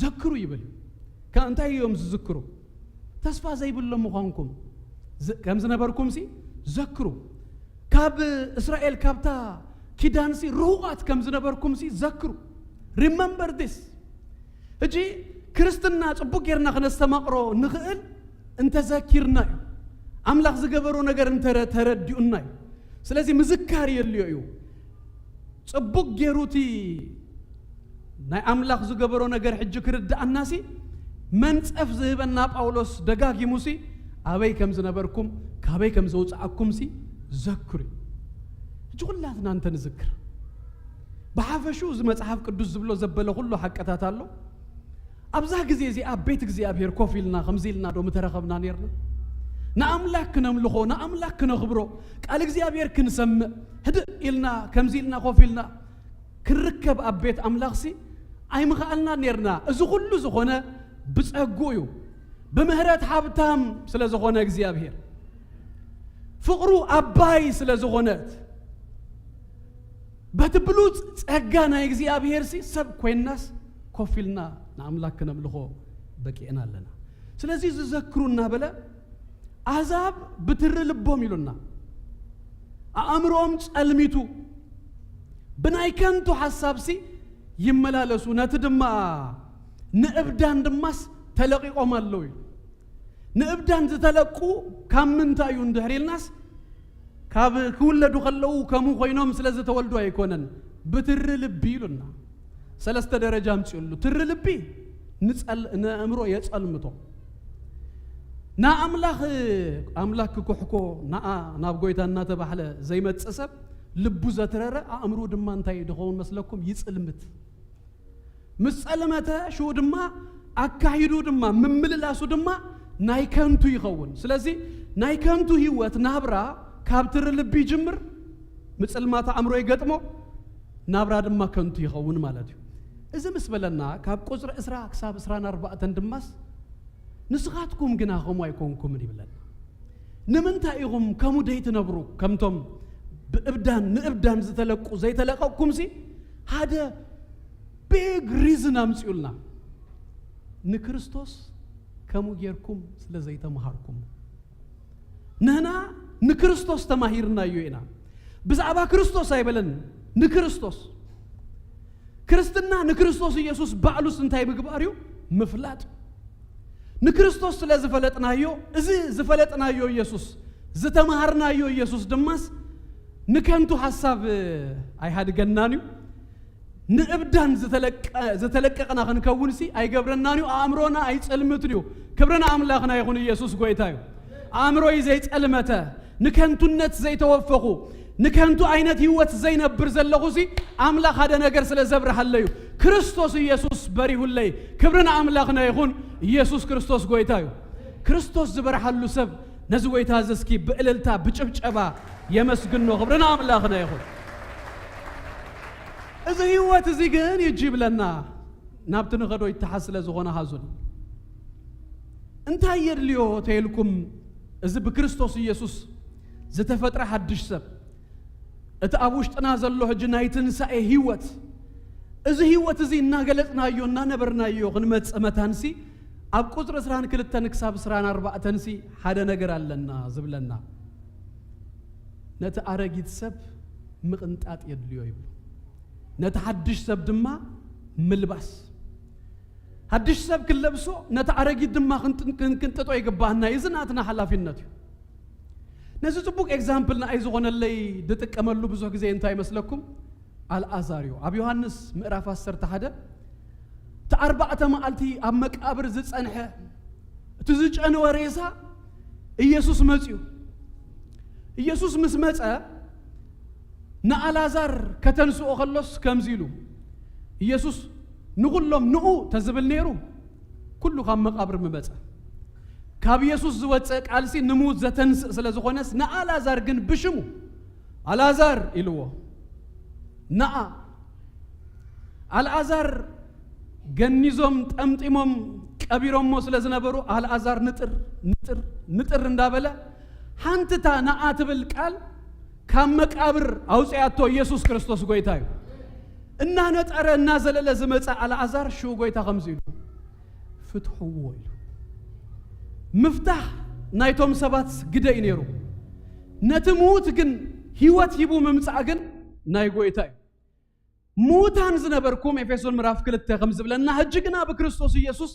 ዘክሩ ይብል እዩ። ከ-፣ እንታይ እዮም ዝዝክሩ? ተስፋ ዘይብሎም ምዃንኩም ዝ-፣ ከም ዝነበርኩም ሲ ዘክሩ። ካብ እስራኤል ካብታ ኪዳን ሲ ርሁቓት ከም ዝነበርኩም ሲ ዘክሩ። Remember this። ሕጂ ክርስትና ጽቡቅ ጌርና ክነስተማቕሮ ንኽእል እንተዘኪርና እዩ። ኣምላኽ ዝገበሮ ነገር እንተ ተረዲኡና እዩ። ስለዚ ምዝካር የድልዮ እዩ። ጽቡቅ ጌሩ እቲ ናይ ኣምላኽ ዝገበሮ ነገር ሕጂ ክርድኣና ሲ መንጸፍ ዝህበና ጳውሎስ ደጋጊሙ ሲ ኣበይ ከም ዝነበርኩም ካበይ ከም ዘውጽኣኩም ሲ ዘክሩ እዩ። ሕጂ ኩላትና እንተ ንዝክር ብሓፈሹ እዚ መጽሓፍ ቅዱስ ዝብሎ ዘበለ ኩሉ ሓቅታት ኣሎ። ኣብዛ ግዜ እዚኣ ኣብ ቤት እግዚኣብሔር ኮፍ ኢልና ከምዚ ኢልና ዶ ምተረኸብና ኔርና? ንኣምላክ ክነምልኾ፣ ንኣምላክ ክነኽብሮ፣ ቃል እግዚኣብሔር ክንሰምዕ፣ ህድእ ኢልና ከምዚ ኢልና ኮፍ ኢልና ክርከብ ኣብ ቤት ኣምላኽሲ ኣይምኽኣልና ኔርና። እዚ ኩሉ ዝኾነ ብጸጉ እዩ። ብምህረት ሃብታም ስለ ዝኾነ እግዚኣብሔር፣ ፍቕሩ ኣባይ ስለ ዝኾነት፣ በቲ ብሉጽ ጸጋ ናይ እግዚኣብሔር ሲ ሰብ ኮይንናስ ኮፍ ኢልና ንኣምላክ ክነምልኾ በቂዕና ኣለና። ስለዚ ዝዘክሩ እናበለ ኣሕዛብ ብትሪ ልቦም ኢሉና፣ ኣእምሮኦም ጸልሚቱ ብናይ ከንቱ ሓሳብሲ ይመላለሱ፣ ነቲ ድማ ንእብዳን ድማስ ተለቂቖም ኣለዉ እዩ። ንእብዳን ዝተለቁ ካብ ምንታይ እዩ እንድሕር ኢልናስ፣ ካብ ክውለዱ ከለዉ ከምኡ ኮይኖም ስለ ዝተወልዱ ኣይኮነን፣ ብትሪ ልቢ ኢሉና። ሰለስተ ደረጃ ኣምጺኡሉ። ትሪ ልቢ ንጸል-፣ ንኣእምሮ የጸልምቶ። ንኣምላኽ፣ ኣምላኽ ክኩሕኮ፣ ንኣ ናብ ጎይታ እናተባህለ ዘይመጽእ ሰብ ልቡ ዘትረረ ኣእምሮ ድማ እንታይ ድኸውን መስለኩም? ይጽልምት። ምስ ጸለመተ ሽኡ ድማ ኣካሂዱ ድማ ምምልላሱ ድማ ናይ ከንቱ ይኸውን። ስለዚ ናይ ከንቱ ህይወት ናብራ ካብ ትሪ ልቢ ይጅምር፣ ምጽልማት ኣእምሮ ይገጥሞ፣ ናብራ ድማ ከንቱ ይኸውን ማለት እዩ። እዚ ምስ በለና ካብ ቁጽሪ ዕስራ ክሳብ ዕስራን ኣርባዕተን ድማስ ንስኻትኩም ግና ከምኡ ኣይኮንኩምን ይብለና። ንምንታይ ኢኹም ከምኡ ደይትነብሩ? ከምቶም ብእብዳን ንእብዳን ዝተለቁ ዘይተለቀቅኩምሲ ሓደ ቢግ ሪዝን ኣምፅኡልና። ንክርስቶስ ከምኡ ጌርኩም ስለ ዘይተምሃርኩም። ንሕና ንክርስቶስ ተማሂርናዮ ኢና። ብዛዕባ ክርስቶስ ኣይበለን፣ ንክርስቶስ። ክርስትና ንክርስቶስ ኢየሱስ ባዕሉስ እንታይ ምግባር እዩ? ምፍላጥ። ንክርስቶስ ስለ ዝፈለጥናዮ፣ እዚ ዝፈለጥናዮ ኢየሱስ፣ ዝተማሃርናዮ ኢየሱስ ድማስ ንከንቱ ሓሳብ ኣይሃድገናን እዩ። ንእብዳን ዝተለቀ-፣ ዝተለቀቕና ክንከውንሲ ኣይገብረናን እዩ። ኣእምሮና ኣይጸልምትን እዩ። ክብሪ ንኣምላኽና ይኹን። ኢየሱስ ጎይታ እዩ። ኣእምሮይ ዘይጸልመተ፣ ንከንቱነት ዘይተወፈኹ፣ ንከንቱ ዓይነት ህይወት ዘይነብር ዘለኹሲ ኣምላኽ ሓደ ነገር ስለ ዘብርሃለዩ። ክርስቶስ ኢየሱስ በሪሁለይ። ክብሪ ንኣምላኽና ይኹን። ኢየሱስ ክርስቶስ ጎይታ እዩ። ክርስቶስ ዝበርሃሉ ሰብ ነዚ ጎይታ እዚ እስኪ ብእልልታ ብጭብጨባ የመስግኖ። ክብሪ ንኣምላኽና ይኹን። እዚ ህይወት እዚ ግን ይጅብለና ናብቲ ንኸዶ ይተሓዝ ስለ ዝኾነ ሃዙን። እንታይ የድልዮ ተይልኩም፣ እዚ ብክርስቶስ ኢየሱስ ዝተፈጥረ ሓድሽ ሰብ፣ እቲ ኣብ ውሽጥና ዘሎ ሕጂ ናይ ትንሳኤ ህይወት፣ እዚ ህይወት እዚ እናገለጽናዮ እናነበርናዮ ክንመጽእ መታንሲ፣ ኣብ ቁጽሪ ዕስራን ክልተን ክሳብ ዕስራን ኣርባዕተንሲ ሓደ ነገር ኣለና ዝብለና። ነቲ ኣረጊት ሰብ ምቕንጣጥ የድልዮ ይብሉ። ነቲ ሓድሽ ሰብ ድማ ምልባስ። ሓድሽ ሰብ ክንለብሶ፣ ነቲ ኣረጊት ድማ ክንጥ-፣ ክን-፣ ክንጥጦ ይግባኣና እዩ። እዚ ናትና ሓላፊነት እዩ። ነዚ ጽቡቕ ኤግዛምፕል ንኣይ ዝኾነለይ ዝጥቀመሉ ብዙሕ ግዜ እንታይ ይመስለኩም? ኣልኣዛር እዩ። ኣብ ዮሃንስ ምዕራፍ ዓሰርተ ሓደ፣ እቲ ኣርባዕተ መዓልቲ ኣብ መቃብር ዝጸንሐ፣ እቲ ዝጨነወ ሬሳ፣ ኢየሱስ መጽዩ። ኢየሱስ ምስ መጸ፣ ንኣልኣዛር ከተንስኦ ከሎስ ከምዚ ኢሉ፣ ኢየሱስ ንኹሎም ንኡ ተዝብል ነይሩ፣ ኩሉ ካብ መቃብር ምመጸ። ካብ ኢየሱስ ዝወጸ ቃልሲ ንምዉት ዘተንስእ ስለ ዝኾነስ፣ ንኣልኣዛር ግን ብሽሙ፣ "ኣልኣዛር" ኢልዎ። ነኣ። ኣልኣዛር ገኒዞም ጠምጢሞም ቀቢሮሞ ስለ ዝነበሩ፣ ኣልኣዛር ንጥር፣ ንጥር፣ ንጥር እንዳበለ፣ ሓንቲ እታ ነኣ ትብል ቃል ካብ መቃብር ኣውፅኣቶ ኢየሱስ ክርስቶስ ጎይታ እዩ። እናነጠረ እናዘለለ ዝመፀ ኣልኣዛር ሽው ጎይታ ከምዚ ኢሉ፣ "ፍትሕዎ" ኢሉ። ምፍታሕ ናይቶም ሰባት ግደ እዩ ነይሩ። ነቲ ምዉት ግን ህይወት ሂቡ ምምፃእ ግን ናይ ጎይታ እዩ። ምዉታን ዝነበርኩም፣ ኤፌሶን ምዕራፍ ክልተ ከም ዝብለና፣ ሕጂ ግና ብክርስቶስ ኢየሱስ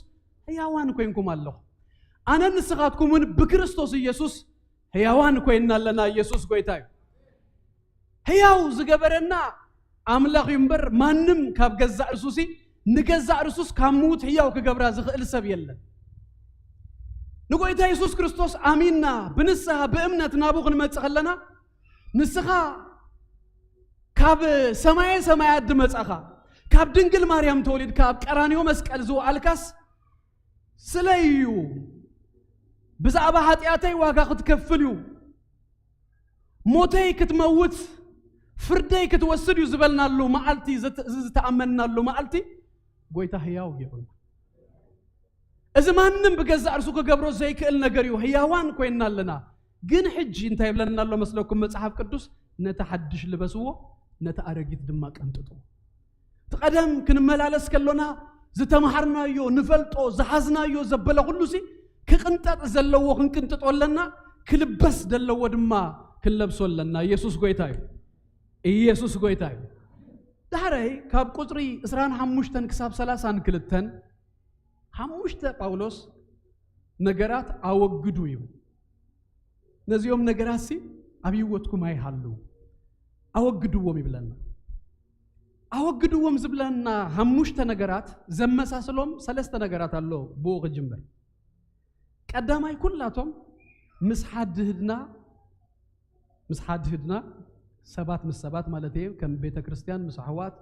ህያዋን ኮይንኩም ኣለኹም። ኣነን ንስኻትኩም እውን ብክርስቶስ ኢየሱስ ህያዋን ኮይንና ኣለና። ኢየሱስ ጎይታ እዩ። ህያው ዝገበረና ኣምላኽ እዩ እምበር፣ ማንም ካብ ገዛእ ርእሱሲ፣ ንገዛእ ርእሱስ ካብ ምዉት ህያው ክገብራ ዝኽእል ሰብ የለን። ንጎይታ የሱስ ክርስቶስ ኣሚንና ብንስሓ ብእምነት ናብኡ ክንመጽእ ከለና፣ ንስኻ ካብ ሰማየ ሰማያት ድመጻኻ፣ ካብ ድንግል ማርያም ተወሊድካ፣ ኣብ ቀራንዮ መስቀል ዝወዓልካስ ስለይ እዩ። ብዛዕባ ሓጢኣተይ ዋጋ ክትከፍል እዩ። ሞተይ ክትመውት፣ ፍርደይ ክትወስድ እዩ ዝበልናሉ መዓልቲ፣ ዝት-፣ እዚ ዝተኣመንናሉ መዓልቲ፣ ጎይታ ህያው ገይሩና። እዚ ማንም ብገዛእ ርእሱ ክገብሮ ዘይክእል ነገር እዩ። ህያዋን ኮይንና ኣለና። ግን ሕጂ እንታይ ይብለና ኣሎ መስለኩም መጽሓፍ ቅዱስ? "ነቲ ሓድሽ ልበስዎ፣ ነቲ ኣረጊት ድማ ቀንጥጥዎ።" እቲ ቀደም ክንመላለስ ከሎና ዝተምሃርናዮ፣ ንፈልጦ፣ ዝሓዝናዮ ዘበለ ኩሉሲ ክቕንጠጥ ዘለዎ ክንቅንጥጦ ኣለና፣ ክልበስ ዘለዎ ድማ ክንለብሶ ኣለና። ኢየሱስ ጎይታ እዩ። ኢየሱስ ጎይታ እዩ። ዳሕረይ ካብ ቁጽሪ ዕስራን ሓሙሽተን ክሳብ ሰላሳን ክልተን ሓሙሽተ ጳውሎስ ነገራት ኣወግዱ እዩ። ነዚኦም ነገራትሲ ኣብ ህይወትኩም ኣይሃሉ፣ ኣወግድዎም ይብለና። ኣወግድዎም ዝብለና ሓሙሽተ ነገራት ዘመሳስሎም ሰለስተ ነገራት ኣሎ። ብኡ ክጅምር። ቀዳማይ፣ ኩላቶም ምስ ሓድህድና፣ ምስ ሓድህድና ሰባት ምስ ሰባት ማለት እዩ፣ ከም ቤተ ክርስቲያን ምስ ኣሕዋት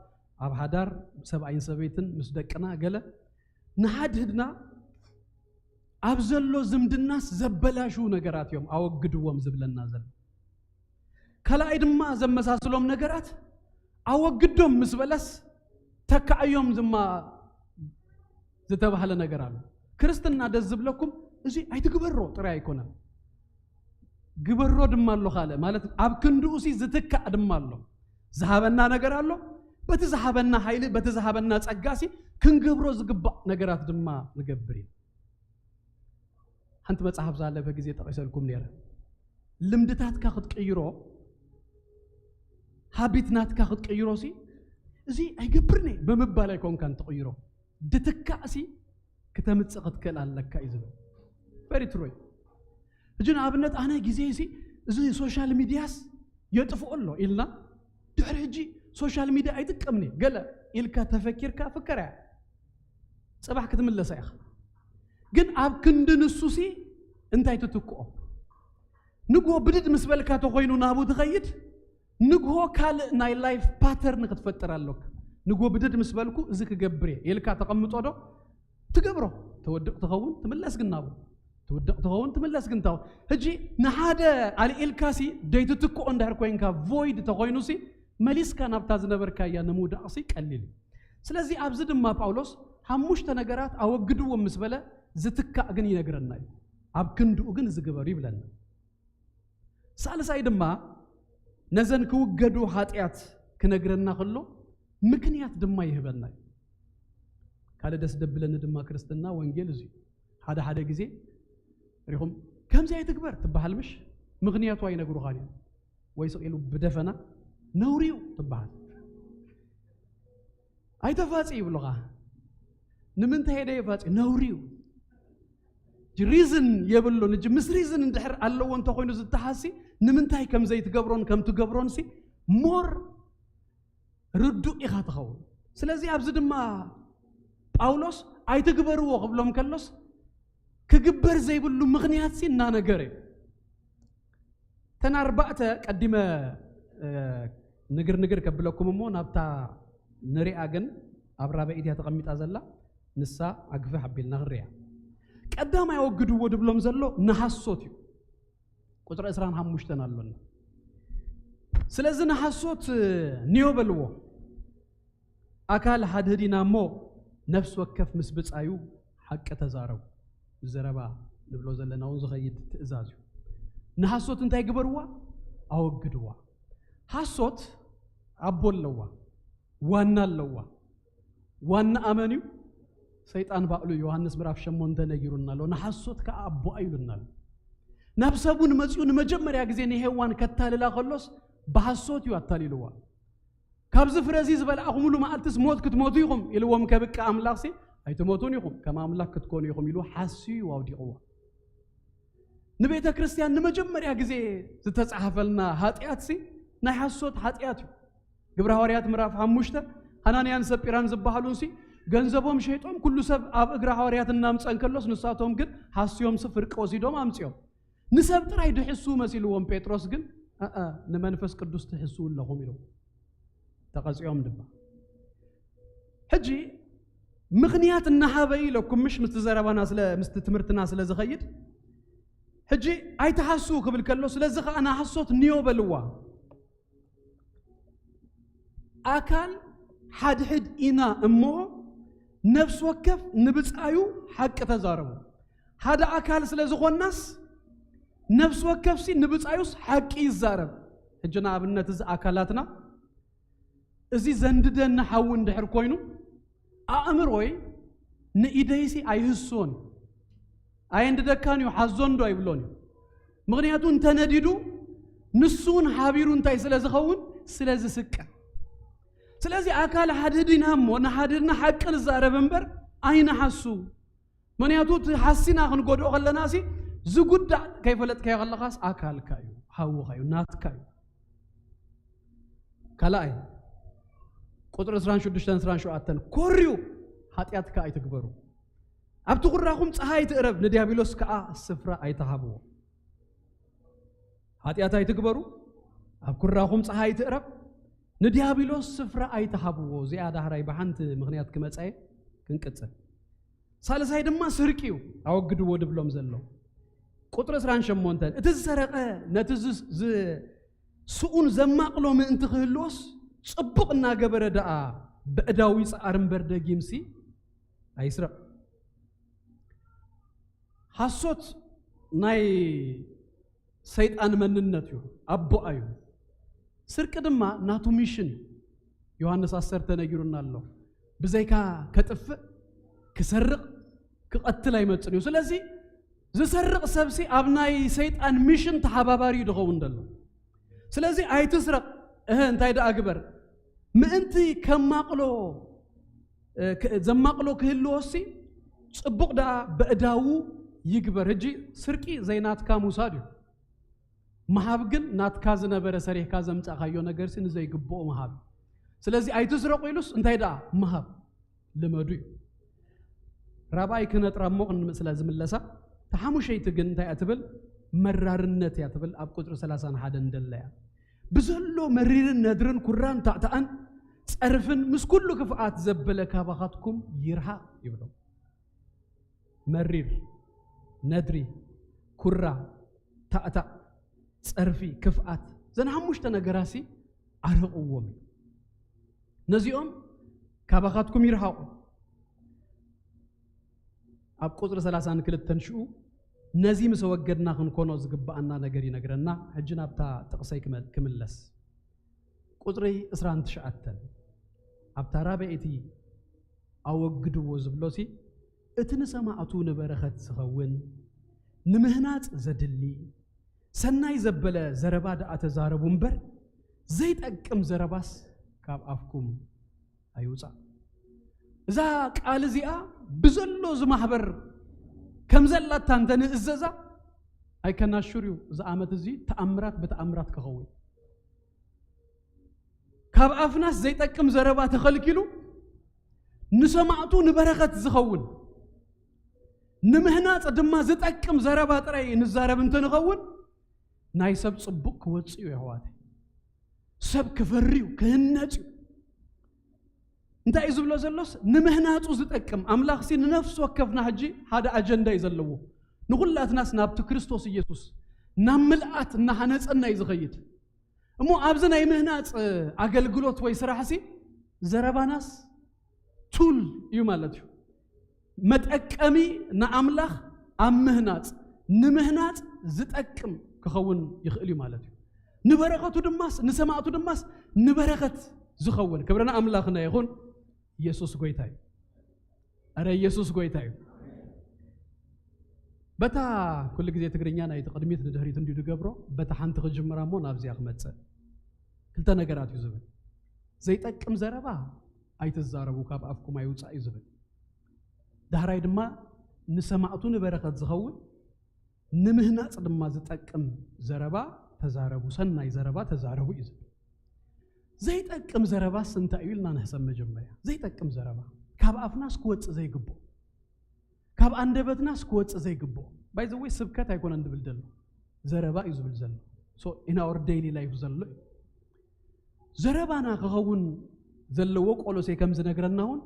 ኣብ ሓዳር ሰብኣይን ሰበይትን ምስ ደቅና ገለ ንሓድህድና ኣብ ዘሎ ዝምድናስ ዘበላሽዉ ነገራት እዮም ኣወግድዎም ዝብለና ዘሎ። ካልኣይ ድማ ዘመሳስሎም ነገራት ኣወግዶም ምስ በለስ ተካዕዮም ድማ ዝተባህለ ነገር ኣሎ። ክርስትና ደስ ዝብለኩም እዚ ኣይትግበሮ ጥራይ ኣይኮነን፣ ግበሮ ድማ ኣሎ። ካልእ ማለት ኣብ ክንድኡ ሲ ዝትካእ ድማ ኣሎ። ዝሃበና ነገር ኣሎ። በቲ ዝሃበና ሓይሊ፣ በቲ ዝሃበና ጸጋ ሲ ክንገብሮ ዝግባእ ነገራት ድማ ንገብር እዩ። ሓንቲ መጽሓፍ ዝሃለፈ ግዜ ጠቒሰልኩም ነይረ። ልምድታትካ ክትቅይሮ፣ ሃቢት ናትካ ክትቅይሮ ሲ እዚ ኣይገብርን እየ ብምባል ኣይኮንካን ትቕይሮ፣ ድትካእ ሲ ክተምጽእ ክትክእል ኣለካ እዩ ዝብል። Very true እዩ። ሕጂ ንኣብነት ኣነ ግዜ ሲ እዚ ሶሻል ሚድያስ የጥፍኦ ኣሎ ኢልና ድሕሪ ሕጂ ሶሻል ሚድያ ኣይጥቀምን እየ ገለ ኢልካ ተፈኪርካ ፍከር እያ። ጽባሕ ክትምለሳ ኢኻ። ግን ኣብ ክንዲ ንሱ ሲ እንታይ ትትክኦ? ንግሆ ብድድ ምስ በልካ ተኾይኑ ናቡ ትኸይድ፣ ንግሆ ካልእ ናይ ላይፍ ፓተርን ክትፈጥር ኣሎካ። ንግሆ ብድድ ምስ በልኩ እዚ ክገብር እየ ኢልካ ተቐምጦ ዶ? ትገብሮ። ተወድቕ ትኸውን ትምለስ ግን ናቡ። ትውድቕ ትኸውን ትምለስ ግን ታው። ሕጂ ንሓደ ኣልኢልካ ሲ ደይትትክኦ እንድሕር ኮይንካ ቮይድ ተኾይኑ ሲ መሊስካ ናብታ ዝነበርካያ ንምውዳቕ ሲ ቀሊል እዩ። ስለዚ ኣብዚ ድማ ጳውሎስ ሓሙሽተ ነገራት ኣወግድዎም ምስ በለ ዝትካእ ግን ይነግረና እዩ። ኣብ ክንድኡ ግን እዚ ግበሩ ይብለና። ሳልሳይ ድማ ነዘን ክውገዱ ሓጢኣት ክነግረና ከሎ ምክንያት ድማ ይህበና እዩ። ካልእ ደስ ደብለኒ ድማ ክርስትና ወንጌል እዚ እዩ። ሓደ ሓደ ግዜ ሪኹም ከምዚ ኣይትግበር ትበሃል ምሽ ምክንያቱ ኣይነግሩኻን እዮም። ወይ ስቕ ኢሉ ብደፈና ነውሪ እዩ ትበሃል። ኣይተፋጺ ይብሉኻ። ንምንታይ ደየፋጺ? ነውሪ እዩ። ሪዝን የብሉን። እጂ ምስ ሪዝን እንድሕር ኣለዎ እንተኾይኑ ዝተሓሲ ንምንታይ ከም ዘይትገብሮን ከም ትገብሮን ሲ ሞር ርዱእ ኢኻ ትኸውን። ስለዚ ኣብዚ ድማ ጳውሎስ ኣይትግበርዎ ክብሎም ከሎስ ክግበር ዘይብሉ ምኽንያት ሲ እናነገረ እዩ። እተን ኣርባዕተ ቀዲመ እ፣ ንግር ንግር ከብለኩም እሞ ናብታ ንሪኣ ግን ኣብ ራበኢት እያ ተቐሚጣ ዘላ ንሳ ኣግፍሕ ኣቢልና ክንሪኣ። ቀዳማይ ኣወግድዎ ድብሎም ዘሎ ንሃሶት እዩ። ቁፅሪ ዕስራን ሓሙሽተን ኣሎና። ስለዚ ንሃሶት እ፣ ንዮ በልዎ። ኣካል ሓድህድ ኢና እሞ ነፍሲ ወከፍ ምስ ብጻዩ ሓቂ ተዛረቡ። ብዘረባ ንብሎ ዘለና እውን ዝኸይድ ትእዛዝ እዩ። ንሃሶት እንታይ ግበርዋ? ኣወግድዋ። ሃሶት ኣቦ ኣለዋ፣ ዋና ኣለዋ። ዋና ኣመን እዩ? ሰይጣን ባዕሉ ዮሃንስ ምዕራፍ ሸሞንተ ነጊሩና ኣሎ። ንሃሶት ከዓ ኣቦኣ ኢሉና ኣሎ። ናብ ሰቡን መጺኡ ንመጀመርያ ግዜ ንሄዋን ከታልላ ከሎስ ብሃሶት እዩ ኣታሊልዋ። ካብዚ ፍረ እዚ ዝበላዕኹምሉ መዓልትስ ሞት ክትሞቱ ኢኹም ኢልዎም ከብቅዕ ኣምላኽሲ ኣይትሞቱን ኢኹም፣ ከም ኣምላኽ ክትኮኑ ኢኹም ኢሉ ሓስዩ ኣውዲቕዎ። ንቤተ ክርስቲያን ንመጀመርያ ግዜ ዝተጻሕፈልና ኃጢኣትሲ ናይ ሓሶት ኃጢኣት እዩ። ግብረ ሃዋርያት ምዕራፍ ሓሙሽተ፣ ሃናንያን ሰጲራን ዝበሃሉንሲ ገንዘቦም ሸይጦም ኩሉ ሰብ ኣብ እግሪ ሃዋርያት እናምጸ እንከሎስ ንሳቶም ግን ሓስዮምሲ ፍርቂ ወሲዶም ኣምጺኦም። ንሰብ ጥራይ ድሕሱ መሲልዎም ጴጥሮስ ግን ኣኣ ንመንፈስ ቅዱስ ትሕሱ ኣለኹም ኢሉ ተቐጺኦም ድማ። ሕጂ ምኽንያት እናሃበ ኢለኩም ምሽ ምስቲ ዘረባና ስለ ምስቲ ትምህርትና ስለ ዝኸይድ ሕጂ ኣይትሓሱ ክብል ከሎ ስለዚ ከዓ ንሓሶት ንዮ በልዋ። ኣካል ሓድሕድ ኢና እሞ ነፍሲ ወከፍ ንብጻዩ ሓቂ ተዛረቡ። ሓደ ኣካል ስለ ዝኾናስ ነፍሲ ወከፍሲ ንብጻዩስ ሓቂ ይዛረብ። ሕጂ ንኣብነት እዚ ኣካላትና እዚ ዘንድደኒ ሓዊ እንድሕር ኮይኑ ኣእምሮይ ንኢደይሲ ኣይህስዎን እዩ። ኣየንድደካን እዩ ሓዞ እንዶ ኣይብሎን እዩ። ምኽንያቱ እንተነዲዱ ንሱ እውን ሓቢሩ እንታይ ስለ ዝኸውን ስለ ዝስቀ። ስለዚ ኣካል ሓድህድ ኢና እሞ ንሓድህድና ሓቂ ንዛረብ እምበር ኣይንሓሱ። ምኽንያቱ እቲ ሓሲና ክንጎድኦ ከለና ሲ ዝጉዳእ ከይፈለጥካዮ ከለኻስ ኣካልካ እዩ፣ ሓውኻ እዩ፣ ናትካ እዩ። ካልኣይ ቁፅሪ ዕስራን ሽዱሽተን ዕስራን ሸውዓተን ኮርዩ ሓጢኣትካ ኣይትግበሩ። ኣብቲ ኩራኹም ፀሃይ ትእረብ፣ ንዲያብሎስ ከዓ ስፍራ ኣይትሃብዎ። ሓጢኣት ኣይትግበሩ፣ ኣብ ኩራኹም ፀሓይ ትእረብ፣ ንዲያብሎስ ስፍራ ኣይትሃብዎ። እዚኣ ዳሕራይ ብሓንቲ ምኽንያት ክመፀየ ክንቅፅል። ሳልሳይ ድማ ስርቂ እዩ፣ ኣወግድዎ ድብሎም ዘሎ። ቁፅሪ ዕስራን ሸሞንተን፣ እቲ ዝሰረቐ ነቲ ዝ- ዝ- ስኡን ዘማቕሎ ምእንቲ ክህልዎስ፣ ፅቡቕ እናገበረ ደኣ ብእዳዊ ይፅኣር እምበር ደጊምሲ ኣይስረቕ። ሓሶት ናይ ሰይጣን መንነት እዩ፣ ኣቦኣ እዩ። ስርቂ ድማ ናቱ ሚሽን እዩ። ዮሃንስ ዓሰርተ ነጊሩና ኣሎ። ብዘይካ ከጥፍእ፣ ክሰርቕ፣ ክቐትል ኣይመጽን እዩ። ስለዚ ዝሰርቕ ሰብሲ ኣብ ናይ ሰይጣን ሚሽን ተሓባባሪ እዩ ዝኸውን ዘሎ። ስለዚ ኣይትስረቕ፣ እህ እንታይ ደኣ ግበር፣ ምእንቲ ከማቕሎ እ፣ ክ- ዘማቕሎ ክህልዎሲ ጽቡቕ ደኣ በእዳዉ ይግበር። ሕጂ ስርቂ ዘይናትካ ምውሳድ እዩ። ምሃብ ግን ናትካ ዝነበረ ሰሪሕካ ዘምጻእካዮ ነገርሲ ንዘይግብኦ ምሃብ። ስለዚ ኣይትስረቑ ኢሉስ እንታይ ደኣ ምሃብ ልመዱ እዩ። ራብኣይ ክነጥራ እሞ ቅድሚ ስለ ዝምለሳ፣ ተሓሙሸይቲ ግን እንታይ እያ ትብል? መራርነት እያ ትብል። ኣብ ቁጽሪ ሰላሳን ሓደን ደለያ ብዘሎ መሪርን ነድርን ኩራን ታእታእን ጸርፍን ምስ ኩሉ ክፍኣት ዘበለ ካባኻትኩም ይርሃቕ ይብሎ። መሪር፣ ነድሪ፣ ኩራ፣ ታእታእ፣ ጸርፊ፣ ክፍኣት፣ ዘን ሓሙሽተ ነገራሲ ኣርሕቕዎም እዩ። ነዚኦም ካባኻትኩም ይርሃቑ። ኣብ ቁጽሪ ሰላሳን ክልተን ሽኡ ነዚ ምስ ኣወገድና ክንኮኖ ዝግብኣና ነገር ይነግረና። ሕጂ ናብታ ጥቕሰይ ክመ- ክምለስ። ቁጽሪ ዕስራን ትሽዓተን ኣብታ ራብዐይቲ ኣወግድዎ ዝብሎሲ፣ እቲ ንሰማዕቱ ንበረኸት ዝኸውን ንምህናጽ ዘድሊ ሰናይ ዘበለ ዘረባ ደኣ ተዛረቡ እምበር፣ ዘይጠቅም ዘረባስ ካብ ኣፍኩም ኣይውጻእ። እዛ ቃል እዚኣ ብዘሎ ዝማሕበር ከም ዘላታ እንተ ንእዘዛ፣ ኣይከናሽር እዩ እዚ ዓመት እዚ ተኣምራት ብተኣምራት ክኸውን። ካብ ኣፍናስ ዘይጠቅም ዘረባ ተኸልኪሉ፣ ንሰማዕቱ ንበረኸት ዝኸውን፣ ንምህናጽ ድማ ዝጠቅም ዘረባ ጥራይ ንዛረብ እንተንኸውን፣ ናይ ሰብ ጽቡቕ ክወጽእ እዩ የሕዋተይ። ሰብ ክፈሪ እዩ፣ ክህነጽ እዩ። እንታይ እዩ ዝብሎ ዘሎስ? ንምህናጹ ዝጠቅም። ኣምላኽሲ ንነፍሲ ወከፍና ሕጂ ሓደ ኣጀንዳ እዩ ዘለዎ። ንኹላትናስ ናብቲ ክርስቶስ ኢየሱስ ናብ ምልኣት እናሃነጸና እዩ ዝኸይድ። እሞ ኣብዚ ናይ ምህናጽ ኣገልግሎት ወይ ስራሕሲ ዘረባናስ ቱል እዩ ማለት እዩ። መጠቀሚ ንኣምላኽ ኣብ ምህናጽ፣ ንምህናጽ ዝጠቅም ክኸውን ይኽእል እዩ ማለት እዩ። ንበረኸቱ ድማስ፣ ንሰማዕቱ ድማስ ንበረኸት ዝኸውን። ክብሪ ንኣምላኽና ይኹን። ኢየሱስ ጎይታ እዩ። ኣረ ኢየሱስ ጎይታ እዩ። በታ ኩሉ ግዜ ትግርኛ ናይቲ ቅድሚት ንድሕሪት እንዲዩ ዝገብሮ፣ በታ ሓንቲ ክጅምራ እሞ ናብዚኣ ክመጽእ። ክልተ ነገራት እዩ ዝብል። ዘይጠቅም ዘረባ ኣይትዛረቡ፣ ካብ ኣፍኩም ኣይውጻእ እዩ ዝብል። ዳሕራይ ድማ ንሰማዕቱ ንበረኸት ዝኸውን፣ ንምህናጽ ድማ ዝጠቅም ዘረባ ተዛረቡ፣ ሰናይ ዘረባ ተዛረቡ እዩ ዝብል። ዘይጠቅም ዘረባስ እንታይ እዩ ኢልና ንሕሰብ መጀመርያ። ዘይጠቅም ዘረባ ካብ ኣፍናስ ክወጽእ ዘይግብኦ፣ ካብ ኣንደበትናስ ክወጽእ ዘይግብኦ። ባይ ዘ ወይ ስብከት ኣይኮነን ዝብል ዘሎ፣ ዘረባ እዩ ዝብል ዘሎ። So in our daily life ዘሎ እዩ። ዘረባና ክኸውን ዘለዎ ቆሎሴ ከም ዝነግረና እውን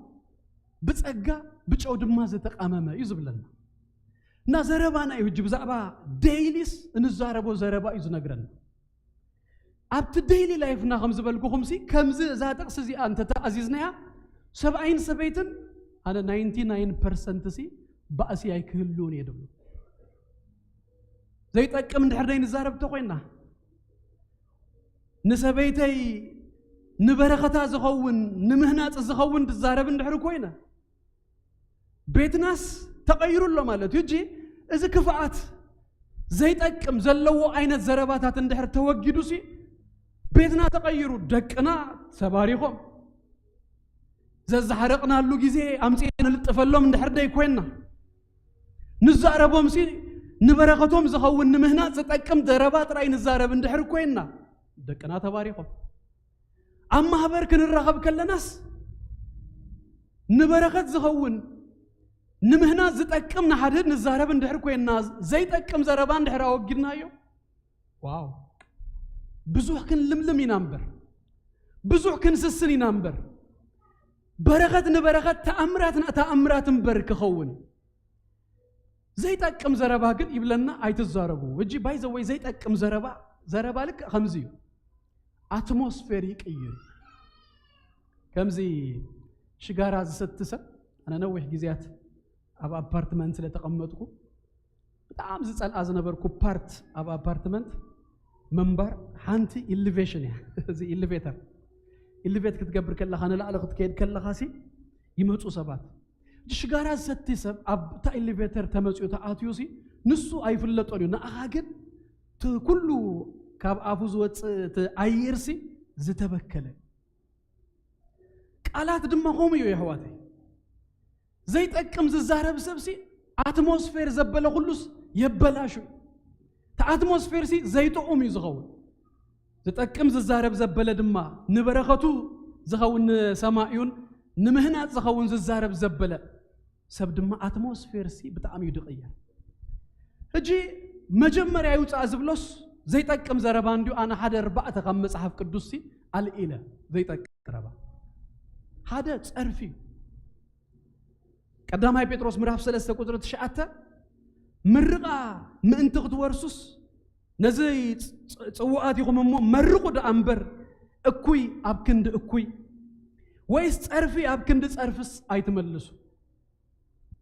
ብጸጋ ብጨው ድማ ዝተቃመመ እዩ ዝብለና። እና ዘረባና እዩ ሕጂ ብዛዕባ ዴይሊስ እንዛረቦ ዘረባ እዩ ዝነግረና። ኣብቲ ዴይሊ ላይፍና ከም ዝበልኩኹም ሲ ከምዚ እዛ ጥቕሲ እዚኣ እንተተኣዚዝናያ ሰብኣይን ሰበይትን ኣነ ናይንቲ ናይን ፐርሰንት ሲ ባእሲ ኣይክህልውን እየ ድብሉ። ዘይጠቅም እንድሕር ደይ ንዛረብ እንተኮይና ንሰበይተይ ንበረኸታ ዝኸውን ንምህናፅ ዝኸውን ድዛረብ እንድሕር ኮይነ ቤትናስ ተቐይሩ ኣሎ ማለት እዩ። እጂ እዚ ክፍኣት ዘይጠቅም ዘለዎ ዓይነት ዘረባታት እንድሕር ተወጊዱ ሲ ቤትና ተቐይሩ ደቅና ተባሪኾም ዘዛሕረቕናሉ ግዜ ኣምፂና ንልጥፈሎም እንድሕር ደይ ኮይንና ንዛረቦም ሲ ንበረኸቶም ዝኸውን ንምህናፅ ዝጠቅም ዘረባ ጥራይ ንዛረብ እንድሕር ኮይንና ደቅና ተባሪኾም ኣብ ማህበር ክንራኸብ ከለናስ ንበረኸት ዝኸውን ንምህናፅ ዝጠቅም ንሓድህድ ንዛረብ እንድሕር ኮይንና ዘይጠቅም ዘረባ እንድሕር ኣወጊድናዮ ዋው ብዙሕ ክንልምልም ኢና እምበር፣ ብዙሕ ክንስስን ኢና እምበር፣ በረኸት ንበረኸት፣ ተኣምራት ንተኣምራት እምበር ክኸውን። ዘይጠቅም ዘረባ ግን ይብለና ኣይትዛረቡ። እጂ ባይ ዘ ወይ ዘይጠቅም ዘረባ፣ ዘረባ ልክ ከምዚ እዩ። ኣትሞስፌር ይቅይር። ከምዚ ሽጋራ ዝሰቲ ሰብ፣ ኣነ ነዊሕ ግዜያት ኣብ ኣፓርትመንት ስለ ተቐመጥኩ፣ ብጣዕሚ ዝጸልኣ ዝነበርኩ ፓርት ኣብ ኣፓርትመንት ምንባር፣ ሓንቲ ኢሊቬሽን እያ። እዚ ኢሊቬተር፣ ኢሊቬት ክትገብር ከለኻ፣ ንላዕሊ ክትከይድ ከለኻ ሲ ይመጹ ሰባት። ሽጋራ ዝሰቲ ሰብ ኣብ እታ ኢሊቬተር ተመጽኡ ተኣትዩ ሲ ንሱ ኣይፍለጦን እዩ። ንኣኻ ግን እቲ ኩሉ ካብ ኣፉ ዝወጽእ እቲ ኣየር ሲ ዝተበከለ። ቃላት ድማ ከምኡ እዩ የሕዋተይ። ዘይጠቅም ዝዛረብ ሰብ ሲ ኣትሞስፌር ዘበለ ኩሉስ የበላሹ። እቲ ኣትሞስፌር ሲ ዘይጥዑም እዩ ዝኸውን። ዝጠቅም ዝዛረብ ዘበለ ድማ ንበረኸቱ ዝኸውን ንሰማዩን ንምህናጽ ዝኸውን ዝዛረብ ዘበለ ሰብ ድማ ኣትሞስፌር ሲ ብጣዕሚ እዩ ድቕየር። ሕጂ መጀመርያ ይውፃእ ዝብሎስ ዘይጠቅም ዘረባ እንዲዩ። ኣነ ሓደ ኣርባዕተ ካብ መጽሓፍ ቅዱስ ሲ ኣልኢለ ዘይጠቅም ዘረባ። ሓደ ጸርፊ እዩ። ቀዳማይ ጴጥሮስ ምዕራፍ ሰለስተ ቁጽሪ ትሽዓተ፣ ምርቓ ምእንቲ ክትወርሱስ ነዚ ጽ-፣ ጽ-፣ ጽዋኣት ኢኹም እሞ መርቑ ደኣ እምበር፣ እኩይ ኣብ ክንዲ እኩይ፣ ወይስ ጸርፊ ኣብ ክንዲ ጸርፍስ ኣይትመልሱ።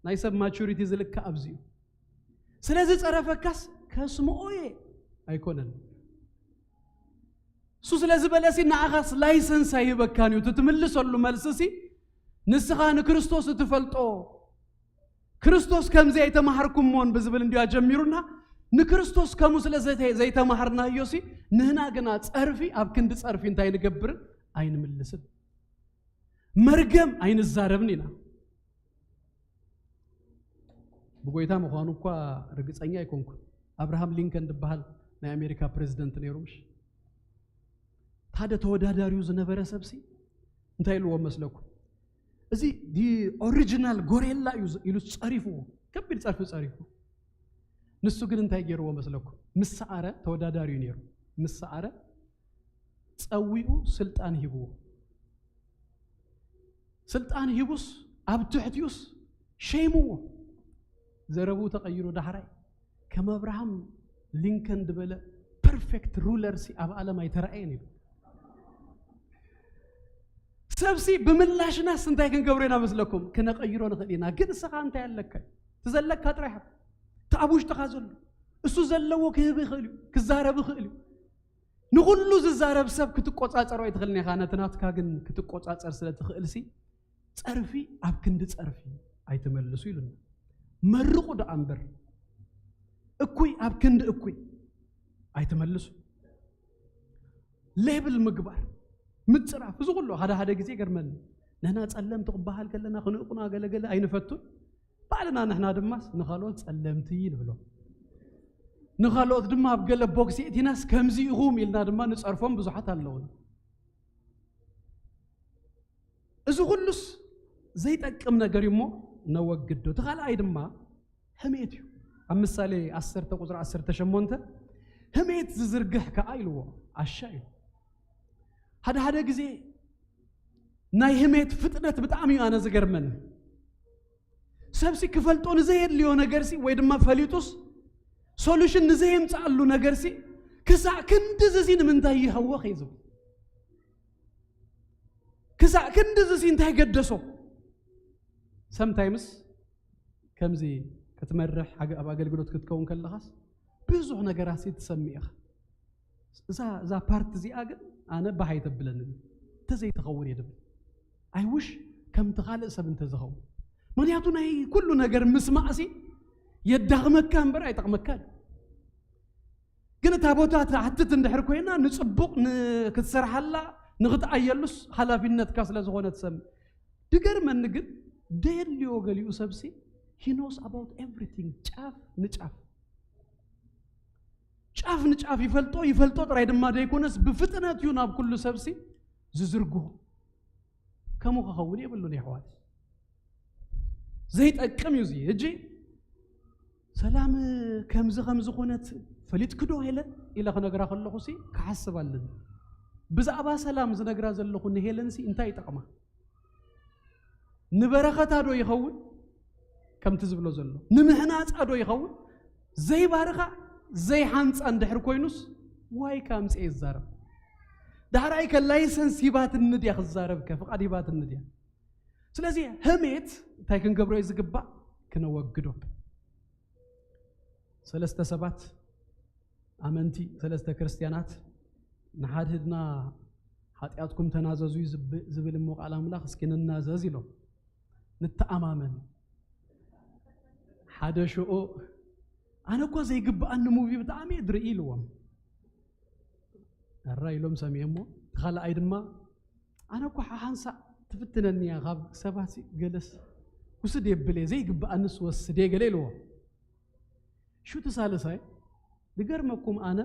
ናይ ሰብ ማቹሪቲ ዝልካ ኣብዚ እዩ። ስለዚ ጸረፈካስ ከስምኦ እየ ኣይኮነን። እሱ ስለ ዝበለ ሲ ንዓኻስ ላይሰንስ ኣይህበካን እዩ። እቲ ትምልሰሉ መልሲ ሲ ንስኻ ንክርስቶስ እትፈልጦ፣ ክርስቶስ ከምዚ ኣይተማሃርኩሞን ብዝብል እንዲያ ጀሚሩና። ንክርስቶስ ከምኡ ስለ ዘይተ-፣ ዘይተማሃርናዮ ሲ ንህና ግና ጸርፊ ኣብ ክንዲ ጸርፊ እንታይ ንገብርን ኣይንምልስን። መርገም ኣይንዛረብን ኢና። ብጎይታ ምዃኑ እኳ ርግጸኛ ኣይኮንኩን። ኣብርሃም ሊንከን ዝበሃል ናይ ኣሜሪካ ፕሬዚደንት ነይሩ ምሽ? ሓደ ተወዳዳሪው ዝነበረ ሰብሲ እንታይ ኢልዎ መስለኩም? እዚ ዲ ኦሪጂናል ጎሬላ እዩ ዝ-፣ ኢሉ ጸሪፍዎ። ከቢድ ጸርፊ ጸሪፉ። ንሱ ግን እንታይ ገይርዎ መስለኩም? ምስ ሰዓረ፣ ተወዳዳሪው ነይሩ። ምስ ሰዓረ ጸዊኡ ስልጣን ሂብዎ። ስልጣን ሂቡስ ኣብ ትሕቲኡስ ሸይምዎ። ዘረብኡ ተቐይሩ ዳሕራይ ከም ኣብርሃም ሊንከን ዝበለ ፐርፌክት ሩለር ሲ ኣብ ዓለም ኣይተራእየን ኢሉ። ሰብሲ ብምላሽናስ እንታይ ክንገብሮ ኢና መስለኩም? ክነቐይሮ ንኽእል ኢና። ግን እስኻ እንታይ ኣለካ? እቲ ዘለካ ጥራሕ፣ እቲ ኣብ ውሽጥኻ ዘሎ፣ እሱ ዘለዎ ክህብ ይኽእል እዩ፣ ክዛረብ ይኽእል እዩ። ንኹሉ ዝዛረብ ሰብ ክትቆጻጸሮ ኣይትኽእልን ኢኻ፣ ነቲ ናትካ ግን ክትቆጻጸር ስለ ትኽእል ሲ፣ ጸርፊ ኣብ ክንዲ ጸርፊ ኣይትመልሱ ኢሉና። መርቑ ደኣ እምበር፣ እኩይ ኣብ ክንዲ እኩይ ኣይትመልሱ። ሌብል ምግባር፣ ምጽራፍ፣ እዚ ኩሉ ሓደ ሓደ ግዜ ይገርመኒ። ንሕና ጸለምቲ ክበሃል ከለና ክንእቁና ገለገለ ኣይንፈቱን። ባዕልና ንሕና ድማስ ንኻልኦት ጸለምቲ ንብሎም። ንኻልኦት ድማ ኣብ ገለ ቦክሲ እቲናስ ከምዚ ኢኹም ኢልና ድማ ንጸርፎም ብዙሓት ኣለውና። እዚ ኩሉስ ዘይጠቅም ነገር እዩ እሞ ነወግዶ። እቲ ካልኣይ ድማ ህሜት እዩ። ኣብ ምሳሌ ዓሰርተ ቁጽሪ ዓሰርተ ሸሞንተ፣ ህሜት ዝዝርግሕ ከኣ ኢልዎ፣ ዓሻ እዩ። ሓደ ሓደ ግዜ ናይ ህሜት ፍጥነት ብጣዕሚ እዩ ኣነ ዝገርመኒ። ሰብሲ ክፈልጦ ንዘየድልዮ ነገርሲ ወይ ድማ ፈሊጡስ ሶሉሽን ንዘየምጽኣሉ ነገርሲ ክሳዕ ክንድዚ እዚ ንምንታይ ይሃወኽ እዩ ዝብል። ክሳዕ ክንድዚ እዚ እንታይ ገደሶ? ሰምታይምስ ከምዚ ክትመርሕ ኣገ-፣ ኣብ ኣገልግሎት ክትከውን ከለኻስ ብዙሕ ነገራት ሲ ትሰምዕ ኢኻ። እዛ፣ እዛ ፓርት እዚኣ ግን ኣነ ባህ ኣይተብለንን። እንተዘይትኸውን እየ ድብል። ኣይ ውሽ ከምቲ ካልእ ሰብ እንተዝኸውን። ምኽንያቱ ናይ ኩሉ ነገር ምስማዕሲ የዳኽመካ እምበር ኣይጠቕመካን። ግን እታ ቦታ ትሓትት እንድሕር ኮይና ንጽቡቕ ን-፣ ክትሰርሓላ ንኽትኣየሉስ ሓላፊነትካ ስለ ዝኾነ ትሰምዕ። ድገርመኒ ግን ደየድልዮ ገሊኡ ሰብሲ he knows about everything፣ ጫፍ ንጫፍ። ጫፍ ንጫፍ ይፈልጦ፣ ይፈልጦ ጥራይ ድማ ዘይኮነስ ብፍጥነት እዩ ናብ ኩሉ ሰብሲ ዝዝርግሆ። ከምኡ ክኸውን የብሉን የሕዋት። ዘይጠቅም እዩ እዚ። ሕጂ ሰላም ከምዚ ከም ዝኾነት ፈሊጥኪ ዶ? የለ፣ ኢለ ክነግራ ከለኹ ሲ ክሓስብ ኣለኒ። ብዛዕባ ሰላም ዝነግራ ዘለኹ ንሄለን ሲ እንታይ ይጠቕማ? ንበረኸታ ዶ ይኸውን? ከምቲ ዝብሎ ዘሎ ንምህናፃ ዶ ይኸውን? ዘይባርኻ ዘይሓንፃ እንድሕር ኮይኑስ ዋይ ካምፀ ይዛረብ። ዳሕራይ ከ ላይሰንስ ሂባትኒ ድያ ክዛረብ ከ ፍቓድ ሂባትኒ ድያ? ስለዚ ህሜት እንታይ ክንገብሮ እዩ ዝግባእ? ክነወግዶ። ሰለስተ ሰባት ኣመንቲ ሰለስተ ክርስትያናት ንሓድሕድና ሓጢኣትኩም ተናዘዙ እዩ ዝብ- ዝብል እሞ ቃል ኣምላኽ እስኪ ንናዘዝ ኢሎም ንተኣማመን። ሓደ ሽኡ ኣነ እኮ ዘይግብኣኒ ሙቪ ብጣዕሚ እየ ድርኢ ኢልዎም። ኣራ ኢሎም ሰሚዖሞ። እቲ ካልኣይ ድማ ኣነ እኮ ሓሓንሳእ ትፍትነኒ እያ ካብ ሰባት ገለስ ውስድ የብለ ዘይግብኣንስ ወስደ ገለ ኢልዎም። ሹቲ ሳልሳይ ዝገርመኩም ኣነ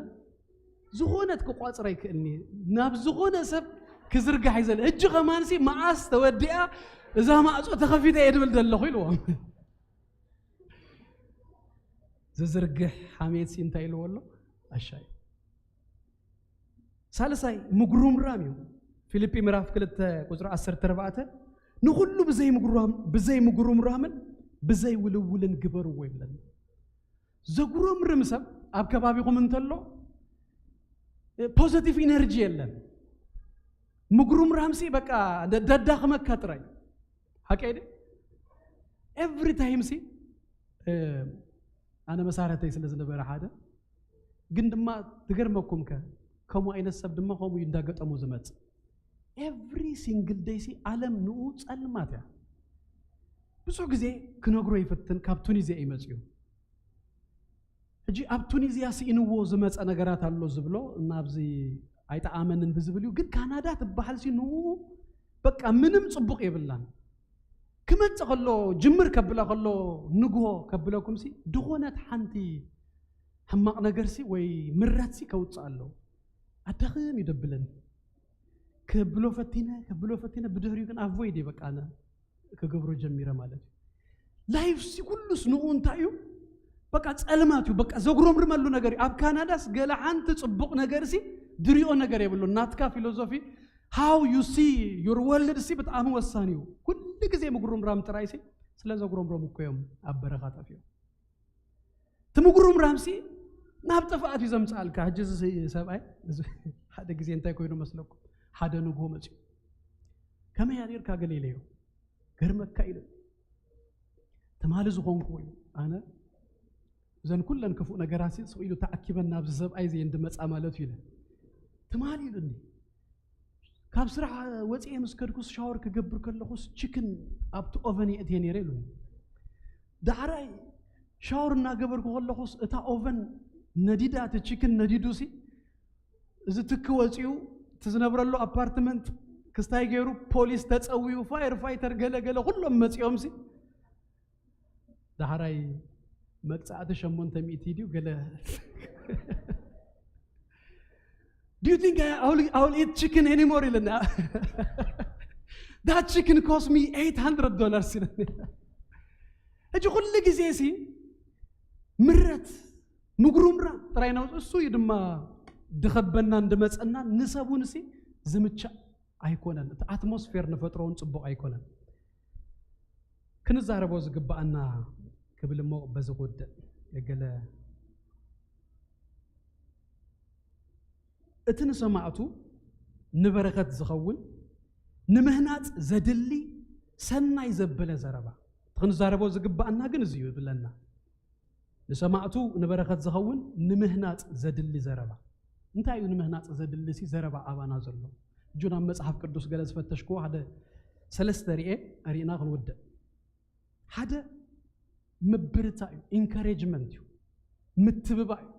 ዝኾነት ክቋፅር ኣይክእልኒ ናብ ዝኾነ ሰብ ክዝርጋሕ ይዘለ እጂ ከማንሲ መዓስ ተወዲኣ እዛ ማዕፆ ተኸፊተ እየ ድብል ዘለኹ ኢልዎም። ዝዝርግሕ ሓሜት ሲ እንታይ ኢልዎ ኣሎ? ኣሻይ ሳልሳይ ምጉሩምራም እዩ። ፊልጲ ምዕራፍ ክልተ ቁፅሪ ዓሰርተ ኣርባዕተ ንኹሉ ብዘይ ምጉራም ብዘይ ምጉሩምራምን ብዘይ ውልውልን ግበርዎ ይብለና። ዘጉረምርም ሰብ ኣብ ከባቢኹም እንተሎ ፖዘቲቭ ኢነርጂ የለን። ምጉሩምራም ሲ በቃ ደዳኽመካ ጥራይ ሓቀይ ኤቭሪ ታይም ሲ ኣነ መሳርሕተይ ስለ ዝነበረ ሓደ ግን ድማ ትገርመኩም ከ ከምኡ ዓይነት ሰብ ድማ ከምኡ እዩ እንዳገጠሙ ዝመጽእ። ኤቭሪ ሲንግል ደይ ሲ ዓለም ንኡ ጸልማት እያ። ብዙሕ ግዜ ክነግሮ ይፍትን ካብ ቱኒዝያ እዩ መጽኡ። ሕጂ ኣብ ቱኒዝያ ስኢንዎ ዝመጸ ነገራት ኣሎ ዝብሎ ናብዚ ኣይጠዓመንን ብዝብል እዩ። ግን ካናዳ ትበሃል ሲ ንኡ በቃ ምንም ጽቡቕ የብላን። ክመጽእ ከሎ ጅምር ከብላ ከሎ ንግሆ ከብለኩም ሲ ድኾነት ሓንቲ ሕማቕ ነገር ሲ ወይ ምረት ሲ ከውጽእ ኣሎ። ኣዳኽም ይደብለን። ከብሎ ፈቲነ ከብሎ ፈቲነ ብድሕሪኡ ግን ኣቮይድ እየ በቃ ኣነ ክገብሮ ጀሚረ ማለት እዩ። ላይፍ ሲ ኩሉስ ንኡ እንታይ እዩ? በቃ ጸልማት እዩ። በቃ ዘጉረምርመሉ ነገር እዩ። ኣብ ካናዳስ ገለ ሓንቲ ጽቡቕ ነገር ሲ ድሪኦ ነገር የብሉን። ናትካ ፊሎዞፊ how you see your world ሲ ብጣዕሚ ወሳኒ እዩ። ኩሉ ግዜ ምጉርምራም ጥራይ ሲ ስለ ዘጉረምረሙ እኮ እዮም ኣብ በረኻ ጠፊኦም። እቲ ምጉርምራም ሲ ናብ ጥፍኣት እዩ ዘምጽኣልካ። ሕጂ እዚ ሰብኣይ እዚ ሓደ ግዜ እንታይ ኮይኑ መስለኩም? ሓደ ንግሆ መጽኡ ከመይ ኣሪርካ ገለ ኢለዮ ገርመካ ኢሉ ትማሊ ዝኾንኩ ወይ ኣነ እዘን ኩለን ክፉእ ነገራት ስቕ ኢሉ ተኣኪበን ናብዚ ሰብኣይ ዘየን ድመፃ ማለት እዩ ኢለ ትማሊ ኢሉኒ። ካብ ስራሕ ወፂኤ ምስ ከድኩስ ሻወር ክገብር ከለኹስ ችክን ኣብቲ ኦቨን የእትየ ነይረ ኢሉኒ። ዳሕራይ ሻወር እናገበርኩ ከለኹስ እታ ኦቨን ነዲዳ እቲ ችክን ነዲዱ ሲ እዚ ትኪ ወፂኡ እቲ ዝነብረሉ ኣፓርትመንት ክስታይ ገይሩ ፖሊስ ተፀዊኡ ፋየር ፋይተር ገለ ገለ ኩሎም መፂኦም ሲ ዳሕራይ መቅፃዕቲ ሸሞንተ ሚእቲ ድዩ ገለ Do you think I, I, will, I will eat chicken anymore? ኢለና That chicken cost me eight hundred dollars ኢለኒ። ሕጂ ኩሉ ግዜ ሲ ምረት ምጉርምራም ጥራይ ናውፅ እሱ እዩ ድማ ድኸበና እንድመፀና ንሰቡን ሲ ዝምቻእ ኣይኮነን። እቲ ኣትሞስፌር ንፈጥሮውን ፅቡቕ ኣይኮነን። ክንዛረቦ ዝግባኣና ክብል እሞ በዚ ክውድእ ገለ እቲ ንሰማዕቱ ንበረኸት ዝኸውን ንምህናፅ ዘድሊ ሰናይ ዘበለ ዘረባ እቲ ክንዛረቦ ዝግባኣና ግን እዚ እዩ ይብለና። ንሰማዕቱ ንበረኸት ዝኸውን ንምህናፅ ዘድሊ ዘረባ እንታይ እዩ? ንምህናፅ ዘድሊ ሲ ዘረባ ኣባና ዘሎ እጁ ናብ መፅሓፍ ቅዱስ ገለ ዝፈተሽክዎ ሓደ ሰለስተ ርኤ ርኢና ክንውድእ ሓደ ምብርታ እዩ፣ ኢንካሬጅመንት እዩ፣ ምትብባ እዩ።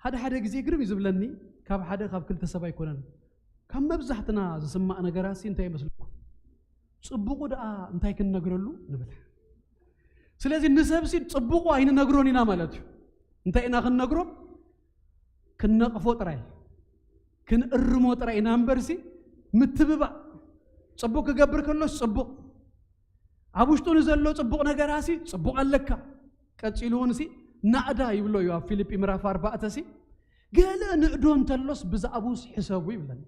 ሓደ ሓደ ግዜ ግርም እዩ ዝብለኒ ካብ ሓደ ካብ ክልተ ሰብ ኣይኮነን ካብ መብዛሕትና ዝስማዕ ነገራት ሲ እንታይ ይመስለኩም? ፅቡቑ ደኣ እንታይ ክንነግረሉ ንብል። ስለዚ ንሰብ ሲ ፅቡቑ ኣይንነግሮን ኢና ማለት እዩ። እንታይ ኢና ክንነግሮ? ክንነቕፎ ጥራይ ክንእርሞ ጥራይ ኢና እምበርሲ ምትብባእ ፅቡቕ ክገብር ከሎስ ፅቡቕ ኣብ ውሽጡ ንዘሎ ፅቡቕ ነገራሲ ፅቡቕ ኣለካ ቀፂሉ እውን ሲ ናእዳ ይብሎ እዩ ኣብ ፊልጲ ምዕራፍ ኣርባዕተ ሲ ገለ ንእዶ እንተሎስ ብዛዕባኡስ ሕሰቡ ይብለና።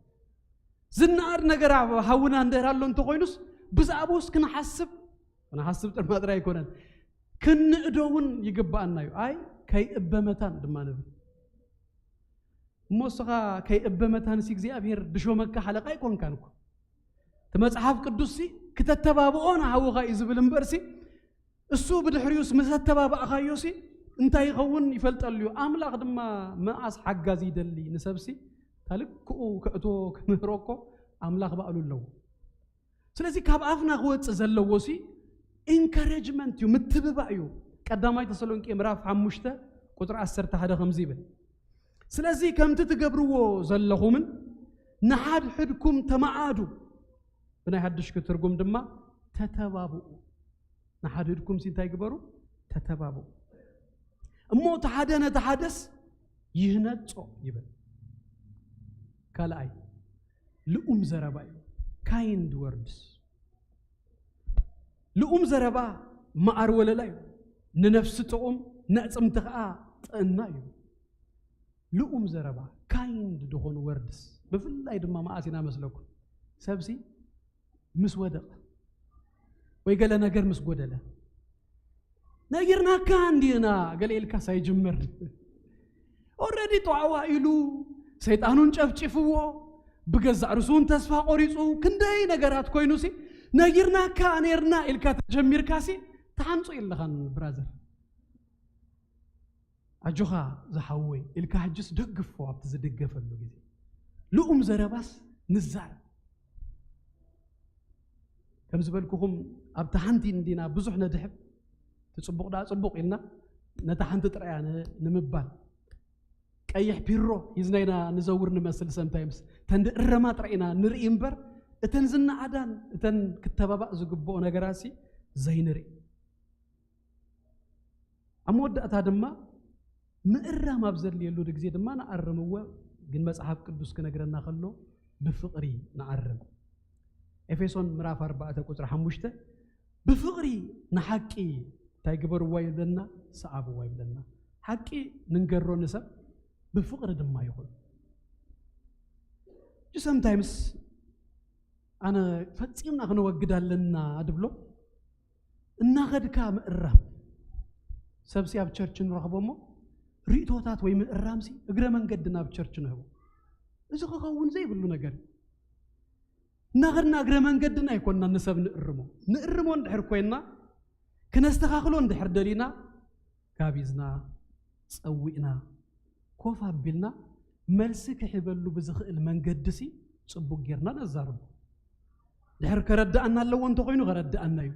ዝነኣድ ነገር ኣብ ሃውና እንድሕር ኣሎ እንተኾይኑስ ብዛዕባኡስ ክንሓስብ፣ ክንሓስብ ጥርማ ጥራይ ኣይኮነን፣ ክንእዶ እውን ይግብኣና እዩ። ኣይ ከይእበ መታን ድማ ንብል። እሞ እስኻ ከይእበ መታንሲ እግዚኣብሔር ድሾመካ ሓለቃ ኣይኮንካን እኮ። እቲ መጽሓፍ ቅዱስሲ ክተተባብኦ ንሃውኻ እዩ ዝብል እምበርሲ እሱ ብድሕሪኡስ ምስ ኣተባባእኻዮሲ እንታይ ይኸውን ይፈልጠሉ እዩ። ኣምላኽ ድማ መዓስ ሓጋዚ ይደሊ ንሰብሲ ታልክኡ ክእቶ ክምህሮ እኮ ኣምላኽ ባእሉ ኣለዎ። ስለዚ ካብ ኣፍና ክወፅእ ዘለዎ ሲ ኢንካሬጅመንት እዩ፣ ምትብባእ እዩ። ቀዳማይ ተሰሎንቄ ምዕራፍ ሓሙሽተ ቁፅሪ ዓሰርተ ሓደ ከምዚ ይብል፣ ስለዚ ከምቲ ትገብርዎ ዘለኹምን ንሓድሕድኩም ተማዓዱ፣ ብናይ ሓድሽ ክትርጉም ድማ ተተባብኡ። ንሓድሕድኩም ሲ እንታይ ግበሩ? ተተባብኡ። እሞ እቲ ሓደ ነቲ ሓደስ ይህነጾ ይብል። ካልኣይ ልኡም ዘረባ እዩ። ካይንድ ወርድስ። ልኡም ዘረባ መዓር ወለላ እዩ። ንነፍሲ ጥዑም፣ ነዕጽምቲ ኸዓ ጥዕና እዩ። ልኡም ዘረባ፣ ካይንድ ዝኾኑ ወርድስ። ብፍላይ ድማ መዓስ ኢና መስለኩም? ሰብሲ ምስ ወደቐ ወይ ገለ ነገር ምስ ጎደለ፣ ነጊርናካ እንዲና ገለ ኢልካ ሳይጅምር ኦረዲ ጠዋዋ ኢሉ ሰይጣኑን ጨፍጭፍዎ ብገዛእ ርሱን ተስፋ ቆሪፁ ክንደይ ነገራት ኮይኑሲ ነጊርናካ ነርና ኢልካ ተጀሚርካሲ ተሓንፁ የለኻን ብራዘር። ኣጆኻ ዝሓወይ ኢልካ ሕጅስ ደግፎ ኣብቲ ዝድገፈሉ ግዜ ልኡም ዘረባስ ንዛረብ። ከም ዝበልኩኹም ኣብቲ ሓንቲ እንዲና ብዙሕ ነድሕብ። እቲ ጽቡቕ ደኣ ጽቡቕ ኢልና ነታ ሓንቲ ጥራያ ን- ንምባል ቀይሕ ፒሮ ሂዝና ኢና ንዘውር ንመስል። ሰምታይምስ ተንዲ እረማ ጥራይ ኢና ንርኢ እምበር እተን ዝነኣዳን እተን ክተባባእ ዝግብኦ ነገራሲ ዘይንርኢ። ኣብ መወዳእታ ድማ ምእራም ኣብ ዘድልየሉ ግዜ ድማ ንኣርምዎ። ግን መጽሓፍ ቅዱስ ክነግረና ከሎ ብፍቕሪ ንኣርም። ኤፌሶን ምዕራፍ ኣርባዕተ ቁጽሪ ሓሙሽተ ብፍቕሪ ንሓቂ እንታይ ግበርዋ ይብለና? ሰዓብዋ ይብለና። ሓቂ ንንገሮ ንሰብ ብፍቕሪ ድማ ይኹን። ሰምታይምስ ኣነ ፈጺምና ክነወግድ ኣለና ድብሎ እናኸድካ ምእራም። ሰብሲ ኣብ ቸርች ንረኽቦ እሞ ርእቶታት ወይ ምእራምሲ እግረ መንገዲ ናብ ቸርች ንህቦ። እዚ ክኸውን ዘይብሉ ነገር እዩ። እናኸድና እግረ መንገድና ኣይኮንና ንሰብ ንእርሞ። ንእርሞ እንድሕር ኮይንና ክነስተኻኽሎ እንድሕር ደሊና ጋቢዝና ጸዊዕና ኮፍ ኣቢልና መልሲ ክሕበሉ ብዝኽእል መንገድሲ ጽቡቅ ጌርና ነዛርቦ። ድሕር ከረድኣና ኣለዎ እንተኾይኑ ከረድኣና እዩ።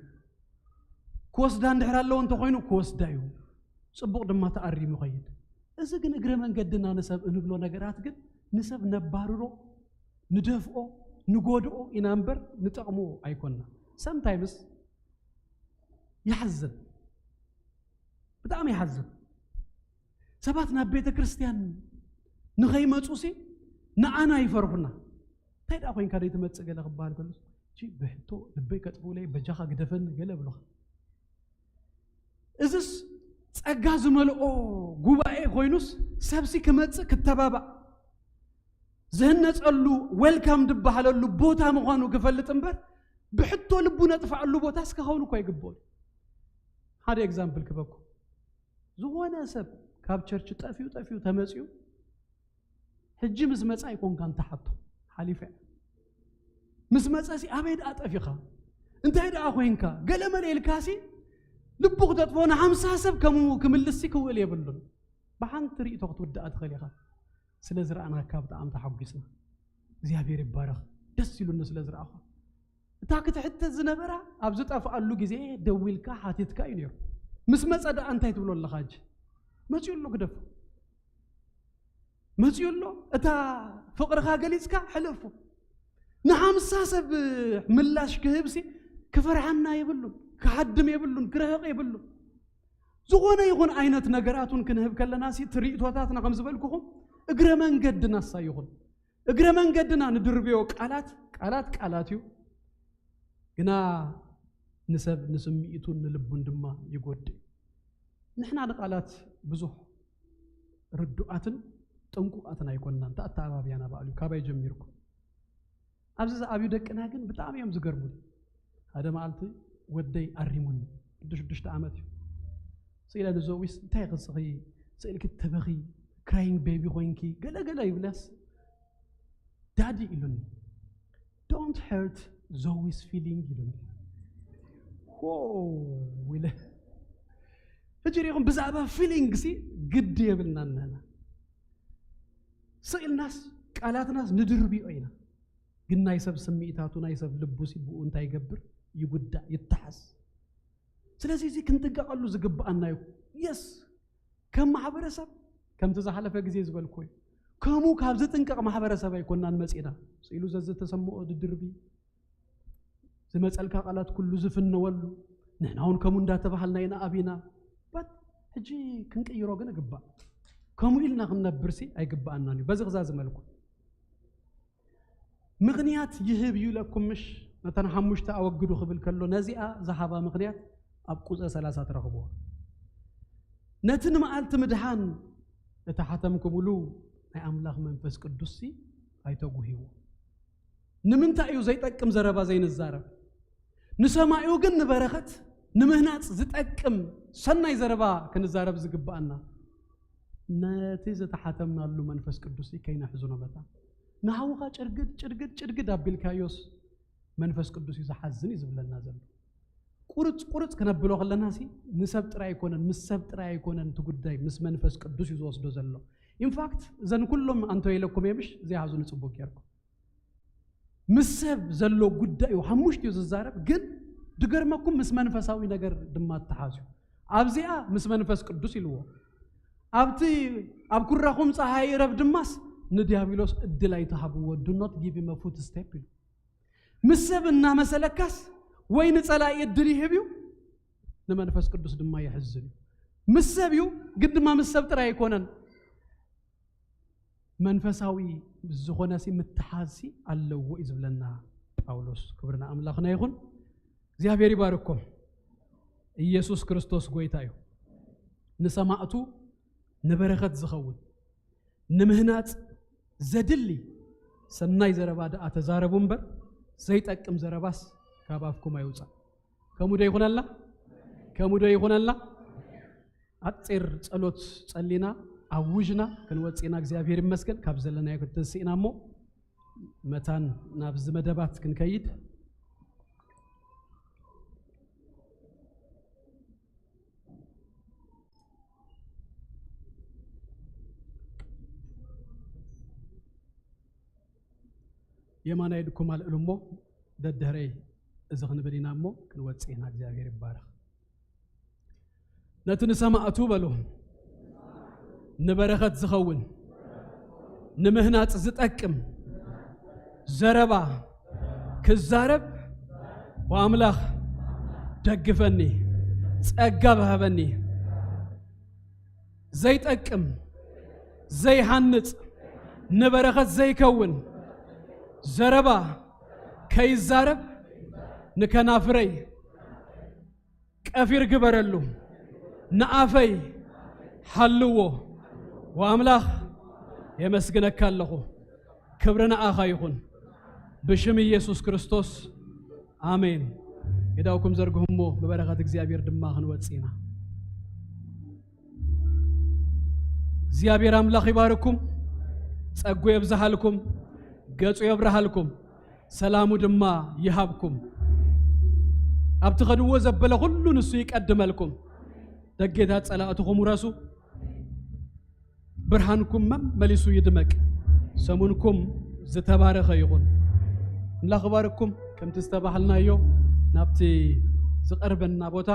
ክወስዳ እንድሕር ኣለዎ እንተኾይኑ ክወስዳ እዩ። ጽቡቅ ድማ ተኣሪሙ ይኸይድ። እዚ ግን እግረ መንገድና ንሰብ እንብሎ ነገራት ግን ንሰብ ነባርሮ፣ ንደፍኦ፣ ንጎድኦ ኢና እምበር ንጠቕሞ ኣይኮንና። ሰምታይምስ ይሓዝን፣ ብጣዕሚ ይሓዝን። ሰባት ናብ ቤተ ክርስቲያን ንኸይመፁ ሲ ንኣና ይፈርሑና። እንታይ ደኣ ኮይንካ ደይ ትመፅእ ገለ ክበሃል ከሎ ቺ ብሕቶ ልበይ ከጥፍኡለይ በጃኻ ግደፈኒ ገለ ብሉኻ። እዝስ ጸጋ ዝመልኦ ጉባኤ ኮይኑስ ሰብሲ ክመጽእ ክተባባእ ዝህነጸሉ ዌልካም ዝበሃለሉ ቦታ ምዃኑ ክፈልጥ እምበር ብሕቶ ልቡ ነጥፍዐሉ ቦታስ ክኸውን እኮ ኣይግብኦን። ሓደ ኤግዛምፕል ክበኩም። ዝኾነ ሰብ ካብ ቸርች ጠፊኡ ጠፊኡ ተመጺኡ ሕጂ ምስ መጻ ኣይኮንካን ትሓቶ ሓሊፈ ምስ መጸሲ ኣበይ ደኣ ጠፊኻ እንታይ ደኣ ኮይንካ ገለ መለ ኢልካሲ ልቡ ክተጥፎ ንሓምሳ ሰብ ከምኡ ክምልስሲ ክውእል የብሉን። ብሓንቲ ርእቶ ክትውድኣ ትኽእል ኢኻ። ስለ ዝረኣናካ ብጣዕሚ ተሓጒስና። እግዚኣብሔር ይባረኽ። ደስ ኢሉኒ ስለ ዝረኣኹ። እታ ክትሕተት ዝነበራ ኣብ ዝጠፍኣሉ ግዜ ደዊልካ ሓቲትካ እዩ ነይሩ። ምስ መጸ ደኣ እንታይ ትብሎ ኣለኻ ሕጂ? መጺኡ ኣሎ ግደፎ። መጺኡ ኣሎ እታ ፍቕርኻ ገሊጽካ ሕለፎ። ንሓምሳ ሰብ ምላሽ ክህብሲ ክፈርሓና የብሉን፣ ክሓድም የብሉን፣ ክርህቕ የብሉን። ዝኾነ ይኹን ዓይነት ነገራት እውን ክንህብ ከለና ሲ ትርኢቶታትና ከም ዝበልኩኹም እግረ መንገድና እሳ ይኹን እግረ መንገድና ንድርብዮ ቃላት ቃላት ቃላት እዩ፣ ግና ንሰብ ንስምዒቱን ንልቡን ድማ ይጎድእ። ንሕና ንቃላት ብዙሕ ርዱኣትን ጥንቁቃትን ኣይኮንናን። ተኣተኣባብያና ባዕሉ እዩ፣ ካባይ ጀሚርኩም። ኣብዚ ዝኣብዩ ደቅና ግን ብጣዕሚ እዮም ዝገርሙን። ሓደ መዓልቲ ወደይ ኣሪሙኒ፣ ወዲ ሽዱሽተ ዓመት እዩ። ስኢለ ንዞዊስ፣ እንታይ ክስኺ ስእልኪ ተበኺ፣ ክራይንግ ቤቢ ኮይንኪ፣ ገለ ገለ ይብለስ፣ ዳዲ ኢሉኒ። Don't hurt Zoe's feeling ኢሉኒ። ዎ ኢለ። ሕጂ ሪኹም ብዛዕባ ፊሊንግ ሲ ግዲ የብልና ንህና። ስኢልናስ ቃላትናስ ንድርብዮ ኢና። ግን ናይ ሰብ ስምዒታቱ፣ ናይ ሰብ ልቡ ሲ ብኡ እንታይ ይገብር? ይጉዳእ፣ ይተሓዝ። ስለዚ እዚ ክንጥንቀቐሉ ዝግብኣና እዩ። የስ፣ ከም ማሕበረሰብ ከምቲ ዝሓለፈ ግዜ ዝበልኩ እዩ። ከምኡ ካብ ዝጥንቀቕ ማሕበረሰብ ኣይኮናን መጺና። ስኢሉ ዘዝተሰምኦ ድድርቢ፣ ዝመጸልካ ቃላት ኩሉ ዝፍነወሉ፣ ንሕና እውን ከምኡ እንዳተባሃልና ኢና ኣቢና። ባት ሕጂ ክንቅይሮ ግን እግባእ። ከምኡ ኢልና ክንነብር ሲ ኣይግብኣናን እዩ። በዚ ክዛዝመልኩም። ምኽንያት ይህብ እዩ ኢለኩም ምሽ? ነተን ሓሙሽተ ኣወግዱ ክብል ከሎ ነዚኣ ዝሃባ ምኽንያት ኣብ ቁጽሪ ሰላሳ ትረኽብዎ። ነቲ ንመዓልቲ ምድሓን እተሓተምኩምሉ ናይ ኣምላኽ መንፈስ ቅዱስ ሲ ኣይተጉህይዎ። ንምንታይ እዩ ዘይጠቅም ዘረባ ዘይንዛረብ? ንሰማዩ ግን ንበረኸት ንምህናጽ ዝጠቅም ሰናይ ዘረባ ክንዛረብ ዝግብኣና። ነቲ ዝተሓተምናሉ መንፈስ ቅዱስ ከይነሕዝኖ መታን። ንሃውኻ ጭርግድ፣ ጭርግድ፣ ጭርግድ ኣቢልካዮስ መንፈስ ቅዱስ እዩ ዝሓዝን እዩ ዝብለና ዘሎ። ቁርጽ፣ ቁርጽ ክነብሎ ከለና ሲ ንሰብ ጥራይ ኣይኮነን፣ ምስ ሰብ ጥራይ ኣይኮነን እቲ ጉዳይ፣ ምስ መንፈስ ቅዱስ እዩ ዝወስዶ ዘሎ። ኢንፋክት እዘን ኩሎም ኣንቶ ኢለኩም እየ ምሽ ዘይሓዙኒ ጽቡቅ ጌርኩም። ምስ ሰብ ዘሎ ጉዳይ እዩ፣ ሓሙሽተ እዩ ዝዛረብ፣ ግን ድገርመኩም ምስ መንፈሳዊ ነገር ድማ ተሓዝዩ። ኣብዚኣ ምስ መንፈስ ቅዱስ ኢልዎ። ኣብቲ ኣብ ኩራኹም ጸሃይ ረብ ድማስ ንዲያብሎስ እድል ኣይትሃብዎ፣ do not give him a foot step ኢሉ። ምስ ሰብ እናመሰለካስ ወይ ንጸላኢ እድል ይህብ እዩ፣ ንመንፈስ ቅዱስ ድማ የሕዝን እዩ። ምስ ሰብ እዩ፣ ግን ድማ ምስ ሰብ ጥራይ ኣይኮነን። መንፈሳዊ ዝኾነ ሲ ምትሓዝ ሲ ኣለዎ እዩ ዝብለና ጳውሎስ። ክብሪ ንኣምላኽና ይኹን። እግዚኣብሔር ይባርኩም። ኢየሱስ ክርስቶስ ጎይታ እዩ። ንሰማዕቱ ንበረኸት ዝኸውን ንምህናጽ ዘድሊ ሰናይ ዘረባ ደኣ ተዛረቡ እምበር ዘይጠቅም ዘረባስ ካብ ኣፍኩም ኣይውጻእ። ከምኡ ዶ ይኹነልና? ከምኡ ዶ ይኹነልና? ኣጭር ጸሎት ጸሊና ኣውጅና ክንወጽእና እግዚኣብሔር ይመስገን። ካብ ዘለናዮ ክትንስእና እሞ መታን ናብዚ መደባት ክንከይድ። የማናይ ድኩም ኣልዕሉ እሞ ደድህረይ እዚ ክንብል ኢና እሞ ክንወጽእ ኢና። እግዚኣብሔር ይባረኽ። ነቲ ንሰማዕቱ በሉ ንበረኸት ዝኸውን ንምህናጽ ዝጠቅም ዘረባ ክዛረብ ብኣምላኽ ደግፈኒ፣ ጸጋ ብሃበኒ። ዘይጠቅም፣ ዘይሃንጽ፣ ንበረኸት ዘይከውን ዘረባ ከይዛረብ ንከናፍረይ ቀፊር ግበረሉ፣ ንኣፈይ ሓልዎ። ወኣምላኽ የመስግነካ ኣለኹ። ክብሪ ንኣኻ ይኹን። ብሽም ኢየሱስ ክርስቶስ ኣሜን። ኢዳውኩም ዘርግሁሞ ብበረኸት እግዚኣብሔር ድማ ክንወጽእ ኢና። እግዚኣብሔር ኣምላኽ ይባርኩም፣ ጸጉ የብዝሃልኩም፣ ገጹ የብርሃልኩም፣ ሰላሙ ድማ ይሃብኩም። ኣብ ትኸድዎ ዘበለ ኩሉ ንሱ ይቀድመልኩም። ደጌታት ጸላእትኹም ውረሱ። ብርሃንኩም መመሊሱ ይድመቅ። ሰሙንኩም ዝተባረኸ ይኹን። ኣምላኽ ይባርኩም። ከምቲ ዝተባህልናዮ ናብቲ ዝቐርበና ቦታ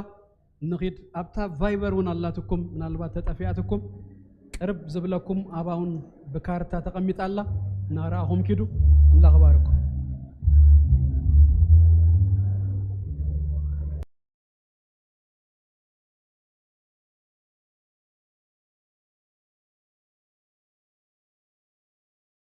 ንኺድ። ኣብታ ቫይበር እውን ኣላትኩም፣ ምናልባት ተጠፊኣትኩም ቅርብ ዝብለኩም ኣባውን ብካርታ ተቐሚጣ ኣላ፣ እናረኣኹም ኪዱ። ኣምላኽ ይባርኩም።